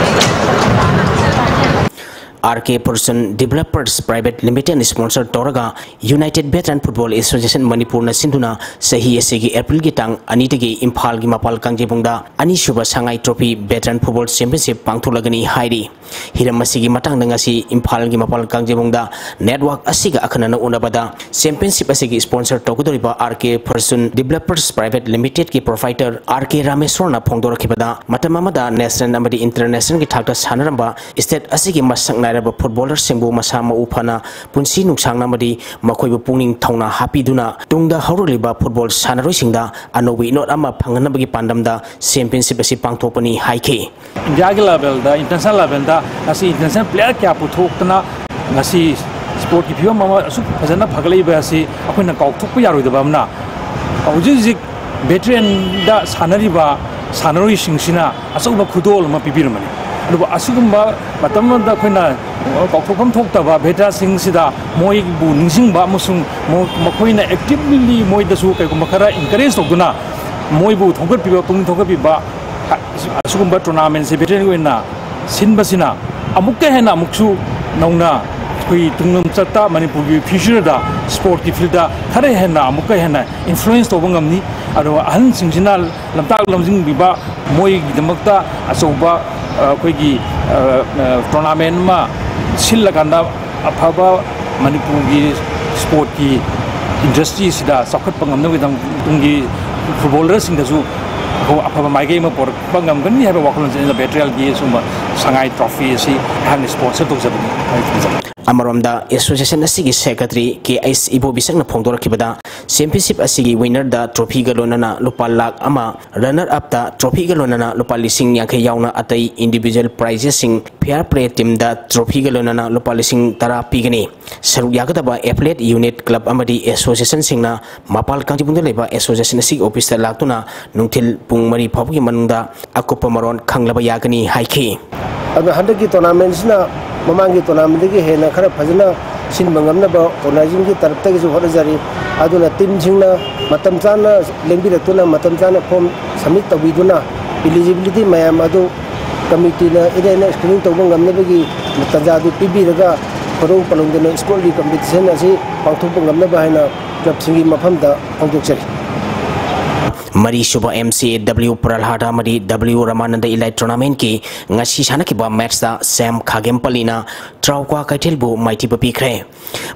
R K production developers private ꯂꯤꯃꯤꯇꯦꯗꯅ ꯁ꯭ꯄꯣꯟꯁꯔ ꯇꯧꯔꯒ ꯌꯨꯅꯥꯏꯇꯦꯗ ꯚꯦꯇꯔꯟ ꯐꯨꯠꯕꯣꯜ ꯑꯦꯁꯣꯁꯤꯌꯦꯁꯟ ꯃꯅꯤꯄꯨꯔꯅ ꯁꯤꯟꯗꯨꯅ ꯆꯍꯤ ꯑꯁꯤꯒꯤ ꯑꯦꯄ꯭ꯔꯤꯜꯒꯤ ꯇꯥꯡ ꯑꯅꯤꯗꯒꯤ ꯏꯝꯐꯥꯜꯒꯤ ꯃꯄꯥꯜ ꯀꯥꯡꯖꯩꯕꯨꯡꯗ ꯑꯅꯤꯁꯨꯕ ꯁꯉꯥꯏ ꯇ꯭ꯔꯣꯐꯤ ꯚꯦꯇꯔꯟ ꯐꯨꯠꯕꯣꯜ ꯆꯦꯝꯄꯤꯌꯟꯁꯤꯞ ꯄꯥꯡꯊꯣꯛꯂꯒꯅꯤ ꯍꯥꯏꯔꯤ꯫ ꯍꯤꯔꯝ ꯑꯁꯤꯒꯤ ꯃꯇꯥꯡꯗ ꯉꯁꯤ ꯏꯝꯐꯥꯜꯒꯤ ꯃꯄꯥꯜ ꯀꯥꯡꯖꯩꯕꯨꯡꯗ network ꯑꯁꯤꯒ ꯑꯈꯟꯅꯅ ꯎꯅꯕꯗ championship ꯑꯁꯤꯒꯤ sponsor ꯇꯧꯒꯗꯧꯔꯤꯕ R K Fortune Developers Private Limited ꯀꯤ proprietor R K ꯔꯥꯃꯦꯁ꯭ꯋꯔꯅ ꯐꯣꯡꯗꯣꯔꯛꯈꯤꯕꯗ, ꯃꯇꯝ ꯑꯃꯗ national ꯑꯃꯗꯤ international ꯒꯤ ꯊꯥꯛꯇ ꯁꯥꯟꯅꯔꯝꯕ state ꯑꯁꯤꯒꯤ ꯃꯁꯛ ꯅꯥꯏꯔꯕ footballer ꯁꯤꯡꯕꯨ ꯃꯁꯥ ꯃꯎ ꯐꯅ ꯄꯨꯟꯁꯤ ꯅꯨꯡꯁꯥꯡꯅ ꯑꯃꯗꯤ ꯃꯈꯣꯏꯕꯨ ꯄꯨꯛꯅꯤꯡ ꯊꯧꯅꯥ ꯍꯥꯞꯄꯤꯗꯨꯅ ꯇꯨꯡꯗ ꯍꯧꯔꯛꯂꯤꯕ football ꯁꯥꯟꯅꯔꯣꯏꯁꯤꯡꯗ ꯑꯅꯧꯕ ꯏꯅꯣꯠ ꯑꯃ ꯐꯪꯍꯟꯅꯕꯒꯤ ꯄꯥꯟꯗꯝꯗ championship ꯑꯁꯤ ꯄꯥꯡꯊꯣꯛꯄꯅꯤ ꯍꯥꯏꯈꯤ꯫ ꯏꯟꯗꯤꯌꯥꯒꯤ level ꯗ, international level ꯗ ꯉꯁꯤ international player ꯀꯌꯥ ꯄꯨꯊꯣꯛꯇꯅ ꯉꯁꯤ sport ꯀꯤ ꯐꯤꯕꯝ ꯑꯃ ꯑꯁꯨꯛ ꯐꯖꯅ ꯐꯒꯠꯂꯛꯏꯕ ꯑꯁꯤ ꯑꯩꯈꯣꯏꯅ ꯀꯥꯎꯊꯣꯛꯄ ꯌꯥꯔꯣꯏꯗꯕ ꯑꯃꯅ, ꯍꯧꯖꯤꯛ ꯍꯧꯖꯤꯛ veteran ꯗ ꯁꯥꯟꯅꯔꯤꯕ ꯁꯥꯟꯅꯔꯣꯏꯁꯤꯡꯁꯤꯅ ꯑꯆꯧꯕ ꯈꯨꯗꯣꯜ ꯑꯃ ꯄꯤꯕꯤꯔꯝꯕꯅꯤ꯫ ꯑꯗꯨꯕꯨ ꯑꯁꯤꯒꯨꯝꯕ ꯃꯇꯝ ꯑꯃꯗ ꯑꯩꯈꯣꯏꯅ ꯀꯥꯎꯊꯣꯛꯐꯝ ꯊꯣꯛꯇꯕ veteran ꯁꯤꯡꯁꯤꯗ ꯃꯣꯏꯕꯨ ꯅꯤꯡꯁꯤꯡꯕ ꯑꯃꯁꯨꯡ ꯃꯣ-, ꯃꯈꯣꯏꯅ actively ꯃꯣꯏꯗꯁꯨ ꯀꯩꯒꯨꯝꯕ ꯈꯔ encourage ꯇꯧꯗꯨꯅ ꯃꯣꯏꯕꯨ ꯊꯧꯒꯠꯄꯤꯕ, ꯄꯨꯛꯅꯤꯡ ꯊꯧꯒꯠꯄꯤꯕ, ꯑꯁꯤꯒꯨꯝꯕ tournament ꯁꯦ veteran ꯒꯤ ꯑꯣꯏꯅ ꯁꯤꯟꯕꯁꯤꯅ ꯑꯃꯨꯛꯀ ꯍꯦꯟꯅ ꯑꯃꯨꯛꯁꯨ ꯅꯧꯅ ꯑꯩꯈꯣꯏ ꯇꯨꯡꯂꯝꯆꯠꯇ ꯃꯅꯤꯄꯨꯔꯒꯤ future ꯗ sport ꯀꯤ field ꯗ ꯈꯔ ꯍꯦꯟꯅ ꯑꯃꯨꯛꯀ ꯍꯦꯟꯅ influence ꯇꯧꯕ ꯉꯝꯅꯤ꯫ ꯑꯗꯨꯒ ꯑꯍꯟꯁꯤꯡꯁꯤꯅ ꯂꯝꯇꯥꯛ ꯂꯝꯖꯤꯡꯕꯤꯕ, ꯃꯣꯏꯒꯤꯗꯃꯛꯇ ꯑꯆꯧꯕ, ꯑ, ꯑꯩꯈꯣꯏꯒꯤ, ꯑ, ꯑ, tournament ꯑꯃ ꯁꯤꯜꯂꯀꯥꯟꯗ ꯑꯐꯕ ꯃꯅꯤꯄꯨꯔꯒꯤ sport ꯀꯤ industry ꯁꯤꯗ ꯆꯥꯎꯈꯠꯄ ꯉꯝꯅꯕꯒꯤꯗꯃꯛ ꯇꯨꯡꯒꯤ footballer ꯁꯤꯡꯗꯁꯨ ꯑꯐꯕ ꯃꯥꯏꯀꯩ ꯑꯃ ꯄꯣꯔꯛꯄ ꯉꯝꯒꯅꯤ ꯍꯥꯏꯕ ꯋꯥꯈꯜꯂꯣꯟꯁꯤꯅ veteran ꯒꯤ ꯁꯨꯝꯕ ꯁꯉꯥꯏ trophy ꯑꯁꯤ ꯑꯩꯍꯥꯛꯅ sponsor ꯇꯧꯖꯕꯅꯤ ꯍꯥꯏꯅ ꯊꯝꯖꯒꯦ꯫ ꯑꯃꯔꯣꯝꯗ, association ꯑꯁꯤꯒꯤ secretary K H ꯏꯕꯣꯕꯤꯁꯛꯅ ꯐꯣꯡꯗꯣꯔꯛꯈꯤꯕꯗ, championship ꯑꯁꯤꯒꯤ winner ꯗ trophy ꯒ ꯂꯣꯏꯅꯅ ꯂꯨꯄꯥ ꯂꯥꯈ ꯑꯃ, runner up ꯇ trophy ꯒ ꯂꯣꯏꯅꯅ ꯂꯨꯄꯥ ꯂꯤꯁꯤꯡ ꯌꯥꯡꯈꯩ ꯌꯥꯎꯅ ꯑꯇꯩ individual prizes ꯁꯤꯡ, fair play team ꯗ trophy ꯒ ꯂꯣꯏꯅꯅ ꯂꯨꯄꯥ ꯂꯤꯁꯤꯡ ꯇꯔꯥ ꯄꯤꯒꯅꯤ꯫ ꯁꯔꯨꯛ ꯌꯥꯒꯗꯕ athlete unit, club ꯑꯃꯗꯤ association ꯁꯤꯡꯅ ꯃꯄꯥꯜ ꯀꯥꯡꯖꯩꯕꯨꯡꯗ ꯂꯩꯕ association ꯑꯁꯤꯒꯤ office ꯇ ꯂꯥꯛꯇꯨꯅ ꯅꯨꯡꯊꯤꯜ ꯄꯨꯡ ꯃꯔꯤ ꯐꯥꯎꯕꯒꯤ ꯃꯅꯨꯡꯗ ꯑꯀꯨꯞꯄ ꯃꯔꯣꯜ ꯈꯪꯂꯕ ꯌꯥꯒꯅꯤ ꯍꯥꯏꯈꯤ꯫ ꯑꯗꯨꯅ ꯍꯟꯗꯛꯀꯤ tournament ꯁꯤꯅ ꯃꯃꯥꯡꯒꯤ tournament ꯗꯒꯤ ꯍꯦꯟꯅ ꯈꯔ ꯐꯖꯅ ꯁꯤꯟꯕ ꯉꯝꯅꯕ organizing ꯒꯤ ꯇꯔꯞꯇꯒꯤꯁꯨ ꯍꯣꯠꯅꯖꯔꯤ꯫ ꯑꯗꯨꯅ team ꯁꯤꯡꯅ ꯃꯇꯝ ꯆꯥꯅ ꯂꯦꯡꯕꯤꯔꯛꯇꯨꯅ, ꯃꯇꯝ ꯆꯥꯅ form submit ꯇꯧꯕꯤꯗꯨꯅ, eligibility ꯃꯌꯥꯝ ꯑꯗꯨ committee ꯅ ꯏꯔꯩꯅ screening ꯇꯧꯕ ꯉꯝꯅꯕꯒꯤ ꯇꯥꯟꯖꯥꯗꯨ ꯄꯤꯕꯤꯔꯒ, ꯈꯣꯏꯔꯧ ꯄꯜꯂꯣꯡꯗꯅ sport ꯀꯤ competition ꯑꯁꯤ ꯄꯥꯡꯊꯣꯛꯄ ꯉꯝꯅꯕ ꯍꯥꯏꯅ club ꯁꯤꯡꯒꯤ ꯃꯐꯝꯗ ꯐꯣꯡꯗꯣꯛꯆꯔꯤ꯫ ꯃꯔꯤꯁꯨꯕ M C A W Prahlada ꯑꯃꯗꯤ W Ramananda Elite Tournamentꯀꯤ ꯉꯁꯤ ꯁꯥꯟꯅꯈꯤꯕ matchꯇ Sam Khagemparlina ꯇ꯭ꯔꯥꯎꯀ꯭ꯋꯥ ꯀꯩꯊꯦꯜꯕꯨ ꯃꯥꯏꯊꯤꯕ ꯄꯤꯈ꯭ꯔꯦ꯫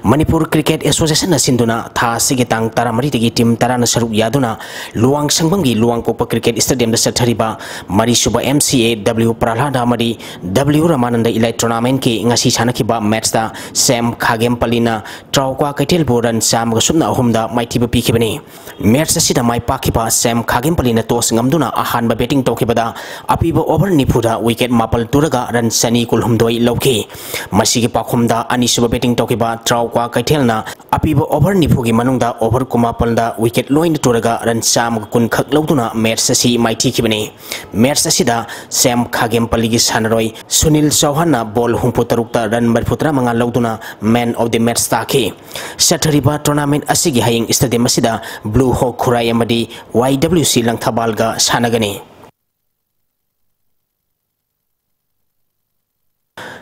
ꯃꯅꯤꯄꯨꯔ Cricket Associationꯅ ꯁꯤꯟꯗꯨꯅ ꯊꯥ ꯑꯁꯤꯒꯤ ꯇꯥꯡ ꯇꯔꯥꯃꯔꯤꯗꯒꯤ team ꯇꯔꯥꯅ ꯁꯔꯨꯛ ꯌꯥꯗꯨꯅ ꯂꯨꯋꯥꯡꯁꯪꯕꯝꯒꯤ ꯂꯨꯋꯥꯡꯄꯣꯛꯄ cricket stadiumꯗ ꯆꯠꯊꯔꯤꯕ ꯃꯔꯤꯁꯨꯕ M C A W Prahlada ꯑꯃꯗꯤ W Ramananda Elite Tournamentꯀꯤ ꯉꯁꯤ ꯁꯥꯟꯅꯈꯤꯕ matchꯇ Sam Khagemparlina ꯇ꯭ꯔꯥꯎꯀ꯭ꯋꯥ ꯀꯩꯊꯦꯜꯕꯨ run ꯆꯥꯝꯃꯒ ꯁꯨꯞꯅ ꯑꯍꯨꯝꯗ ꯃꯥꯏꯊꯤꯕ ꯄꯤꯈꯤꯕꯅꯤ꯫ Match ꯑꯁꯤꯗ ꯃꯥꯏ ꯄꯥꯛꯈꯤꯕ Sam Khagemparlina toss ꯉꯝꯗꯨꯅ ꯑꯍꯥꯟꯕ batting ꯇꯧꯈꯤꯕꯗ ꯑꯄꯤꯕ over ꯅꯤꯐꯨꯗ wicket ꯃꯥꯄꯜ ꯇꯨꯔꯒ run ꯆꯅꯤ ꯀꯨꯟꯍꯨꯝꯗꯣꯏ ꯂꯧꯈꯤ꯫ ꯃꯁꯤꯒꯤ ꯄꯥꯎꯈꯨꯝꯗ ꯑꯅꯤꯁꯨꯕ batting ꯇꯧꯈꯤꯕ ꯇ꯭ꯔꯥꯎꯀ꯭ꯋꯥ ꯀꯩꯊꯦꯜꯅ ꯑꯄꯤꯕ over ꯅꯤꯐꯨꯒꯤ ꯃꯅꯨꯡꯗ over ꯀꯨꯟꯃꯥꯄꯜꯗ wicket ꯂꯣꯏꯅ ꯇꯨꯔꯒ run ꯆꯥꯝꯃꯒ ꯀꯨꯟ ꯈꯛ ꯂꯧꯗꯨꯅ match ꯑꯁꯤ ꯃꯥꯏꯊꯤꯈꯤꯕꯅꯤ꯫ Match ꯑꯁꯤꯗ Sam Khagemparliꯒꯤ ꯁꯥꯟꯅꯔꯣꯏ ꯁꯨꯅꯤꯜ ꯆꯧꯍꯥꯟꯅ ball ꯍꯨꯝꯐꯨ ꯇꯔꯨꯛꯇ run ꯃꯔꯤꯐꯨ ꯇꯔꯥꯃꯉꯥ ꯂꯧꯗꯨꯅ man of the match ꯇꯥꯈꯤ꯫ ꯆꯠꯊꯔꯤꯕ tournament ꯑꯁꯤꯒꯤ ꯍꯌꯦꯡ stadium ꯑꯁꯤꯗ Blue Hawk ꯈꯨꯔꯥꯏ ꯑꯃꯗꯤ Y W C ꯂꯪꯊꯕꯥꯜꯒ ꯁꯥꯟꯅꯒꯅꯤ꯫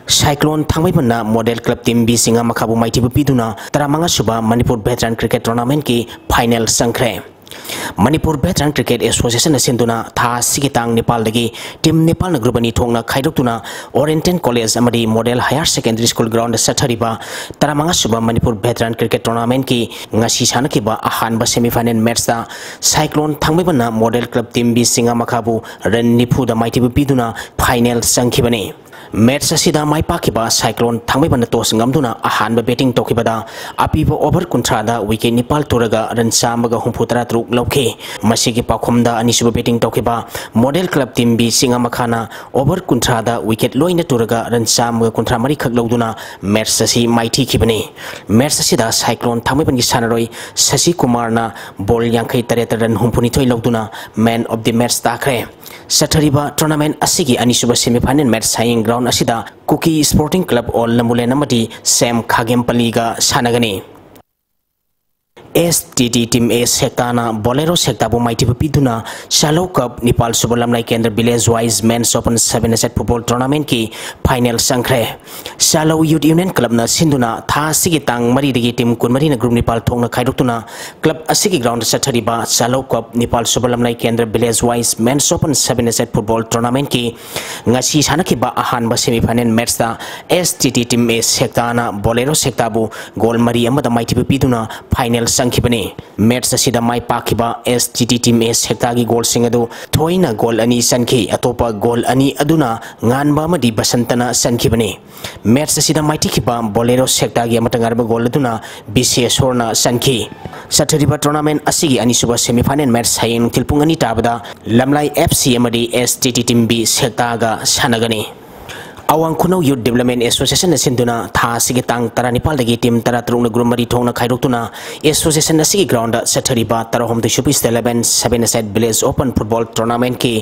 Cyclone ꯊꯥꯡꯃꯩꯕꯟꯅ Model Club Team B ꯆꯤꯡꯉꯥꯃꯈꯥꯕꯨ ꯃꯥꯏꯊꯤꯕ ꯄꯤꯗꯨꯅ ꯇꯔꯥꯃꯉꯥ ꯁꯨꯕ ꯃꯅꯤꯄꯨꯔ Veteran Cricket Tournamentꯀꯤ final ꯆꯪꯈ꯭ꯔꯦ꯫ ꯃꯅꯤꯄꯨꯔ Veteran Cricket Associationꯅ ꯁꯤꯟꯗꯨꯅ ꯊꯥ ꯑꯁꯤꯒꯤ ꯇꯥꯡ ꯅꯤꯄꯥꯜꯗꯒꯤ team ꯅꯤꯄꯥꯜꯅ group ꯑꯅꯤ ꯊꯣꯛꯅ ꯈꯥꯏꯗꯣꯛꯇꯨꯅ Oriental College ꯑꯃꯗꯤ Model Higher Secondary School groundꯗ ꯆꯠꯊꯔꯤꯕ ꯇꯔꯥꯃꯉꯥ ꯁꯨꯕ ꯃꯅꯤꯄꯨꯔ Veteran Cricket Tournamentꯀꯤ ꯉꯁꯤ ꯁꯥꯟꯅꯈꯤꯕ ꯑꯍꯥꯟꯕ semifinal matchꯇ Cyclone ꯊꯥꯡꯃꯩꯕꯟꯅ Model Club Team B ꯆꯤꯡꯉꯥꯃꯈꯥꯕꯨ run ꯅꯤꯐꯨꯗ ꯃꯥꯏꯊꯤꯕ ꯄꯤꯗꯨꯅ final ꯆꯪꯈꯤꯕꯅꯤ꯫ Match ꯑꯁꯤꯗ ꯃꯥꯏ ꯄꯥꯛꯈꯤꯕ Cyclone ꯊꯥꯡꯃꯩꯕꯟꯅ toss ꯉꯝꯗꯨꯅ ꯑꯍꯥꯟꯕ batting ꯇꯧꯈꯤꯕꯗ ꯑꯄꯤꯕ over ꯀꯨꯟꯊ꯭ꯔꯥꯗ wicket ꯅꯤꯄꯥꯜ ꯇꯨꯔꯒ run ꯆꯥꯝꯃꯒ ꯍꯨꯝꯐꯨ ꯇꯔꯥ ꯇꯔꯨꯛ ꯂꯧꯈꯤ꯫ ꯃꯁꯤꯒꯤ ꯄꯥꯎꯈꯨꯝꯗ ꯑꯅꯤꯁꯨꯕ batting ꯇꯧꯈꯤꯕ Model Club Team B ꯆꯤꯡꯉꯥꯃꯈꯥꯅ over ꯀꯨꯟꯊ꯭ꯔꯥꯗ wicket ꯂꯣꯏꯅ ꯇꯨꯔꯒ run ꯆꯥꯝꯃꯒ ꯀꯨꯟꯊ꯭ꯔꯥ ꯃꯔꯤ ꯈꯛ ꯂꯧꯗꯨꯅ match ꯑꯁꯤ ꯃꯥꯏꯊꯤꯈꯤꯕꯅꯤ꯫ Match ꯑꯁꯤꯗ Cyclone ꯊꯥꯡꯃꯩꯕꯟꯒꯤ ꯁꯥꯟꯅꯔꯣꯏ ꯁꯁꯤ ꯀꯨꯃꯥꯔꯅ ball ꯌꯥꯡꯈꯩ ꯇꯔꯦꯠꯇ run ꯍꯨꯝꯐꯨ ꯅꯤꯊꯣꯏ ꯂꯧꯗꯨꯅ man of the match ꯇꯥꯈ꯭ꯔꯦ꯫ ꯆꯠꯊꯔꯤꯕ tournament ꯑꯁꯤꯒꯤ ꯑꯅꯤꯁꯨꯕ semifinal match ꯍꯌꯦꯡ ground ꯑꯁꯤꯗ Kuki Sporting Club ꯑꯣꯜ ꯂꯝꯕꯨꯂꯦꯟ ꯑꯃꯗꯤ Sam Khagemparliꯒ ꯁꯥꯟꯅꯒꯅꯤ꯫ ꯑꯦꯁ ꯇꯤ ꯇꯤ Team A ꯁꯦꯛꯇꯥꯅ ꯕꯣꯂꯦꯔꯣ ꯁꯦꯛꯇꯥꯕꯨ ꯃꯥꯏꯊꯤꯕ ꯄꯤꯗꯨꯅ ꯁꯥꯂꯧ ꯀꯞ ꯅꯤꯄꯥꯜ ꯁꯨꯕ ꯂꯝꯂꯥꯏ ꯀꯦꯟꯗ꯭ꯔ Village Wise Men's Open Seven-a-side Football Tournament-ꯀꯤ final ꯆꯪꯈ꯭ꯔꯦ꯫ ꯁꯥꯂꯧ Youth Union Club-ꯅ ꯁꯤꯟꯗꯨꯅ ꯊꯥ ꯑꯁꯤꯒꯤ ꯇꯥꯡ ꯃꯔꯤꯗꯒꯤ team ꯀꯨꯟꯃꯔꯤꯅ group ꯅꯤꯄꯥꯜ ꯊꯣꯛꯅ ꯈꯥꯏꯗꯣꯛꯇꯨꯅ club ꯑꯁꯤꯒꯤ ground-ꯗ ꯆꯠꯊꯔꯤꯕ ꯁꯥꯂꯧ ꯀꯞ ꯅꯤꯄꯥꯜ ꯁꯨꯕ ꯂꯝꯂꯥꯏ ꯀꯦꯟꯗ꯭ꯔ Village Wise Men's Open Seven-a-side Football Tournament-ꯀꯤ ꯉꯁꯤ ꯁꯥꯟꯅꯈꯤꯕ ꯑꯍꯥꯟꯕ semi-final match-ꯇ S T T Team A ꯁꯦꯛꯇꯥꯅ ꯕꯣꯂꯦꯔꯣ ꯁꯦꯛꯇꯥꯕꯨ goal ꯃꯔꯤ ꯑꯃꯗ ꯃꯥꯏꯊꯤꯕ ꯄꯤꯗꯨꯅ final ꯆꯪꯈꯤꯕꯅꯤ꯫ Match ꯑꯁꯤꯗ ꯃꯥꯏ ꯄꯥꯛꯈꯤꯕ S T T Team A ꯁꯦꯛꯇꯥꯒꯤ goal-ꯁꯤꯡ ꯑꯗꯨ ꯊꯣꯏꯅ goal ꯑꯅꯤ ꯆꯟꯈꯤ꯫ ꯑꯇꯣꯞꯄ goal ꯑꯅꯤ ꯑꯗꯨꯅ ꯉꯥꯟꯕ ꯑꯃꯗꯤ ꯕꯁꯟꯇꯅ ꯆꯟꯈꯤꯕꯅꯤ꯫ Match ꯑꯁꯤꯗ ꯃꯥꯏꯊꯤꯈꯤꯕ ꯕꯣꯂꯦꯔꯣ ꯁꯦꯛꯇꯥꯒꯤ ꯑꯃꯠꯇ ꯉꯥꯏꯔꯕ goal ꯑꯗꯨꯅ ꯕꯤꯁꯦꯁꯣꯔꯅ ꯆꯟꯈꯤ꯫ ꯆꯠꯊꯔꯤꯕ tournament ꯑꯁꯤꯒꯤ ꯑꯅꯤꯁꯨꯕ semi-final match ꯍꯌꯦꯡ ꯅꯨꯡꯊꯤꯜ ꯄꯨꯡ ꯑꯅꯤ ꯇꯥꯕꯗ ꯂꯝꯂꯥꯏ F C ꯑꯃꯗꯤ ꯑꯦꯁ ꯇꯤ ꯇꯤ Team B ꯁꯦꯛꯇꯥꯒ ꯁꯥꯟꯅꯒꯅꯤ꯫ ꯑꯋꯥꯡ ꯈꯨꯅꯧ Youth Development Association-ꯅ ꯁꯤꯟꯗꯨꯅ ꯊꯥ ꯑꯁꯤꯒꯤ ꯇꯥꯡ ꯇꯔꯥꯅꯤꯄꯥꯜꯗꯒꯤ team ꯇꯔꯥꯇꯔꯨꯛꯅ group ꯃꯔꯤ ꯊꯣꯛꯅ ꯈꯥꯏꯗꯣꯛꯇꯨꯅ association ꯑꯁꯤꯒꯤ ground-ꯗ ꯆꯠꯊꯔꯤꯕ ꯇꯔꯥꯍꯨꯝꯗꯣꯏ ꯁꯨꯕ State Level Seven-a-side Village Open Football Tournament-ꯀꯤ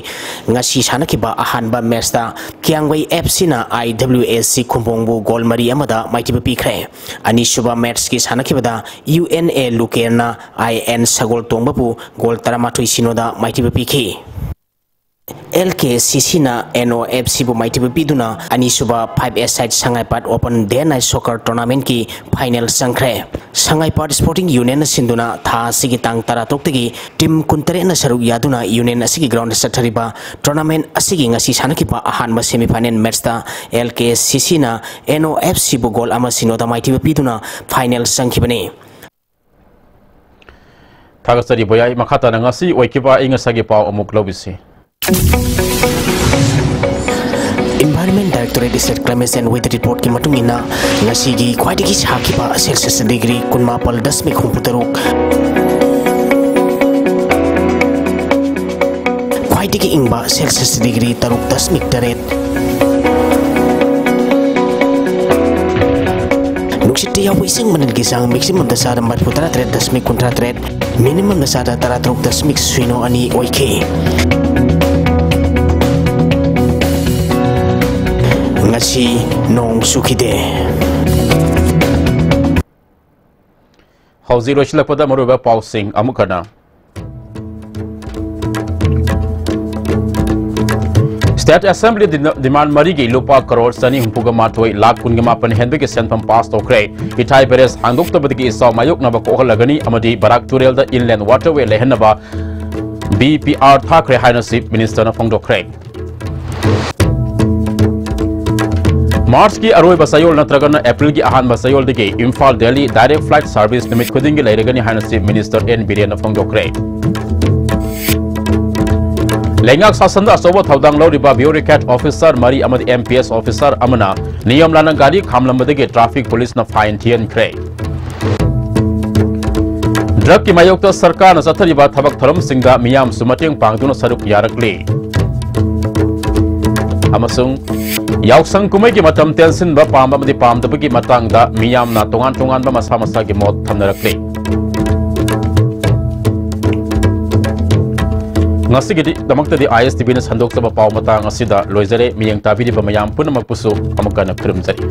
ꯉꯁꯤ ꯁꯥꯟꯅꯈꯤꯕ ꯑꯍꯥꯟꯕ match-ꯇ ꯀ꯭ꯌꯥꯡꯒꯩ F C-ꯅ I W S C ꯈꯨꯝꯕꯣꯡꯕꯨ goal ꯃꯔꯤ ꯑꯃꯗ ꯃꯥꯏꯊꯤꯕ ꯄꯤꯈ꯭ꯔꯦ꯫ ꯑꯅꯤꯁꯨꯕ match-ꯀꯤ ꯁꯥꯟꯅꯈꯤꯕꯗ U N A ꯂꯨꯀꯦꯔꯅ I N ꯁꯒꯣꯜ ꯇꯣꯡꯕꯕꯨ goal ꯇꯔꯥꯃꯥꯊꯣꯏ ꯁꯤꯅꯣꯗ ꯃꯥꯏꯊꯤꯕ ꯄꯤꯈꯤ꯫ L K C C-ꯅ N O F C-ꯕꯨ ꯃꯥꯏꯊꯤꯕ ꯄꯤꯗꯨꯅ ꯑꯅꯤꯁꯨꯕ five-a-side ꯁꯉꯥꯏꯄꯥꯠ Open Day and Night Soccer Tournament-ꯀꯤ final ꯆꯪꯈ꯭ꯔꯦ꯫ ꯁꯉꯥꯏꯄꯥꯠ Sporting Union-ꯅ ꯁꯤꯟꯗꯨꯅ ꯊꯥ ꯑꯁꯤꯒꯤ ꯇꯥꯡ ꯇꯔꯥꯇꯔꯨꯛꯇꯒꯤ team ꯀꯨꯟꯇꯔꯦꯠꯅ ꯁꯔꯨꯛ ꯌꯥꯗꯨꯅ union ꯑꯁꯤꯒꯤ ground-ꯗ ꯆꯠꯊꯔꯤꯕ tournament ꯑꯁꯤꯒꯤ ꯉꯁꯤ ꯁꯥꯟꯅꯈꯤꯕ ꯑꯍꯥꯟꯕ semi-final match-ꯇ L K C C-ꯅ N O F C-ꯕꯨ goal ꯑꯃ ꯁꯤꯅꯣꯗ ꯃꯥꯏꯊꯤꯕ ꯄꯤꯗꯨꯅ final ꯆꯪꯈꯤꯕꯅꯤ꯫ ꯊꯥꯒꯠꯆꯔꯤ ꯕꯣꯌꯥꯏ꯫ ꯃꯈꯥ ꯇꯥꯅ ꯉꯁꯤ ꯑꯣꯏꯈꯤꯕ ꯑꯏꯪ ꯑꯁꯥꯒꯤ ꯄꯥꯎ ꯑꯃꯨꯛ ꯂꯧꯕꯤꯁꯤ꯫ Environment Directorate State Climate and Weather Report-ꯀꯤ ꯃꯇꯨꯡ ꯏꯟꯅ, ꯉꯁꯤꯒꯤ ꯈ꯭ꯋꯥꯏꯗꯒꯤ ꯁꯥꯈꯤꯕ Celsius degree ꯀꯨꯟꯃꯥꯄꯜ ꯗꯁꯃꯤꯛ ꯍꯨꯝꯐꯨꯇꯔꯨꯛ, ꯈ꯭ꯋꯥꯏꯗꯒꯤ ꯏꯪꯕ Celsius degree ꯇꯔꯨꯛ ꯗꯁꯃꯤꯛ ꯇꯔꯦꯠ, ꯅꯨꯡꯁꯤꯠꯇ ꯌꯥꯎꯕ ꯏꯁꯤꯡ ꯃꯅꯤꯜꯒꯤ ꯆꯥꯡ maximum ꯗꯁꯥꯗ ꯃꯔꯤꯐꯨ ꯇꯔꯥꯇꯔꯦꯠ ꯗꯁꯃꯤꯛ ꯀꯨꯟꯊ꯭ꯔꯥ ꯇꯔꯦꯠ, minimum ꯗꯁꯥꯗ ꯇꯔꯥꯇꯔꯨꯛ ꯗꯁꯃꯤꯛ ꯁꯤꯅꯣ ꯑꯅꯤ ꯑꯣꯏꯈꯤ꯫ ꯉꯁꯤ ꯅꯣꯡ ꯆꯨꯈꯤꯗꯦ꯫ ꯍꯧꯖꯤꯛ ꯂꯣꯏꯁꯤꯜꯂꯛꯄꯗ ꯃꯔꯨꯑꯣꯏꯕ ꯄꯥꯎꯁꯤꯡ ꯑꯃꯨꯛ ꯍꯟꯅ꯫ State Assembly ꯗꯤꯃꯥꯟ ꯃꯔꯤꯒꯤ ꯂꯨꯄꯥ ꯀꯔꯣꯔ ꯆꯅꯤ ꯍꯨꯝꯐꯨꯒ ꯃꯥꯊꯣꯏ ꯂꯥꯈ ꯀꯨꯟꯒ ꯃꯥꯄꯟ ꯍꯦꯟꯕꯒꯤ ꯁꯦꯟꯐꯝ ꯄꯥꯁ ꯇꯧꯈ꯭ꯔꯦ꯫ ꯏꯊꯥꯏ ꯕꯦꯔꯦꯖ ꯍꯥꯡꯗꯣꯛꯇꯕꯗꯒꯤ ꯏꯆꯥꯎ ꯃꯥꯌꯣꯛꯅꯕ ꯀꯣꯛꯍꯜꯂꯒꯅꯤ ꯑꯃꯗꯤ ꯕꯔꯥꯛ ꯇꯨꯔꯦꯜꯗ inland waterway ꯂꯩꯍꯟꯅꯕ B P R ꯊꯥꯈ꯭ꯔꯦ ꯍꯥꯏꯅ Chief Minister ꯅ ꯐꯣꯡꯗꯣꯛꯈ꯭ꯔꯦ꯫ ꯃꯥꯔꯆꯀꯤ ꯑꯔꯣꯏꯕ ꯆꯌꯣꯜ ꯅꯠꯇ꯭ꯔꯒꯅ ꯑꯦꯄ꯭ꯔꯤꯜꯒꯤ ꯑꯍꯥꯟꯕ ꯆꯌꯣꯜꯗꯒꯤ Imphal Delhi direct flight service ꯅꯨꯃꯤꯠ ꯈꯨꯗꯤꯡꯒꯤ ꯂꯩꯔꯒꯅꯤ ꯍꯥꯏꯅ Chief Minister N ꯕꯤꯔꯦꯟꯅ ꯐꯣꯡꯗꯣꯛꯈ꯭ꯔꯦ꯫ ꯂꯩꯉꯥꯛ ꯁꯥꯁꯟꯗ ꯑꯆꯧꯕ ꯊꯧꯗꯥꯡ ꯂꯧꯔꯤꯕ bureaucrat officer ꯃꯔꯤ ꯑꯃꯗꯤ M P S officer ꯑꯃꯅ ꯅꯤꯌꯝ ꯂꯥꯟꯅ ꯒꯥꯔꯤ ꯈꯥꯝꯂꯝꯕꯗꯒꯤ traffic police ꯅ fine ꯊꯤꯍꯟꯈ꯭ꯔꯦ꯫ Drug ꯀꯤ ꯃꯥꯌꯣꯛꯇ ꯁꯔꯀꯥꯔꯅ ꯆꯠꯊꯔꯤꯕ ꯊꯕꯛ ꯊꯧꯔꯝꯁꯤꯡꯗ ꯃꯤꯌꯥꯝꯁꯨ ꯃꯇꯦꯡ ꯄꯥꯡꯗꯨꯅ ꯁꯔꯨꯛ ꯌꯥꯔꯛꯂꯤ꯫ ꯑꯃꯁꯨꯡ ꯌꯥꯎꯁꯪ ꯀꯨꯝꯍꯩꯒꯤ ꯃꯇꯝ ꯇꯦꯟꯁꯤꯟꯕ ꯄꯥꯝꯕ ꯑꯃꯗꯤ ꯄꯥꯝꯗꯕꯒꯤ ꯃꯇꯥꯡꯗ ꯃꯤꯌꯥꯝꯅ ꯇꯣꯉꯥꯟ ꯇꯣꯉꯥꯟꯕ ꯃꯁꯥ ꯃꯁꯥꯒꯤ ꯃꯣꯠ ꯊꯝꯅꯔꯛꯂꯤ꯫ ꯉꯁꯤꯒꯤꯗꯃꯛꯇꯗꯤ I S T V ꯅ ꯁꯟꯗꯣꯛꯆꯕ ꯄꯥꯎ ꯃꯇꯥꯡ ꯑꯁꯤꯗ ꯂꯣꯏꯖꯔꯦ꯫ ꯃꯤꯠꯌꯦꯡ ꯇꯥꯕꯤꯔꯤꯕ ꯃꯌꯥꯝ ꯄꯨꯝꯅꯃꯛꯄꯨꯁꯨ ꯑꯃꯨꯛ ꯍꯟꯅ ꯈꯨꯔꯨꯝꯖꯔꯤ꯫